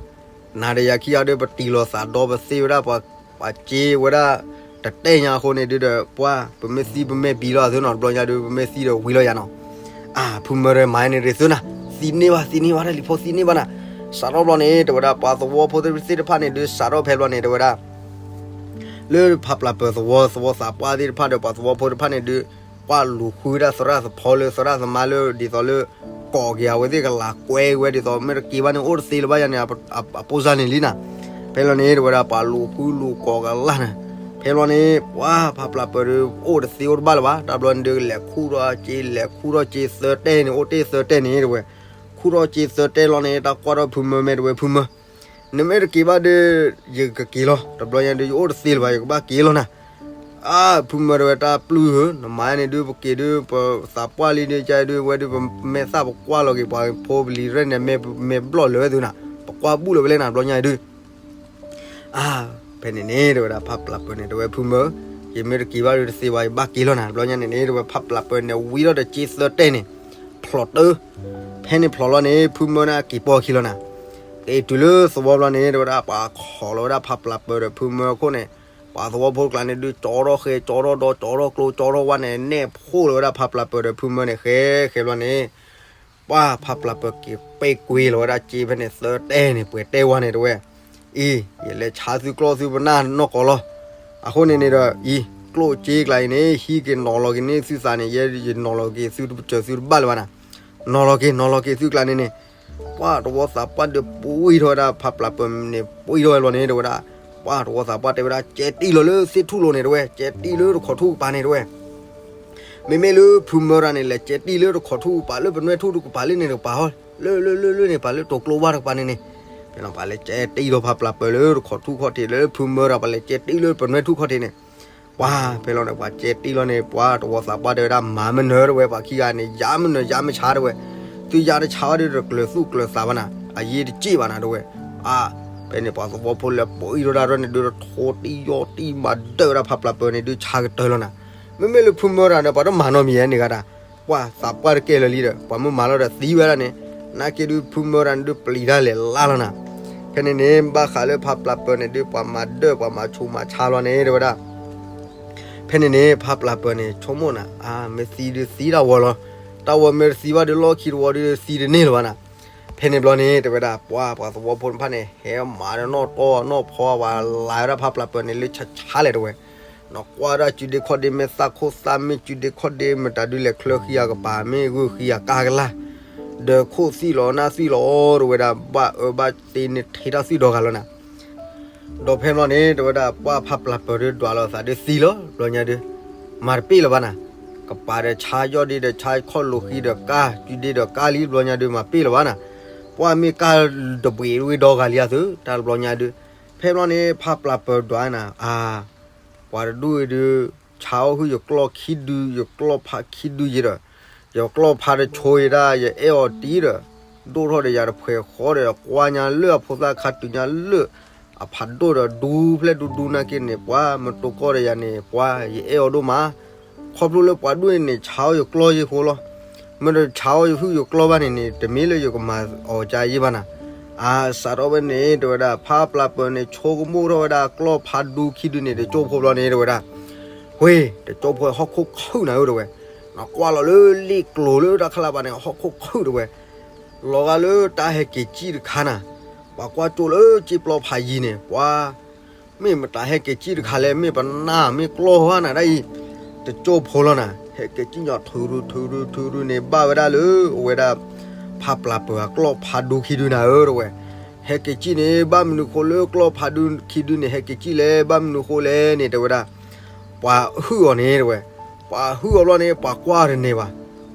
နၤဒီးယၤခံဂၤဒီး ပတံၢ်လိာ်သးဒီးပသ့ဝဲဒၣ် ပှၤစ့ဝဲဒၣ် တတဲညါအဃိန့ၣ်ဒုးဒီး ပှၤ ပမ့ၢ်သံပမ့ၢ်ဘံလီၤသုနီၤ တဘျီညါဒုး ပမ့ၢ်သံဒီးဝံၤလီၤယၤနီၤ အၢ ဖုမၢဒီးမၤန့ၣ်ဒုးသုနၤ သံန့ၢ်ဘၣ် သံန့ၢ်ဘၣ် တၢ်လံၤဖိသံန့ၢ်ဘၣ်နၤ စးထီၣ်ဘျီန့ၣ် တဲဝဲဒၣ် ပှၤသဝီဖိသ့ၣ်တဖၣ်န့ၣ်ဒုး စးထီၣ်ဖဲဘျီန့ၣ် တဲဝဲဒၣ် လၢဖးပျၢ်ပၢၤသဝီ သဝီသးပှၢ်သ့ၣ်တဖၣ်ဒီး ပှၤသဝီဖိတဖၣ်န့ၣ်ဒုး ကွၢ်လူၤဃုဝဲဒၣ်သရၣ်သဖီလၢသရၣ်သမါလၢ ဒ်သိးလၢ ကိးက့ၤအဝဲသ့ၣ်ကလၤကွဲဝဲ ဒ်သိးမ့ၢ်တက့ၤဘၣ်န့ၣ် အိၣ်တသ့လၢၤဘၣ်ယၤန့ၣ် အပိစၢ်န့ၣ်လံနၤ ဖဲလီၤန့ၣ် တဲဝဲဒၣ် ပှၤလူၤဃုလူၤကိးကလၤနၤ ဖဲလီၤန့ၣ် ပှၤဖးပျၢ်ပၢၤဒီး အိၣ်တသ့အိၣ်တဘၣ်လၢၤဘၣ် တၢ်ဘျီန့ၣ်ဒုး လဲၤခူၣ်ထီၣ်စ့ လဲၤခူၣ်ထီၣ်စ့သၢတဲန့ၣ် အိၣ်တ့ၢ်သၢတဲန့ၣ် တဲဝဲ ခူၣ်ထီၣ်စ့သၢတဲလီၤန့ၣ် တၢ်ကွၢ်ထီၣ်ဖုမၢမဲာ်တဲဝဲ ဖုမၢ နမ့ၢ်တက့ၤဘၣ်ဒီး ယကက့ၤလီၤ. တဘျီညါဒုး ယအိၣ်တသ့လၢၤဘၣ်, ယကဘၣ်က့ၤလီၤနၤ. အါ, ဖုမၢတဲဝဲ တၢ်ပျုၢ်ဧၢ, နမၤန့ၣ်ဒုး ပက့ၤဒုး ပသးပှၢ်လံဒုး ကဒုး ဝဲဒုး ပမဲာ်သၣ်ပကွၢ်လီၤက့ၤ ပှၤဖိပလံၤရဲၣ်န့ၣ် မဲာ်ဘျီၣ်လၢၤဝဲသုနၤ, ပကွၢ်ဘူၣ်လၢၤဝဲလဲၣ်နၤ တဘျီညါဒုး အါ, ဖဲန့ၣ်န့ၣ် တဲဝဲဒၣ် ဖးပျၢ်ပၢၤန့ၣ် တဲဝဲ ဖုမၢ, ယမ့ၢ်တက့ၤဘၣ်ဒီးတသ့ဘၣ်, ယဘၣ်က့ၤလီၤနၤ. တဘျီညါန့ၣ်န့ၣ် တဲဝဲ ဖးပျၢ်ပၢၤန့ၣ် ဝံထီၣ်ဒီးစ့သၢတဲန့ၣ် ဖျိးတၢ်, ဖဲန့ၣ်ဖျိးလီၤန့ၣ် ဖုမၢန့ၣ်က့ၤပိာ်ခံလီၤနၤ. က့ၤတုၤလၢသဝီဘျီန့ၣ် တဲဝဲဒၣ် ပှၤခိးလီၤဝဲဒၣ်ဖးပျၢ်ပၢၤဒီးဖုမၢအခိၣ်န့ၣ်, ပှၤသဝီဖိတကျါန့ၣ်ဒုး ကၠီထီၣ်ဃဲ ကၠီထီၣ်ဒီ ကၠီထီၣ်ကျိ ကၠီထီၣ်ဝါန့ၣ် နဲၣ်ဖှိၣ်လီၤဝဲဒၣ်ဖးပျၢ်ပၢၤဒီးဖုမၢန့ၣ် ဃဲ ဃဲဘျီန့ၣ် ပှၤဖးပျၢ်ပၢၤက့ၤပဲာ်ကွံာ်လီၤဝဲဒၣ်စ့ဖဲန့ၣ် သၢတဲန့ၣ် ပှဲၤတဲဝါန့ၣ် တဲဝဲ, အံၤ ယလဲၤဆါသုကျီၢ်သုပနၢ်နီၢ်ကီၢ်လီၤ. အဃိန့ၣ်န့ၣ်ဒီး အံၤ ကျိၣ်စ့ကျါအံၤန့ၣ် ဟံးက့ၤနီၤလီၤက့ၤန့ၢ်သုသးန့ၣ် ယဲယနီၤလီၤက့ၤသုတပစၢၤသုတဘၣ်လၢၤဘၣ်နၤ, နီၤလီၤက့ၤ နီၤလီၤက့ၤသုကျါန့ၣ်န့ၣ်, ပှၤတဝီသးပှၢ်ဒုးပှံထီၣ်ဝဲဒၣ် ဖးပျၢ်ပၢၤန့ၣ် ပှံထီၣ်ဝဲဘျီန့ၣ် တဲဝဲဒၣ်, ပှၤတဝီသးပှၢ်တဲဝဲဒၣ် ကဲတံၢ်လီၤလၢသ့ၣ်ထူၣ်လိၤန့ၣ် တဲဝဲ, ကဲတံၢ်လၢတခိးထူၣ်ကပၤန့ၣ် တဲဝဲ မ့မ့ၢ်လၢဖုမၢတၢ်န့ၣ် လဲၤကဲတံၢ်လၢတခိးထူၣ်ကပၤ လၢပနွဲၢ်ထူၣ်တကပၤလၢန့ၣ်တကပၤဟီ, လၢလၢလၢလၢန့ၣ် ပှၤလၢတိၤကျိဝါတကပၤန့ၣ်န့ၣ်, ဖဲလီၤပှၤလဲၤကဲတံၢ်လီၤဖးပျၢ်ပၢၤလၢတခိးထူၣ်ခီၣ်ထံး လၢဖုမၢတၢ် ပှၤလဲၤကဲတံၢ်လၢပနွဲၢ်ထူၣ်ခီၣ်ထံးန့ၣ်, ပှၤဖဲလီၤန့ၣ် ပှၤကဲတံၢ်လီၤန့ၣ် ပှၤတဝီသးပှၢ်တဲဝဲဒၣ် မၤမနုၤတဲဝဲ ပှၤခံဂၤန့ၣ် ယၤမနုၤယၤမဆါတဲဝဲ, သုယၤတဆါဝဲဒီးတကျၢၤသူၣ်ကျၢၤသးဘၣ်နၤ, အယ့ၢ်တစ့ၢ်ဘၣ်နၤတဲဝဲ, အါ, ဖဲန့ၣ်ပှၤသဝီဖိလဲၤပှံထီၣ်ဒၣ်ရၢၣ်န့ၣ်ဒုး တထိတံၢ်ယီၢ်တံၢ်မၤဒၢၣ်ဝဲဒၣ်ဖးပျၢ်ပၢၤန့ၣ်ဒုး ဆါကတၢၢ်လီၤနၤ, မ့မ့ၢ်လၢဖုမၢတၢ်ဒီး ပှၤတမၤနီတမံၤန့ၣ်ဂၤဒၣ်, ပှၤသးပှၢ်တကဲလၢာ်လံဒီး ပှၤမ့ၢ်မၤလီၤဒီးသံဝဲဒၣ်န့ၣ်, နာ်က့ဒုးဖုမၢတၢ်န့ၣ်ဒုးပျံၤတၢ်လဲၤလၢ်လီၤနၤ, ဖဲန့ၣ်န့ၣ် ဘၣ်ဃးလၢဖးပျၢ်ပၢၤန့ၣ်ဒုး ပှၤမၤဒၢၣ်ပှၤမၤဆူးမၤဆါလီၤန့ၣ်တဲဝဲဒၣ် ဖဲန့ၣ်န့ၣ် ဖးပျၢ်ပၢၤန့ၣ် ဆိကမိၣ်နၤ, အါ, မ့ၢ်သံဒုးသံတၢ်ဝီလီၤ, တၢ်ဝီမ့ၢ်တသံဘၣ်ဒုးလီၢ်ခံတဝီဒုးသံတန့ၢ်လၢၤဘၣ်နၤ, ဖဲန့ၣ်ဘျီန့ၣ် တဲဝဲဒၣ် ပှၤပှၤသဝီဖိတဖၣ်န့ၣ် ဟဲမၤဒီးနီၢ်တီနီၢ်ဖီ ပှၤလၢ်ဝဲဒၣ်ဖးပျၢ်ပၢၤန့ၣ် လၢဆါဆါလဲၣ်တဲဝဲ, နကွၢ်ဒၣ်စုဒ့ခီၣ်ဒ့ မ့ၢ်သၣ်ခိၣ်သၣ်မ့ၢ်စုဒ့ခီၣ်ဒ့ မတၤဒုးလဲၤချၢဃံအကပၤ မ့ၢ်ဂုာ်ဃံအကါကလၢ်, ဒီးခိၣ်သံၣ်လီၤနၢ်သံၣ်လီၤ တဲဝဲဒၣ် ဘၣ်အၢဘၣ်သီန့ၣ်ထဲတၢ်သွံၣ်ဒီဂၤလီၤနၤ ဒီးဖဲဘျီန့ၣ် တဲဝဲဒၣ် ပှၤဖးပျၢ်ပၢၤဒုးဒွးလီၤသးဒုးသံလီၤ, ဘျီညါဒုး မၤတပ့ၢ်လၢၤဘၣ်နၤ, ကပၤဒီးဆါ ယီၢ်ဒ့ဒီးဆါ ခီၣ်လိာ်ဃံဒီးကါ စုဒ့ဒီးကါလံ ဘျီညါဒုးမၤပ့ၢ်လၢၤဘၣ်နၤ, ပှၤမ့ၢ်ကါတဘှံးတဝ့ၢ်ဒီဂၤလံအသု တၢ်တဘျီညါဒုး, ဖဲဘျီန့ၣ် ဖးပျၢ်ပၢၤဒွးနၤ အါ ပှၤတဒူၣ်အံၤဒုး ဆါအီၣ်ဟုၣ်ယကျီၢ်ခံဒု ယကျီၢ်ဖးခံဒုယံၤဒီး ယကျီၢ်ဖးတဆိယံၤဒၣ် ယအဲၣ်အီၤတံၢ်ဒီး ဒိၣ်ထီၣ်ဒီးယၤတဖှဲးဃီဒီး ကွၢ်ညါလၢအဖိသၣ်ခါတုၤညါလၢ အဖးဒိၣ်ဒီးဒူဖျဲၣ်ဒူဒူနာ်က့န့ၣ် ပှၤမ့ၢ်တိၢ်ကီၢ်ဒီးယၤန့ၣ် ပှၤယအဲၣ်အီၤဒိၣ်မး, ခီဖျိလၢပှၤဒူၣ်အံၤန့ၣ် ဆါအီၣ်ယကျီၢ်ယံၤဃိလီၤ, မ့ၢ်တဆါအီၣ်ယဟုၣ်ယကျီၢ်ဘၣ်န့ၣ်န့ၣ် တမ့ၢ်လၢယကမၤအီၤကယံၤဘၣ်နၤ, အါ စးထီၣ်ဖဲန့ၣ် တဲဝဲဒၣ် ဖးပျၢ်ပၢၤန့ၣ် ဆိကမိၣ်ထီၣ်ဝဲဒၣ်ကျီၢ်ဖးဒူခံဒုန့ၣ် တကၠိၢ်ဖိဘျီန့ၣ် တဲဝဲဒၣ် ဝ့ၢ် တကၠိၢ်ဖိဟီၣ်ခိၣ်ခုၣ်နၤဧၢ တဲဝဲ, နကွၢ်လီၤလၢလ့ၣ်ကျိၤလၢတၢ်ခၣ်လၢ်ပၤန့ၣ် ဟီၣ်ခိၣ်ခုၣ် တဲဝဲ, လီၤဂာ်လၢတၢ်ဟဲက့ၤစံၣ်တခါနၤ, ပှၤကွၢ်ကၠိလၢစ့ပျီဖးယံၤန့ၣ် ပှၤ မ့ၢ်မတၤဟဲက့ၤစံၣ်တခါလဲၣ် မ့ၢ်ပနၢ်မ့ၢ်ကျီၢ်ဧါနၤဒ်အံၤ, တကၠိၢ်ဖိလီၤနၤ, ဟဲက့ၤစံၣ်ညီထုးထုးထုးထုးန့ၣ် ဘၣ်ဝဲဒၣ်လၢအဝဲဒၣ် ဖးပျၢ်ပၢၤအကျီၢ်ဖးဒူခံဒုနၤဧၢ တဲဝဲ, ဟဲက့ၤစံၣ်န့ၣ် ဘၣ်မနုၤဃိလၢကျီၢ်ဖးဒူခံဒုန့ၣ် ဟဲက့ၤစံၣ်လဲၣ် ဘၣ်မနုၤဃိလဲၣ်န့ၣ် တဲဝဲဒၣ် ပှၤဟုၣ်အီၤန့ၣ် တဲဝဲ, ပှၤဟုၣ်အီၤဘျီန့ၣ် ပှၤကွၢ်တနၢၤဘၣ်,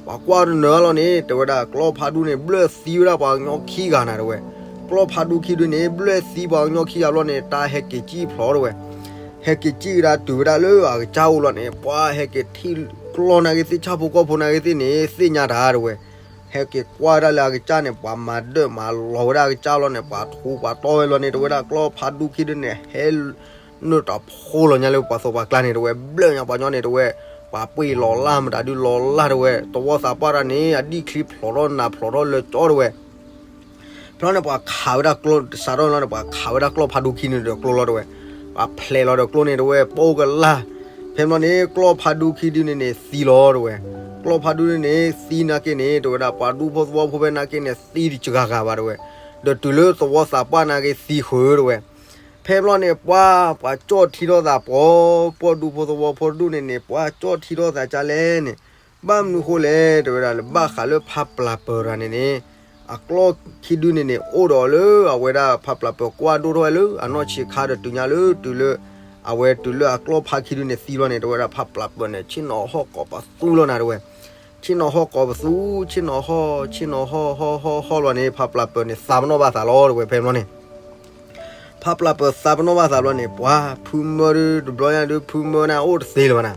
ပှၤကွၢ်တနၢၤဘၣ်လီၤန့ၣ် တဲဝဲဒၣ် ကျီၢ်ဖးဒူန့ၣ် ဘျၢၣ်သံဝဲဒၣ်ပှၤကညီခံဂၤနၤ တဲဝဲ, ကျီၢ်ဖးဒူခံဒုန့ၣ် ဘျၢၣ်သံပှၤကညီခံဂၤဘျီန့ၣ် တၢ်ဟဲက့ၤစံၣ်ဖျိး တဲဝဲ, ဟဲက့ၤစံၣ်ဝဲဒၣ်တုၤဝဲဒၣ်လၢအကစၢ်အိၣ်လီၤန့ၣ် ပှၤဟဲက့ၤထံၣ်ကျီၢ်နာ်က့သ့ၣ် ဆၣ်ဖိကီၢ်ဖိနာ်က့သ့ၣ်န့ၣ် သ့ၣ်ညါတၢ် တဲဝဲ, ဟဲက့ၤကွၢ်ဝဲဒၣ်လၢအကစၢ်န့ၣ် ပှၤမၤဒၢၣ်မၤလီၤဝဲဒၣ်အကစၢ်လီၤန့ၣ် ပှၤထူးပှၤတီၢ်ဝဲလီၤန့ၣ် တဲဝဲဒၣ် ကျီၢ်ဖးဒူခံဒုန့ၣ် ဟဲ နုာ်တၢ်ဖိလီၤညါလၢပှၤသးပှၢ်ကျါန့ၣ် တဲဝဲ, ဘျၢၣ်ညါပှၤကညီန့ၣ် တဲဝဲ, ပှၤပှ့ၤလီၤလၢ်မတၤဒုလီၤလၢ် တဲဝဲ, တဝီသးပှၢ်တၢ်န့ၣ် အဒံၣ်ချံဖျိးထီၣ်နးဖျိးထီၣ်လၢကၠီ တဲဝဲ, ဖဲန့ၣ် ပှၤခးဝဲဒၣ်ကျိ စးထီၣ်န့ၣ်လီၤန့ၣ် ပှၤခးဝဲဒၣ်ကျီၢ်ဖးဒူခံန့ၣ်ဒီးကျိလီၤ တဲဝဲ, ပှၤဖျဲးလီၤဒီးကျိန့ၣ် တဲဝဲ ပိကလၢ်, ဖဲန့ၣ်လီၤန့ၣ် ကျီၢ်ဖးဒူခံဒုန့ၣ်န့ၣ် သံလီၤ တဲဝဲ, ကျီၢ်ဖးဒူန့ၣ်န့ၣ် သံနာ်က့န့ၣ် တဲဝဲဒၣ် ပှၤဒူဖိသဝီဖိဖဲနာ်က့န့ၣ် သံတစှၤဂၤဘၣ် တဲဝဲ, ဒီးတုၤလၢသဝီသးပှၢ်နာ်က့သံဃုာ် တဲဝဲ, ဖဲဘျီန့ၣ် ပှၤ ပှၤကၠီၣ်ထံထီၣ်သး ပှၤ ပှၤဒူဖိသဝီဖိဒူန့ၣ်န့ၣ် ပှၤကၠီၣ်ထံထီၣ်သးကလဲၣ်န့ၣ်, ဘၣ်မနုၤဃိလဲၣ် တဲဝဲဒၣ် လၢဘၣ်ဃးလၢဖးပျၢ်ပၢၤတၢ်န့ၣ်န့ၣ်, အကျီၢ်ခံဒုန့ၣ်န့ၣ် အိၣ်ဒီးလၢအဝဲဒၣ်ဖးပျၢ်ပၢၤကွၢ်ဒိၣ်ထီၣ်ဝဲလၢအနီၢ်ဆံးခါဒီးတုၤညါလၢတုၤလၢ အဝဲတုၤလၢအကျီၢ်ဖးခံဒုန့ၣ်သံလီၤန့ၣ် တဲဝဲဒၣ် ဖးပျၢ်ပၢၤန့ၣ် ဆ့ၣ်နီၤဟီၣ်ကိးပသူလီၤနၤ တဲဝဲ, ဆ့ၣ်နီၤဟီၣ်ကိးပသူ ဆ့ၣ်နီၤဟီၣ် ဆ့ၣ်နီၤဟီၣ်ဟီၣ်ဟီၣ်ဟီၣ်လီၤန့ၣ် ဖးပျၢ်ပၢၤန့ၣ် သးပနီၣ်ဘၣ်သးလီၤ တဲဝဲ ဖဲဘျီန့ၣ် ဖးပျၢ်ပၢၤသးပ့ၤနီၣ်ဘၣ်သးဘျီန့ၣ် ပှၤဖုမၢဒုး တဘျီညါဒုး ဖုမၢန့ၣ်အိၣ်တသ့လၢၤဘၣ်နၤ.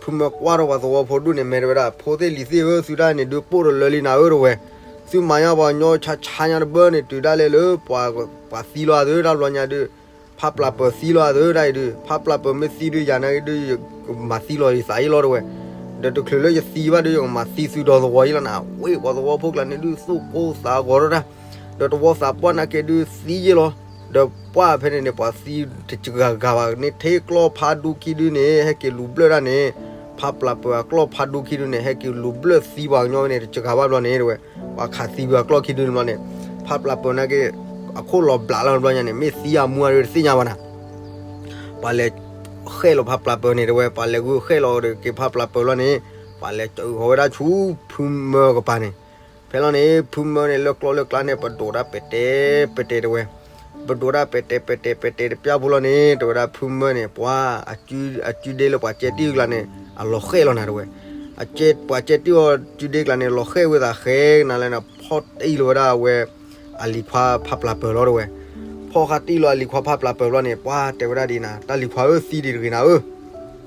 ဖုမၢကွၢ်ထီၣ်ပှၤသဝီဖိဒူၣ်န့ၣ် မဲာ်တဲဝဲဒၣ် ဖိသ့ၣ်လံၤသ့ၣ်ဧၢ သုတၢ်န့ၣ်ဒုးပိၢ်တလၢလံနၤဧၢတဝဲ, သုမၤညါပှၤကညီဆါဆါညါတဘၢန့ၣ် တုၤဒၣ်လဲာ်လၢပှၤသံလီၤအသးတၢ်ဘျီညါဒုး, ဖးပျၢ်ပၢၤသံလီၤအသးတၢ်အံၤဒုး, ဖးပျၢ်ပၢၤမ့ၢ်သံဒုး ယၤနာ်က့ဒုး ယကမၤသံလီၤယသးအံၤလီၤတဝဲ, ဒီးတချုးလၢယသံဘၣ်ဒုး ယကမၤသံသုဒီသဝီအံၤလီၤနၤ. ဝ့ၢ်ပှၤသဝီဖိကျါန့ၣ်ဒုး သူၣ်ကိၢ်သးဂီၤထီၣ်တၢ်, ဒီးသဝီသးပှၢ်နာ်က့ဒုးသံယ့ၢ်လီၤ. ဒီးပှၢ်ဖဲန့ၣ်န့ၣ် ပှၤသံတစှၤဂၤဘၣ်န့ၣ် ထဲကျီၢ်ဖးဒူခံဒုးန့ၣ် ဟဲက့ၤလူၤဘျၢၣ်တၢ်န့ၣ်, ဖးပျၢ်ပၢၤအကျီၢ်ဖးဒူခံဒုးန့ၣ် ဟဲက့ၤလူၤဘျၢၣ်သံပှၤကညီဝဲန့ၣ် တစှၤဂၤဘၣ်ဘျီန့ၣ်တဝဲ, ပှၤခးသံပှၤကျီၢ်ခံဒုးန့ၣ်ဘျီန့ၣ်, ဖးပျၢ်ပၢၤနာ်က့ အခိၣ်လီၤဘျးလီၤဘျီညါန့ၣ် မ့ၢ်သံအမူအါဒုးတသ့ၣ်ညါဘၣ်နၤ. ပှၤလဲၤဃဲၣ်လီၤဖးပျၢ်ပၢၤန့ၣ်တဝဲ, ပှၤလဲၤဂုာ်ဃဲၣ်လီၤက့ၤဖးပျၢ်ပၢၤလီၤန့ၣ်, ပှၤလဲၤစၢဃီၤဝဲဒၣ်ဆူဖုမၢကပၤန့ၣ်. ဖဲလီၤန့ၣ် ဖုမၢန့ၣ် လၢကျီၢ်လၢကျါန့ၣ် ပဒိးတၢ်ပဲာ်တဲာ်ပဲာ်တဲာ်တဝဲ, ပဒိးတၢ်ပဲာ်တဲာ်ပဲာ်တဲာ်ပဲာ်တဲာ်တပျၢ်ဖိလီၤန့ၣ် တဲဝဲဒၣ်ဖုမၢန့ၣ် ပှၤအကုဒ့လၢပှၤကဲတံၢ်အကျါန့ၣ် အလီၤဃဲၣ်လီၤနၤတဝဲ, အကဲပှၤကဲတံၢ်အီၤကုဒ့ကျါန့ၣ် လီၤဃဲၣ်ဝဲသးဃဲနၤလဲၣ်န့ၣ် ဖီၣ်တံၢ်လီၤဝဲဒၣ်အဝဲ အလံၤခွါဖးပျၢ်ပၢၤလီၤတဝဲ, ဖီၣ်ဃာ်တံၢ်လီၤအလံၤခွါဖးပျၢ်ပၢၤလီၤန့ၣ် ပှၤတဲဝဲဒၣ်ဒ်နၤ တၢ်လံၤခွါဧၢ သံဒံးတဂ့ၤနၤဧၢ,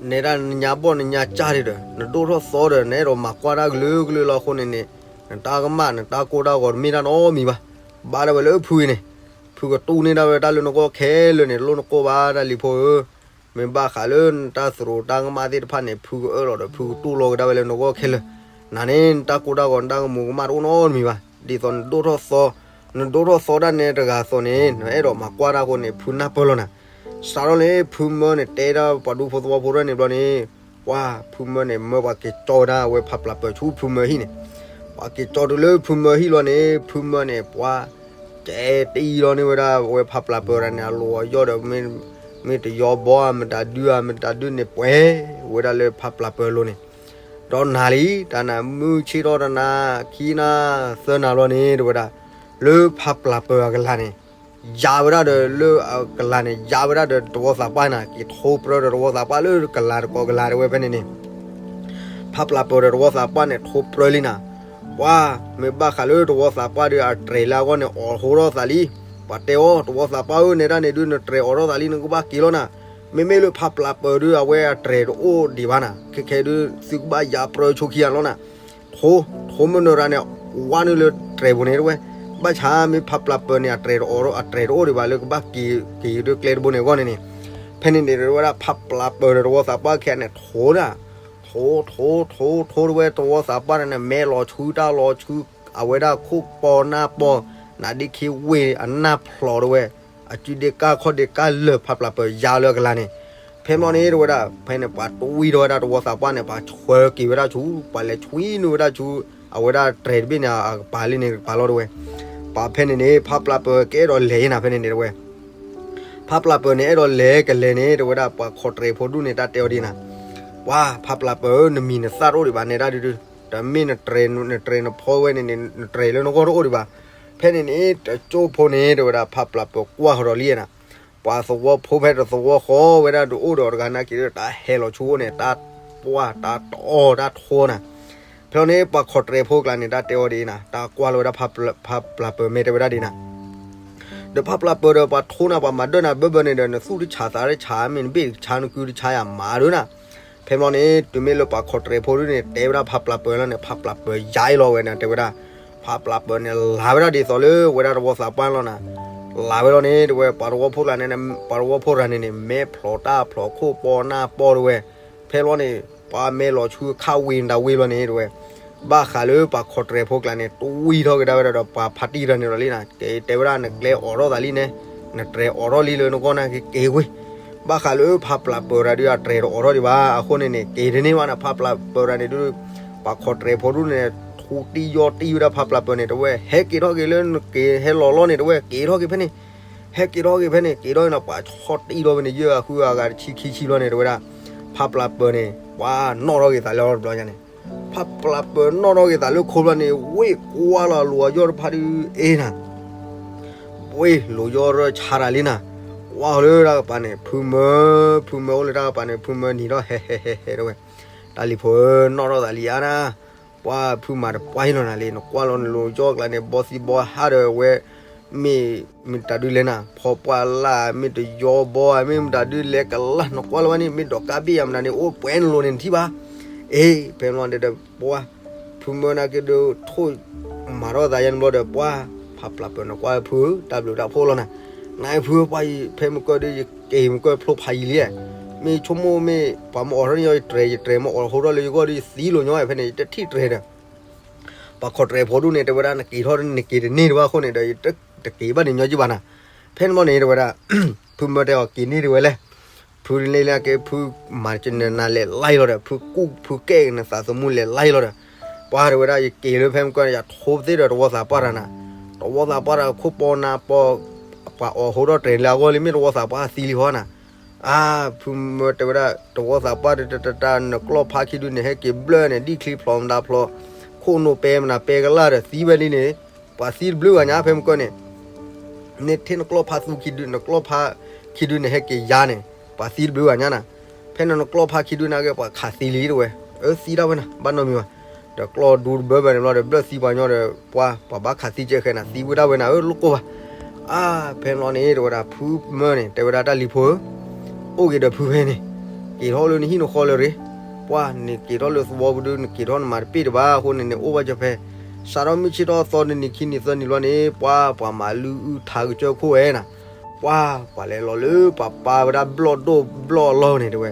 နဲဒၣ်နညါဘီၣ်နညါကၢ်ဒံးဒီး နဒိၣ်ထီၣ်သီဒီး နအဲၣ်ဒိးမၤကွၢ်တၢ်ကလုာ်ကလုာ်လီၤအဃိန့ၣ်န့ၣ်, နတၢ်ကမၣ်နတၢ်ကိၢ်တၢ်ဂီၤတမ့ၢ်တၢ်နီတမံၤဘၣ်. ဘၣ်ဒၣ်ဝဲလၢဖုအံၤန့ၣ်, ဖုကတူၢ်န့ၢ်ဒၣ်ဝဲတၢ်လၢနဂီၢ်ခဲလၢာ်န့ၣ် တလိၣ်နကိၢ်ဘၣ်တၢ်လံၤဖိဧၢ, မ့ၢ်ဘၣ်ဃးလၢနတၢ်သရူးတၢ်ကမၣ်သ့ၣ်တဖၣ်န့ၣ် ဖုကအၢၣ်လီၤဒီးဖုကတူၢ်လိာ်ကဒါဝဲလၢနဂီၢ်ခဲလၢာ်, နၤန့ၣ် နတၢ်ကိၢ်တၢ်ဂီၤနတၢ်ကမူၤကမၣ်တအိၣ်နီတမံၤဘၣ်. ဒ်သိးနဒိၣ်ထီၣ်သီ, နဒိၣ်ထီၣ်သီဒၣ်နဲတဂၤအသိးန့ၣ် နအဲၣ်ဒိးမၤကွၢ်တၢ်အဃိန့ၣ် ဖုနၢ်ပၢၢ်လီၤနၤ. စးထီၣ်လၢဖုမၢန့ၣ် တဲဒၣ်ပှၤဒူဖိသဝီဖိဒၣ်န့ၣ်ဘျီန့ၣ်, ပှၤဖုမၢန့ၣ် မၢပှၤက့ၤကၠီဝဲဒၣ်အဝဲဖးပျၢ်ပၢၤဆူဖုမၢဟံၣ်န့ၣ်, ပှၤက့ၤကၠီတုၤလၢဖုမၢဟံၣ်လီၤန့ၣ် ဖုမၢန့ၣ် ပှၤ ကဲတံၢ်လီၤန့ၢ်ဝဲဒၣ်အဝဲဖးပျၢ်ပၢၤတၢ်န့ၣ် အလိၤအယီၢ်ဒီး မ့ၢ်တယီဘီဧါ မတၤဒုဧါ မတၤဒုန့ၣ် ပှဲၤဝဲဒၣ်လၢဖးပျၢ်ပၢၤအလိၤန့ၣ်, ဒီးနၤလံ တၢ်နၤမုၢ်ဆ့ၣ်ထီၣ်တနၤ ခံနၤ သၢနၤလီၤန့ၣ် တဲဝဲဒၣ်, လၢဖးပျၢ်ပၢၤအကလၤန့ၣ် ယါဝဲဒၣ်ဒီးလၢအကလၤန့ၣ် ယါဝဲဒၣ်ဒီးတဝီသးပှၢ်နၤ က့ၤထိပြၢဒီးတဝီသးပှၢ်လၢကလၤတကိးကလၤတဝဲဖဲန့ၣ်န့ၣ် ဖးပျၢ်ပၢၤဒီးတဝီသးပှၢ်န့ၣ် ထိပြၢလံနၤ. ပှၤမ့ၢ်ဘၣ်ဃးလၢတဝီသးပှၢ်ဒီးအတြဲၤလၢအဂီၢ်န့ၣ် အိးထီၣ်ထီၣ်သးလံ. ပှၤတဲအီၤ တဝီသးပှၢ်ဧၢ နဲဒၣ်န့ၣ်ဒုး နတြဲၤအိးထီၣ်သးလံ နကဘၣ်က့ၤလီၤနၤ. မ့မ့ၢ်လၢဖးပျၢ်ပၢၤဒုး အဝဲအတြဲၤတအိၣ်ဒံးဘၣ်နၤ ခဲခဲဒုး သုကဘၣ်ယါပြၢဆိခံဂၤလီၤနၤ. ထိ ထိမနုၤရၤန့ၣ် ဝါနုာ်လၢတြဲၤပူၤန့ၣ်တဝဲ. ဘၣ်ဆၣ်မ့ၢ်ဖးပျၢ်ပၢၤန့ၣ် အတြဲၤတအိၣ် အတြဲၤတအိၣ်ဒံးဘၣ်လၢကဘၣ်က့ၤ က့ၤဒုးကျဲတဘိန့ၣ်အဂီၢ်န့ၣ်န့ၣ်. ဖဲန့ၣ်န့ၣ် တဲဝဲဒၣ်ဖးပျၢ်ပၢၤဒီးတဝီသးပှၢ်ခဲအံၤန့ၣ် ထိနၤ ထိ ထိ ထိ ထိတဝဲ တဝီသးပှၢ်န့ၣ်န့ၣ် မဲလီၤဆူတၢ်လီၤဆူ အဝဲဒၣ်ခိၣ်ပီနၢ်ပီ နဒ့ခံဝ့ၢ်အနၢ်ဖျိးတဝဲ အစုဒ့ကၢ်ခီၣ်ဒ့ကၢ်လၢာ် ဖးပျၢ်ပၢၤယါလၢအကလၤန့ၣ်. ဖဲမီၢ်န့ၣ် တဲဝဲဒၣ် ဖဲန့ၣ် ပှၤတွံၢ်ထီၣ်ဝဲဒၣ်တဝီသးပှၢ်န့ၣ် ပှၤဆှၢက့ၤဝဲဒၣ်ဆူ ပှၤလဲၤဆွံနုာ်ဝဲဒၣ်ဆူ အဝဲဒၣ်တြဲၤတဘ့ၣ်န့ၣ် အကပၤလံန့ၣ် ကပၤလီၤတဝဲ. ပှၤဖဲန့ၣ်န့ၣ် ဖးပျၢ်ပၢၤကအဲၣ်ဒိးလဲၤနၤ ဖဲန့ၣ်န့ၣ်တဝဲ ဖးပျၢ်ပၢၤန့ၣ် အဲၣ်ဒိးလဲၤကလဲၤန့ၣ် တဲဝဲဒၣ် ပှၤခိးတြဲၤဖိဒူၣ်န့ၣ် တၢ်တဲအီၤဒ်နၤ. ပှၤဖးပျၢ်ပၢၤဧၢ နမံၤနသၣ်တအိၣ်ဒံးဘၣ် နဲဒၣ်ဒုးဒုး တမ့ၢ်နတြဲၤ နတြဲၤနဖီဝဲန့ၣ်န့ၣ် နတြဲၤလၢနဂီၢ်တအိၣ်ဒံးဘၣ်. ဖဲန့ၣ်န့ၣ် တကၠိၢ်ဖိန့ၣ် တဲဝဲဒၣ် ဖးပျၢ်ပၢၤကွၢ်ဃီၤဒီးလံနၤ. ပှၤသဝီဖိဖဲတသဝီဃီဝဲဒၣ်တအိၣ်ဒီးတဂၤနာ်က့ၤဒီး တၢ်ဟဲလီၤဆူအိၣ်န့ၣ် တၢ်ပှၢ်တၢ်တအီၣ်တၢ်ထိနၤ. ဖဲန့ၣ် ပှၤခိးတြဲၤဖိကျါန့ၣ် တၢ်တဲအီၤဒ်အံၤနၤ တၢ်ကွၢ်လီၤဝဲဒၣ် ဖးပျၢ်ပၢၤမ့ၢ်တဲဝဲဒၣ်ဒ်နၤ ဒီးဖးပျၢ်ပၢၤဒီးပှၤထိနၤ ပှၤမၤဒၢနၤဘၢဘၢန့ၣ်ဒီး နသူၣ်တဆးသးတဆး မ့ၢ်နဘ့ၣ်တဆါ နကုတဆါယၤမၤဒၢနၤ. ဖဲမီၢ်န့ၣ် တုၤမ့ၢ်လၢပှၤခိးတြဲၤဖိဒ်န့ၣ် တဲဝဲဒၣ်ဖးပျၢ်ပၢၤလီၤန့ၣ် ဖးပျၢ်ပၢၤယါအံၤလီၤဝဲန့ၣ် တဲဝဲဒၣ် ဖးပျၢ်ပၢၤန့ၣ် လၤဝဲဒၣ်ဒ်သိးလၢဝဲဒၣ်တဝီသးပှၢ်လီၤနၤ. လၤဝဲလီၤန့ၣ် တဲဝဲ ပှၤတဝီဖိကျါန့ၣ် ပှၤတဝီဖိရၤန့ၣ်န့ၣ် မဲဖျိးတၢ်ဖျိးခိၣ်ပီနၢ်ပီတဝဲ ဖဲလီၤန့ၣ် ပှၤမဲလီၤဆူခၣ်ဝ့ၤနတၢ်ဝ့ၤလီၤန့ၣ် တဲဝဲ ဘၣ်ဃးလၢပှၤခိးတြဲၤဖိကျါန့ၣ် တွံၢ်ထီၣ်က့ၤဒၣ်ဝဲဒၣ်ဒီးပှၤဖးတံၢ်တၢ်န့ၣ်လီၤလံနၤ ကတဲဝဲဒၣ်နကျဲအိးထီၣ်သးလံန့ၣ် နတြဲၤအိးထီၣ်လံလၢနဂီၢ်န့ၣ်က့ၤက့ၤဝ့ၢ် ဘၣ်ဃးလၢဖးပျၢ်ပၢၤတၢ်ဒုး အတြဲၤတအိးထီၣ်ဒံးဘၣ် အဃိန့ၣ်န့ၣ် က့ၤတန့ၢ်ဘၣ်နၤ ဖးပျၢ်ပၢၤတၢ်န့ၣ်ဒုး ပှၤခိးတြဲၤဖိဒူၣ်န့ၣ် ထူတံၢ်ယီၢ်တံၢ်ဝဲဒၣ်ဖးပျၢ်ပၢၤန့ၣ် တဲဝဲ ဟဲက့ၤထီၣ်က့ၤလၢနက့ၤဟဲလီၤလီၤန့ၣ် တဲဝဲ က့ၤထီၣ်က့ၤဖဲန့ၣ် ဟဲက့ၤထီၣ်က့ၤဖဲန့ၣ် က့ၤထီၣ်က့ၤနၤ ပှၤဆီၣ်တံၢ်ထီၣ်ဖဲန့ၣ် ယဲၢ်အဃုအဂၤတဆံခံဆံလီၤန့ၣ် တဲဝဲဒၣ် ဖးပျၢ်ပၢၤန့ၣ် ပှၤနီၣ်ထီၣ်က့ၤသးလၢတဘျီညါန့ၣ် ဖးပျၢ်ပၢၤနီၣ်ထီၣ်က့ၤသးလၢခိဘျီန့ၣ် ဝ့ၢ်ကွၢ်လီၤလိၤအယီၢ်တဖၣ်ဒုးအ့ၣ်နၤ ဝ့ၢ်လိၤယီၢ်ရၢၢ်ဆါတၢ်လံနၤ ကွၢ်လၢတၢ်ကပၤန့ၣ် ဖုမၢ ဖုမၢအိၣ်လၢတၢ်ကပၤန့ၣ် ဖုမၢနံၤထီၣ်ဟဲဟဲဟဲဟဲတဝဲ တၢ်လံၤဖိဧၢ နီၣ်ထီၣ်သးလံဧါနၤ ပှၤဖုမၤတပှၢ်အံၤလီၤနၤလံ နကွၢ်လီၤနလိၤယီၢ်ကျါန့ၣ် ဘီသံဘီဟးဒီးဝဲ မ့ၢ်မတၤဒုလဲၣ်နၤ, ဖီပှၢ်လၢ် မ့ၢ်တယီဘီဧါ, မ့ၢ်မတၤဒုလဲၣ်ကလၢ် နကွၢ်လၢၤဘၣ်န့ၣ် မ့ၢ်ဒိးကးဘ့ၣ်ယၤမနုၤန့ၣ် အိၣ်ပှဲၤနလိၤန့ၣ်နထံၣ်ဘၣ်. အ့ ဖဲန့ၣ်ဘျီန့ၣ်ဒီး ပှၢ် ဖုမၢနာ်က့ဒီး ထိၣ်မၤထီၣ်သးယဲန့ၣ်ဘျီဒီး ပှၢ် ဖးပျၢ်ပၢၢ်န့ၣ်ကွၢ်ဖုဧၢ တၢ်ဘျုးတၢ်ဖှိၣ်လီၤနၤ, နဖုဧၢ ပှၢ်အံၤ ဖဲမုၢ်ကၢၢ်ဒီး ယက့ၤမုၢ်ကၢၢ်ဖျိဖးယံၤလံ, မ့ၢ်ဆိကမိၣ်မ့ၢ် ပှၤမ့ၢ်အိးထီၣ်န့ၢ်ယီၤ ယတြဲၤ ယတြဲၤမ့ၢ်အိးထီၣ်လၢယဂီၢ်ဒီး ယသံလိာ်ညီ ဖဲန့ၣ် ယတထံၣ်တြဲၤဒီး ပှၤခိးတြဲၤဖိဒူၣ်န့ၣ် တဲဝဲဒၣ် နက့ၤထီၣ်နက့ၤတန့ၢ်တဘၣ်အဃိန့ၣ်ဒီး ယတက့ၤဘၣ်န့ၣ်ညီကံဘၣ်နၤ. ဖဲန့ၣ်ဘျီန့ၣ် တဲဝဲဒၣ် ဖုမၢတဲအီၤ က့ၤန့ၢ်တဝဲလဲၣ်, ဖုန့ၣ်လၢက့ၤ ဖုမၤကနၢၤနၤလဲၤလါလီၤဒီး ဖုကူၣ်ဖုကဲက့ၤ နသးသမူလဲၤလါလီၤဒီး ပှၢ်တဲဝဲဒၣ် ယက့ၤလၢဖဲမုၢ်ကၢၢ်န့ၣ် ယထိသ့ဒီးတဝီသးပှၢ်တၢ်နၤ, တဝီသးပှၢ်တၢ်ခိၣ်ပီနါပီ ပှၤအိးထီၣ်တြဲၤလၢအဂီၢ်လံ မ့ၢ်တဝီသးပှၢ်သံလံဃီနၤ. အါ ဖုမၢတဲဝဲဒၣ် တဝီသးပှၢ်တတတတ နကျီၢ်ဖးခံဒုန့ၣ် ဟဲက့ၤဘျၢၣ်န့ၣ် ဒံၣ်ချံဖျိးမတၤဖျိး ခိၣ်နူာ်ပဲမနၤပဲကလၢ်ဒီး သံဝဲလံန့ၣ် ပှၤသံတဘျုးဂၤညါ ဖဲမုၢ်ကၢၢ်န့ၣ် နထံၣ်နကျီၢ်ဖးသူခံဒု နကျီၢ်ဖးခံဒုန့ၣ် ဟဲက့ၤယါန့ၣ် ပှၤသံတဘျုးဂၤညါနၤ. ဖဲန့ၣ်နကျီၢ်ဖးခံဒုနာ်က့ ပှၤခးသံလံတဝဲ, အၢ သံတၢ်ဝဲနၤ ဘၣ်နီတမံၤဘၣ်. ဒီးကျီၢ်ဒူတဘၢဘၢန့ၣ်ဘျီဒီး ဘျၢၣ်သံပှၤညီဒီး ပှၢ် ပှၤဘၣ်ခးသံကဲဃဲနၤ သံဝဲဒၣ်ဝဲနၤဧၢ လိၣ်ကိၢ်ဘၣ်. အါ ဖဲန့ၣ်ဘျီန့ၣ် တဲဝဲဒၣ် ဖုမၢန့ၣ် တဲဝဲဒၣ် တၢ်လံၤဖိဧၢ အိၣ်က့ၤဒီးဖုဖဲန့ၣ်, က့ၤထီၣ်လၢနဟံၣ်နဃီလၢၤရ့, ပှၢ် နက့ၤထီၣ်လၢသဝီပူၤဒု နက့ၤထီၣ်နမၤတပ့ၢ်တဘၣ်အဃိန့ၣ် နအိၣ်ဘၣ်ကၠီဖဲ စးထီၣ်မုၢ်ဆ့ၣ်ထီၣ်သီတနံၤခံနံၤသၢနံၤလီၤန့ၣ် ပှၢ် ပှၤမၤလုၢ်အုၣ်ထါကစၢၢ်ခိၣ်ဝဲနၤ, ပှၢ် ပှၤလဲၤလီၤလၢပှၤပာ်ဝဲဒၣ်ဘျီၣ်ဒိၣ်ဘျီၣ်အလီၢ်န့ၣ် တဲဝဲ,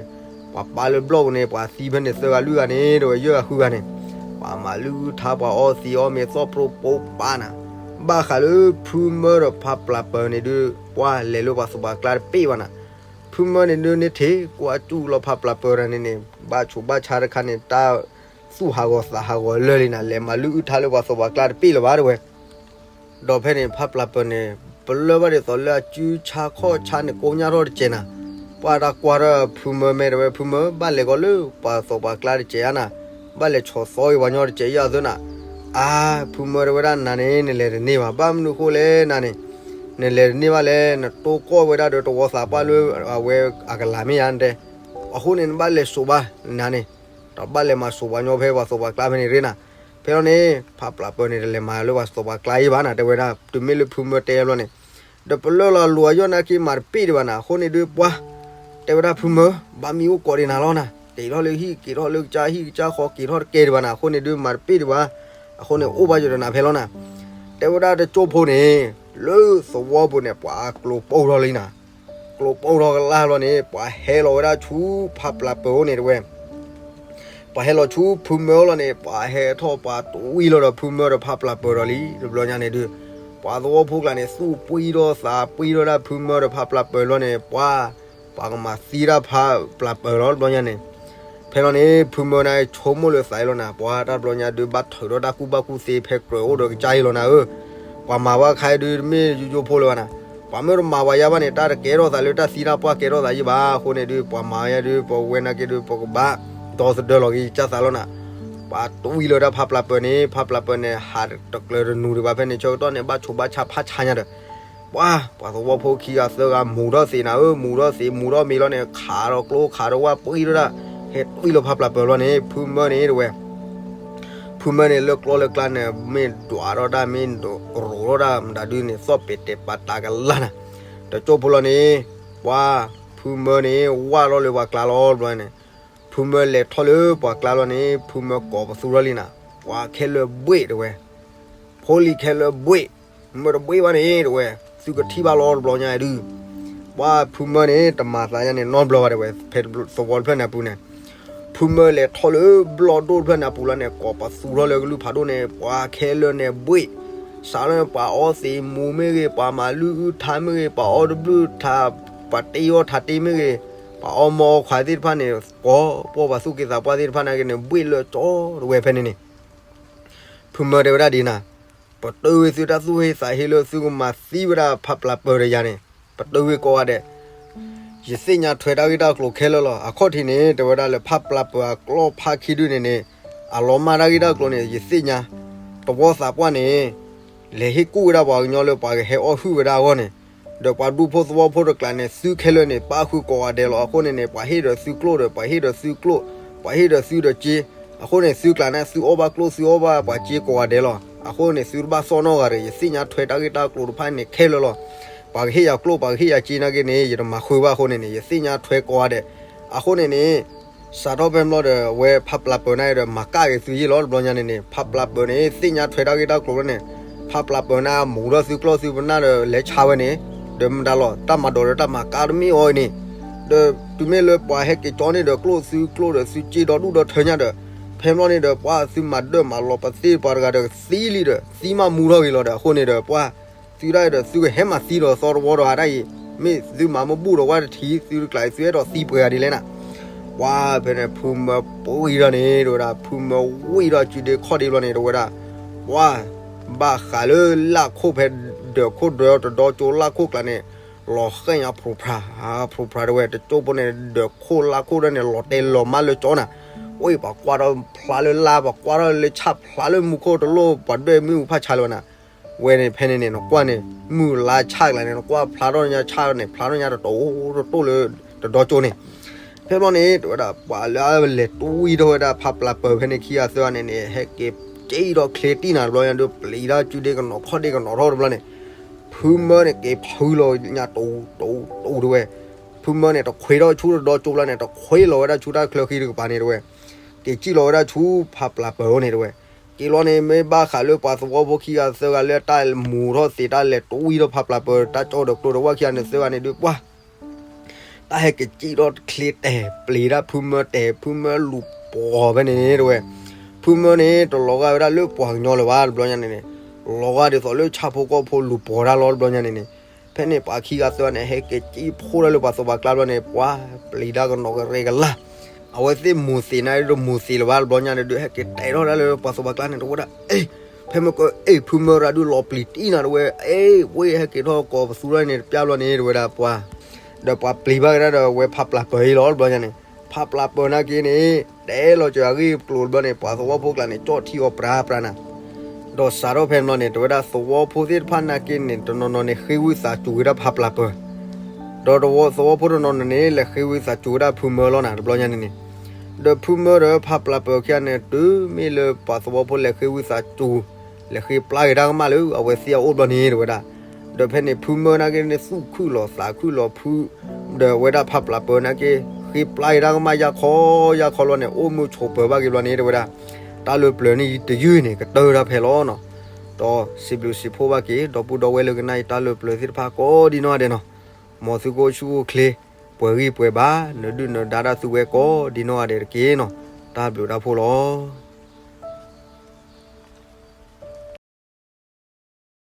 ပှၤပာ်လၢဘျီၣ်ပူၤန့ၣ် ပှၤသံဖဲန့ၣ်သၢဂၤလွံၢ်ဂၤန့ၣ် တဲဝဲ ယဲၢ်ဂၤဃုဂၤန့ၣ်, ပှၤမၤလုၢ်အုၣ်ထါ ပှၤအီသံးအီမ့ၤသီၣ်ပြိၣ်ပိာ်ပာ်နၤ, ဘၣ်ဃးလၢဖုမၢဒီးဖးပျၢ်ပၢၢ်န့ၣ်ဒု ပှၢ်လဲၤလၢပှၤသးပှၢ်ကျါတပ့ၢ်ဘၣ်နၤ, ဖုမၢန့ၣ်ဒုန့ၣ်ထံၣ်ကွၢ်ကၠူၣ်လီၤဖးပျၢ်ပၢၢ်တၢ်န့ၣ်န့ၣ် ဘၣ်ဆူးဘၣ်ဆါတခါန့ၣ် တၢ်သူၣ်ဟးဂီၤသးဟးဂီၤလၢာ်လံနၤ, လဲၤမၤလုၢ်အုၣ်ထါလၢပှၤသးပှၢ်ကျါတပ့ၢ်လၢၤဘၣ်တဲဝဲ ဒီးဖဲန့ၣ် ဖးပျၢ်ပၢၢ်န့ၣ် ပလၢၢ်ဘၣ်ဒ်သိးလၢအစုဆါခီၣ်ဆါန့ၣ် ကိညၢ်ထီၣ်တစဲးနၤ, ပှၢ်တၢ်ကွၢ်ထီၣ်ဖုမၢမဲာ်တဲဝဲ ဖုမၢ ဘၣ်လဲၤကီးလၢပှၤသးပှၢ်ကျါတစဲးဧါနၤ, ဘၣ်လဲၤဆီၣ်သီက့ၤပှၤညီတစဲးယၤသၢနၤ, အါ ဖုမၢတဲဝဲဒၣ် နၤန့ၣ် နလဲၤတန့ၢ်ဘၣ်, ဘၣ်မနုၤဃိလဲၣ်နၤန့ၣ်, နလဲၤတန့ၢ်ဘၣ်လဲၣ်, နတိၢ်ကီၢ်ဝဲဒၣ်ဒီးတဝီသးပှၢ်လၢအဝဲအကလၤမ့ၢ်ယါနတဲ, အဃိန့ၣ် နဘၣ်လဲၤစိာ်ဘၣ်နၤန့ၣ် ဒီးဘၣ်လဲၤမၤစိာ်ပှၤညီဖဲပှၤသးပှၢ်ကျါဖဲန့ၣ်ရ့နၤ, ဖဲလီၤန့ၣ် ဖးပျၢ်ပၢၢ်န့ၣ် တလဲၤမၤလၢပှၤသးပှၢ်ကျါအံၤဘၣ်နၤ တဲဝဲဒၣ် တုၤမ့ၢ်လၢဖုမၢတဲဘျီန့ၣ်, ဒီးပလၢၢ်လီၤလိၤအယီၢ်နာ်က့မၤတပ့ၢ်ဒံးဘၣ်နၤ အဃိန့ၣ်ဒုပှၢ်, တဲဝဲဒၣ်ဖုမၢ ဘၣ်မံအိၣ်ကိးဒံးနၤလီၤနၤ, က့ၤထီၣ်လၢဟံၣ် က့ၤထီၣ်လၢကစၢ်ဟံၣ်ကစၢ်ဃီ က့ၤထီၣ်တကဲဒံးဘၣ်နၤ အဃိန့ၣ်ဒုမၤတပ့ၢ်ဒံးဘၣ်, အဃိန့ၣ်အိၣ်ဘၣ်ယိာ်ဒီးနၤဖဲလီၤနၤ, တဲဝဲဒၣ်တကၠိဖိန့ၣ်, လၢသဝီပူၤန့ၣ် ပှၤကျိၤပိၢ်ထီၣ်လံနၤ ကျိၤပိၢ်ထီၣ်ကလၢ်ဘျီန့ၣ် ပှၤဟဲလီၤဝဲဒၣ်ဆူဖးပျၢ်ပၢၢ်အိၣ်န့ၣ်တဲဝဲ, ပှၤဟဲလီၤဆူဖုမၢလီၤန့ၣ် ပှၤဟဲထီၣ်ပှၤတွံၢ်လီၤဒီးဖုမၢဒီးဖးပျၢ်ပၢၢ်ဒီးလံ တဘျီညါန့ၣ်ဒု, ပှၤသဝီဖိကျါန့ၣ် သူၣ်ပှံထီၣ်သးပှံထီၣ်ဒၣ်ဖုမၢဒီးဖးပျၢ်ပၢၢ်လီၤန့ၣ် ပှၤ, ပှၤကမၤသံဒၣ်ဖးပျၢ်ပၢၢ်လီၤတဘျီညါန့ၣ်, ဖဲလီၤန့ၣ် ဖုမၢန့ၣ်ဆိကမိၣ်လၢသးအံၤလီၤနၤ ပှၤတၢ်တဘျီညါဒုဘၣ်ထုးထီၣ်တၢ်ကူၣ်ဘၣ်ကူၣ်သ့ဖဲကြၢးအိၣ်ဒီးကစၢ်အံၤလီၤနၤဧၢ, ပှၤမၤဘၣ်ခါအံၤဒုတမ့ၢ်ယိယိဖိလၢၤဘၣ်နၤ, ပှၤမ့ၢ်တမၤပှၤယါဘၣ်န့ၣ် တၢ်တကဲထီၣ်သးလၢတၢ်သံတၢ်ပှၢ်ကဲထီၣ်သးယံာ်ဘၣ် အဃိန့ၣ်ဒု ပှၤမၤယါဒု ပဝဲနာ်က့ဒု ပကဘၣ်ဒီသဒၢလီၤက့ၤကစၢ်သးလီၤနၤ, ပှၤတွံၢ်လီၤဒၣ်ဖးပျၢ်ပၢၢ်န့ၣ် ဖးပျၢ်ပၢၢ်န့ၣ် ဟးတကျၢၤတနူၤဒံးဘၣ်ဖဲန့ၣ် ဆၢကတီၢ်န့ၣ် ဘၣ်ဆိးဘၣ်ဆါဖးဆါညါဒီး ပှၤ, ပှၤသဝီဖိခံဂၤသၢဂၤမူၤထီၣ်သံးနၤဧၢ မူၤထီၣ်သံး မူၤထီၣ်မ့ၤလီၤန့ၣ် ခးဒီးကျိခးဒီးဝၣ်ပှံထီၣ်ဒၣ်, ဟဲတွံၢ်လီၤဖးပျၢ်ပၢၢ်လီၤန့ၣ် ဖုမၢန့ၣ်တဲဝဲ, ဖုမၢန့ၣ်လၢကျီလၢကျါန့ၣ် မ့ၢ်ဒွးထီၣ်ဒၣ် မ့ၢ်ရိးထီၣ်ဒၣ် မတၤဒုန့ၣ် သီၣ်ပဲာ်တဲာ်ပာ်တၢ်ကလၢ်နၤ, တကၠိဖိလီၤန့ၣ်, ပှၤ, ဖုမၢန့ၣ် ဝၢ်ထီၣ်လၢပှၤကျါလီၤတဘျီန့ၣ်, ဖုမၢလဲၤထီၣ်လၢပှၤကျါလီၤန့ၣ် ဖုမၢကိးပသူထီၣ်လံနၤ, ပှၤခဲလၢာ်ဘှ့ၣ်တဲဝဲ ဖိလံၤခဲလၢာ်ဘှ့ၣ်, မၢတဘှ့ၣ်ဘၣ်န့ၣ်တဲဝဲ, သုကထံၣ်ဘၣ်လီၤတဘျီညါဒု, ပှၤဖုမၢန့ၣ် တမၤသးယါန့ၣ် နီတဘျီဘၣ်တဲဝဲ, ဖဲသဝီတဖျၢၣ်န့ၣ်အပူၤန့ၣ်, ဖုမၢလဲၤထီၣ်လၢဘျီၣ်ဒိၣ်တဖျၢၣ်န့ၣ်အပူၤလီၤန့ၣ် ကိးပသူထီၣ်လၢကလုၢ်ဖးဒိၣ်န့ၣ် ပှၤခဲလၢာ်န့ၣ်ဘှ့ၣ်, စးလၢပှၤအီသံးမူၤမ့ၢ်ဂ့ၤ ပှၤမၤလုၢ်အုၣ်ထါမ့ၢ်ဂ့ၤ ပှၤအီတဘျုးထါ, ပှၤတ့အီထါတ့မ့ၢ်ဂ့ၤ, ပှၤအီမီၢ်အီခွါသ့ၣ်တဖၣ်န့ၣ် ကိးပှၤသူၣ်က့သးပှၢ်သ့ၣ်တဖၣ်နာ်က့န့ၣ် ဘှ့ၣ်လၢကၠီတဝဲဖဲန့ၣ်န့ၣ် ဖုမၢတဲဝဲဒၣ်ဒ်နၤ, ပတုာ်ဝံၤသုတၢ်သူၣ်ဟ့သးဟ့လၢသုကမၤသံဝဲဒၣ်ဖးပျၢ်ပၢၢ်ဒီးယၤန့ၣ်, ပတုာ်ဝံၤကိးဂၤဒဲး, ယသ့ၣ်ညါထွဲတၢ်ဂ့ၢ်တၢ်ကျိၤခဲလၢာ်လီၤ. အခီၣ်ထံးန့ၣ် တဲဝဲဒၣ်လၢဖးပျၢ်ပၢၢ်အကျီၢ်ဖးခံဒုန့ၣ်န့ၣ်, အလီၤမၢ်တၢ်ဂ့ၢ်တၢ်ကျိၤန့ၣ် ယသ့ၣ်ညါ, တဝီသးပှၢ်န့ၣ် လဲၤဟ့ၣ်ကူၣ်ဝဲဒၣ်ပှၤကညီလၢပှၤကဟဲအီၣ်ဟုၣ်ဝဲဒၣ်အဂီၢ်န့ၣ်, ဒီးပှၤဒူဖိသဝီဖိတကျါန့ၣ် သုခဲလၢာ်န့ၣ် ပၣ်ဃုာ်ကိးဂၤဒဲးလီၤ. အဃိန့ၣ်န့ၣ် ပှၤဟ့ၣ်ဒီးသုကျိၣ်ဒီး ပှၤဟ့ၣ်ဒီးသုကျိၣ်, ပှၤဟ့ၣ်ဒီးသုဒီးစ့, အဃိန့ၣ် သုကျါန့ၣ် သုအီၣ်ဘၣ်ကျိၣ် သုအီၣ်ဘၣ်ပှၤစ့ကိးဂၤဒဲးလီၤ. အဃိန့ၣ် သုတဘၣ်သီၣ်နီၣ်ဂၤဒီး ယသ့ၣ်ညါထွဲတၢ်ဂ့ၢ်တၢ်ကျိၤတဖၣ်န့ၣ်ခဲလၢာ်လီၤ. ပှၤကဟ့ၣ်ယၤကျိၣ် ပှၤကဟ့ၣ်ယၤစ့နာ်က့န့ၣ် ယတမၤဃုာ်ဘၣ်အဃိန့ၣ်န့ၣ် ယသ့ၣ်ညါထွဲကိးဂၤဒဲး. အဃိန့ၣ်န့ၣ် စးထီၣ်ဖဲမလီၤဒီး အဝဲဖးပျၢ်ပၢၤန့ၣ်ဒီး မၤကၣ်က့ၤသုယ့ၢ်လီၤ တဘျီညါန့ၣ်န့ၣ် ဖးပျၢ်ပၢၤန့ၣ် သ့ၣ်ညါထွဲတၢ်ဂ့ၢ်တၢ်ကျိၤလီၤန့ၣ် ဖးပျၢ်ပၢၤန့ၣ် မူၤထီၣ်သုကျီၢ်သုပနၢ်ဒီး လဲၤဆါဝဲန့ၣ် ဒီးမတၤလီၤ တၢ်မၤဒိးဒီးတၢ်မၤကၣ်တမ့ၢ်အီၤအံၤန့ၣ် ဒီးတုၤမ့ၢ်လၢပှၤဟဲက့ၤကၠီန့ၣ်ဒီး ကျိၣ်သုကျိၣ်ဒီးသုစ့ဒီဒူၣ်ဒီထၢညါဒီး ဖဲမလီၤန့ၣ်ဒီး ပှၤသုမၤဒၢၣ်မၤလီၤပသ့ၣ်ပှၤတဂၤဒီးသံလံဒီး သံမးမူထီၣ်ဂ့ၤလီၤဒီး အဃိန့ၣ်ဒီး ပှၤသုဒၣ်အံၤဒီး သုကဟဲမၤသံဒီးသီတဝီဒီး အတၢ်အံၤ မ့ၢ်သုမၤမ့ၢ်ဘူၣ်ဒီးဝဲတထံး သုတကျးအံၤ သုအဲၣ်ဒိးသံပှဲၤဂၤဒ်လဲၣ်နၤ ပှၤဖဲန့ၣ် ဖုမၢပှံၤဒီးန့ၣ် တဝဲဒၣ် ဖုမၢဝံၤဒီးစုဒ့ခီၣ်ဒ့ဘျီန့ၣ် တဝဲဒၣ် ပှၤ ဘၣ်ဃးလၢလၢ်ခိၣ်ဖဲဒၢးခိၣ်ဒၢးတဒီကၠိလၢ်ခိၣ်ကျါန့ၣ် လီၤဃဲၣ်ညါ ဖြူဖြူ ဖြူဖြူ တဝဲ တကၠိဖိန့ၣ် ဒၢးခိၣ်လၢ်ခိၣ်ဒၣ်န့ၣ် လီၤတဲာ်လီၤမးလၢကၠီနၤ ဝဲပှၤကွၢ်ထီၣ်ဖျါလၢလါ ပှၤကွၢ်ထီၣ်လၢဆၣ်ဖျါလၢမူခိၣ်တလိၣ် ပှၤဒွဲၣ်မ့ၣ်အူဖးဆါလၢၤဘၣ်နၤ ဝဲန့ၣ်ဖဲန့ၣ်န့ၣ် နကွၢ်န့ၣ် မုၢ်လါဆၣ်ကျါန့ၣ် နကွၢ်ဖျါထီၣ်ညါဆၣ်န့ၣ် ဖျါထီၣ်ညါတတိၤတတိၤလၢ တဒီကၠိန့ၣ် ဖဲဘျီန့ၣ် တဝဲဒၣ် ပှၤလၢအလဲၤတွံၢ်ထီၣ်ဝဲဒၣ်ဖးပျၢ်ပၢၤဖဲန့ၣ် ခံဂၤသၢဂၤန့ၣ်န့ၣ် ဟဲက့ၤစံၣ်ထီၣ်ချ့တံၢ်နၤတဘျီညါဒီး ပျံၤတၢ်စုဒ့ကနီၤခီၣ်ဒ့ကနီၤထီၣ်တဘျီန့ၣ် ဖုမၢန့ၣ် က့ၤဖုလီၤညါတူၤတူၤတူၤတဝဲ ဖုမၢန့ၣ် တခွ့ထီၣ်ဆူတဒီကၠိဘျီန့ၣ် တခွ့လီၤဝဲဒၣ်ဆူတၢ်ချၢဃံတကပၤန့ၣ်တဝဲ က့ၤစံၣ်လီၤဝဲဒၣ်ဆူဖးပျၢ်ပၢၤအအိၣ်န့ၣ်တဝဲ က့ၤလီၤန့ၣ် မ့ၢ်ဘၣ်ဃးလၢပှၤသဝီဖိခံဂၤသၢဂၤလၢတၢ်မူၤထီၣ်သ့ၣ် တၢ်လဲၤတွံၢ်ထီၣ်ဖးပျၢ်ပၢၤ တၢ်ကၠီဒီးကျိၤဒီးဝဲၢ်ခံဂၤန့ၣ် သၢဂၤန့ၣ်ဒုးပှၤ တၢ်ဟဲက့ၤစံၣ်ထီၣ်ချ့တဲာ် ပျံၤတၢ်ဖုမၢတဲာ် ဖုမၢလူၤပိာ်ဖဲန့ၣ်န့ၣ်တဝဲ ဖုမၢန့ၣ် တလီၤဂာ်ဝဲဒၣ်လၢပှၤကညီလၢၤဘၣ်တဘျီညါန့ၣ်န့ၣ် လီၤဂာ်ဒ်သိးလၢဆၣ်ဖိကီၢ်ဖိလူၤပိာ်တၢ်လီၤတဘျီညါန့ၣ်န့ၣ် ဖဲန့ၣ်ပှၤခံဂၤသၢဂၤန့ၣ် ဟဲက့ၤစံၣ်ဖှိၣ်ဒၣ်လၢပှၤသးပှၢ်ကျါဘျီန့ၣ် ပှၤပျံၤတၢ်ကနီၤကရဲကလါ အဝဲသ့ၣ်မူၤသ့ၣ်နၤဒီးမူၤသ့ၣ်လၢၤဘၣ်တဘျီညါန့ၣ်ဒုး ဟဲက့ၤတဲထီၣ်ဒၣ်လၢပှၤသးပှၢ်ကျါန့ၣ် တဝဲဒၣ် အ့ ဖဲမ့ၢ်က အ့ ဖုမၢရၤဒုးလီၤပျံၤတံၢ်နၤတဝဲ အ့ ဝဲဟဲက့ၤထီၣ်ကိးပသူထီၣ်န့ၣ်တပျၢ်ဘျီန့ၣ် တဝဲဒၣ်ပှၤ ဒီးပှၤပျံၤဘၣ်ကဒါဒီးဝဲဖးပျၢ်ပၢၤအံၤလီၤတဘျီညါန့ၣ် ဖးပျၢ်ပၢၤနာ်က့န့ၣ် တဲလီၤစၢၤအဂ့ၢ်ကျိၤတဘျီန့ၣ် ပှၤသဝီဖိကျါန့ၣ် ကၠီၣ်ထံအီၤပြၤပြၤနၤ ဒီးစးထီၣ်ဖဲန့ၣ်ဘျီန့ၣ် တဝဲဒၣ်သဝီဖိသ့ၣ်တဖၣ်နာ်က့န့ၣ် တနီၤနီၤန့ၣ် ဃ့ဝံသးစူၤဝဲဒၣ်ဖးပျၢ်ပၢၤ ဒီးသဝီဖိတနီၤနီၤန့ၣ် လဲၤဃ့ဝံသးစူၤဝဲဒၣ်ဖုမၢလီၤနၤ တဘျီညါန့ၣ်န့ၣ် ဒီးဖုမၢဒီးဖးပျၢ်ပၢၤခံဂၤန့ၣ် တုၤမ့ၢ်လၢပှၤသဝီဖိလဲၤဃ့ဝံသးစူၤ လဲၤဃ့ပျၢ်က့ၤတၢ်ကမၣ်လၢအဝဲသ့ၣ်အအိၣ်ဘျီန့ၣ် တဝဲဒၣ် ဒီးဖဲန့ၣ်ဖုမၢနာ်က့န့ၣ် သူၣ်ခုၣ်လီၤသးခုၣ်လီၤဖု ဒီးဝဲဒၣ်ဖးပျၢ်ပၢၤနာ်က့ ဃ့ပျၢ်က့ၤတၢ်ကမၣ်ယါခီယါခီလီၤန့ၣ် အိၣ်မုာ်ဆိးပၢၤဘၣ်က့ၤဘျီန့ၣ် တဝဲဒၣ် တၢ်လၢပျၢၤန့ၣ်တယုၢ်န့ၣ် ကတၢၢ်တၢ်ဖဲလီၤနီၤ ဒီးစံးဘျုးစံးဖှိၣ်ဘၣ်က့ၤ ဒီပုၢ်ဒီဝဲၢ်လၢကနၣ်အံၤ တၢ်လၢပျၢၤသ့ၣ်တဖၣ်ကိးဒံနီၢ်ဂၤဒဲးနီၤ မ်သုကအိၣ်ဆူၣ်အိၣ်ချ့ ပှဲၤဂံၢ်ပှဲၤဘါ နဒုၣ်နဒါတၢ်သုဝဲကိးဒံနီၢ်ဂၤဒဲးတက့ၢ်နီၤ တၢ်ဘျုးတၢ်ဖှိၣ်လီၤ.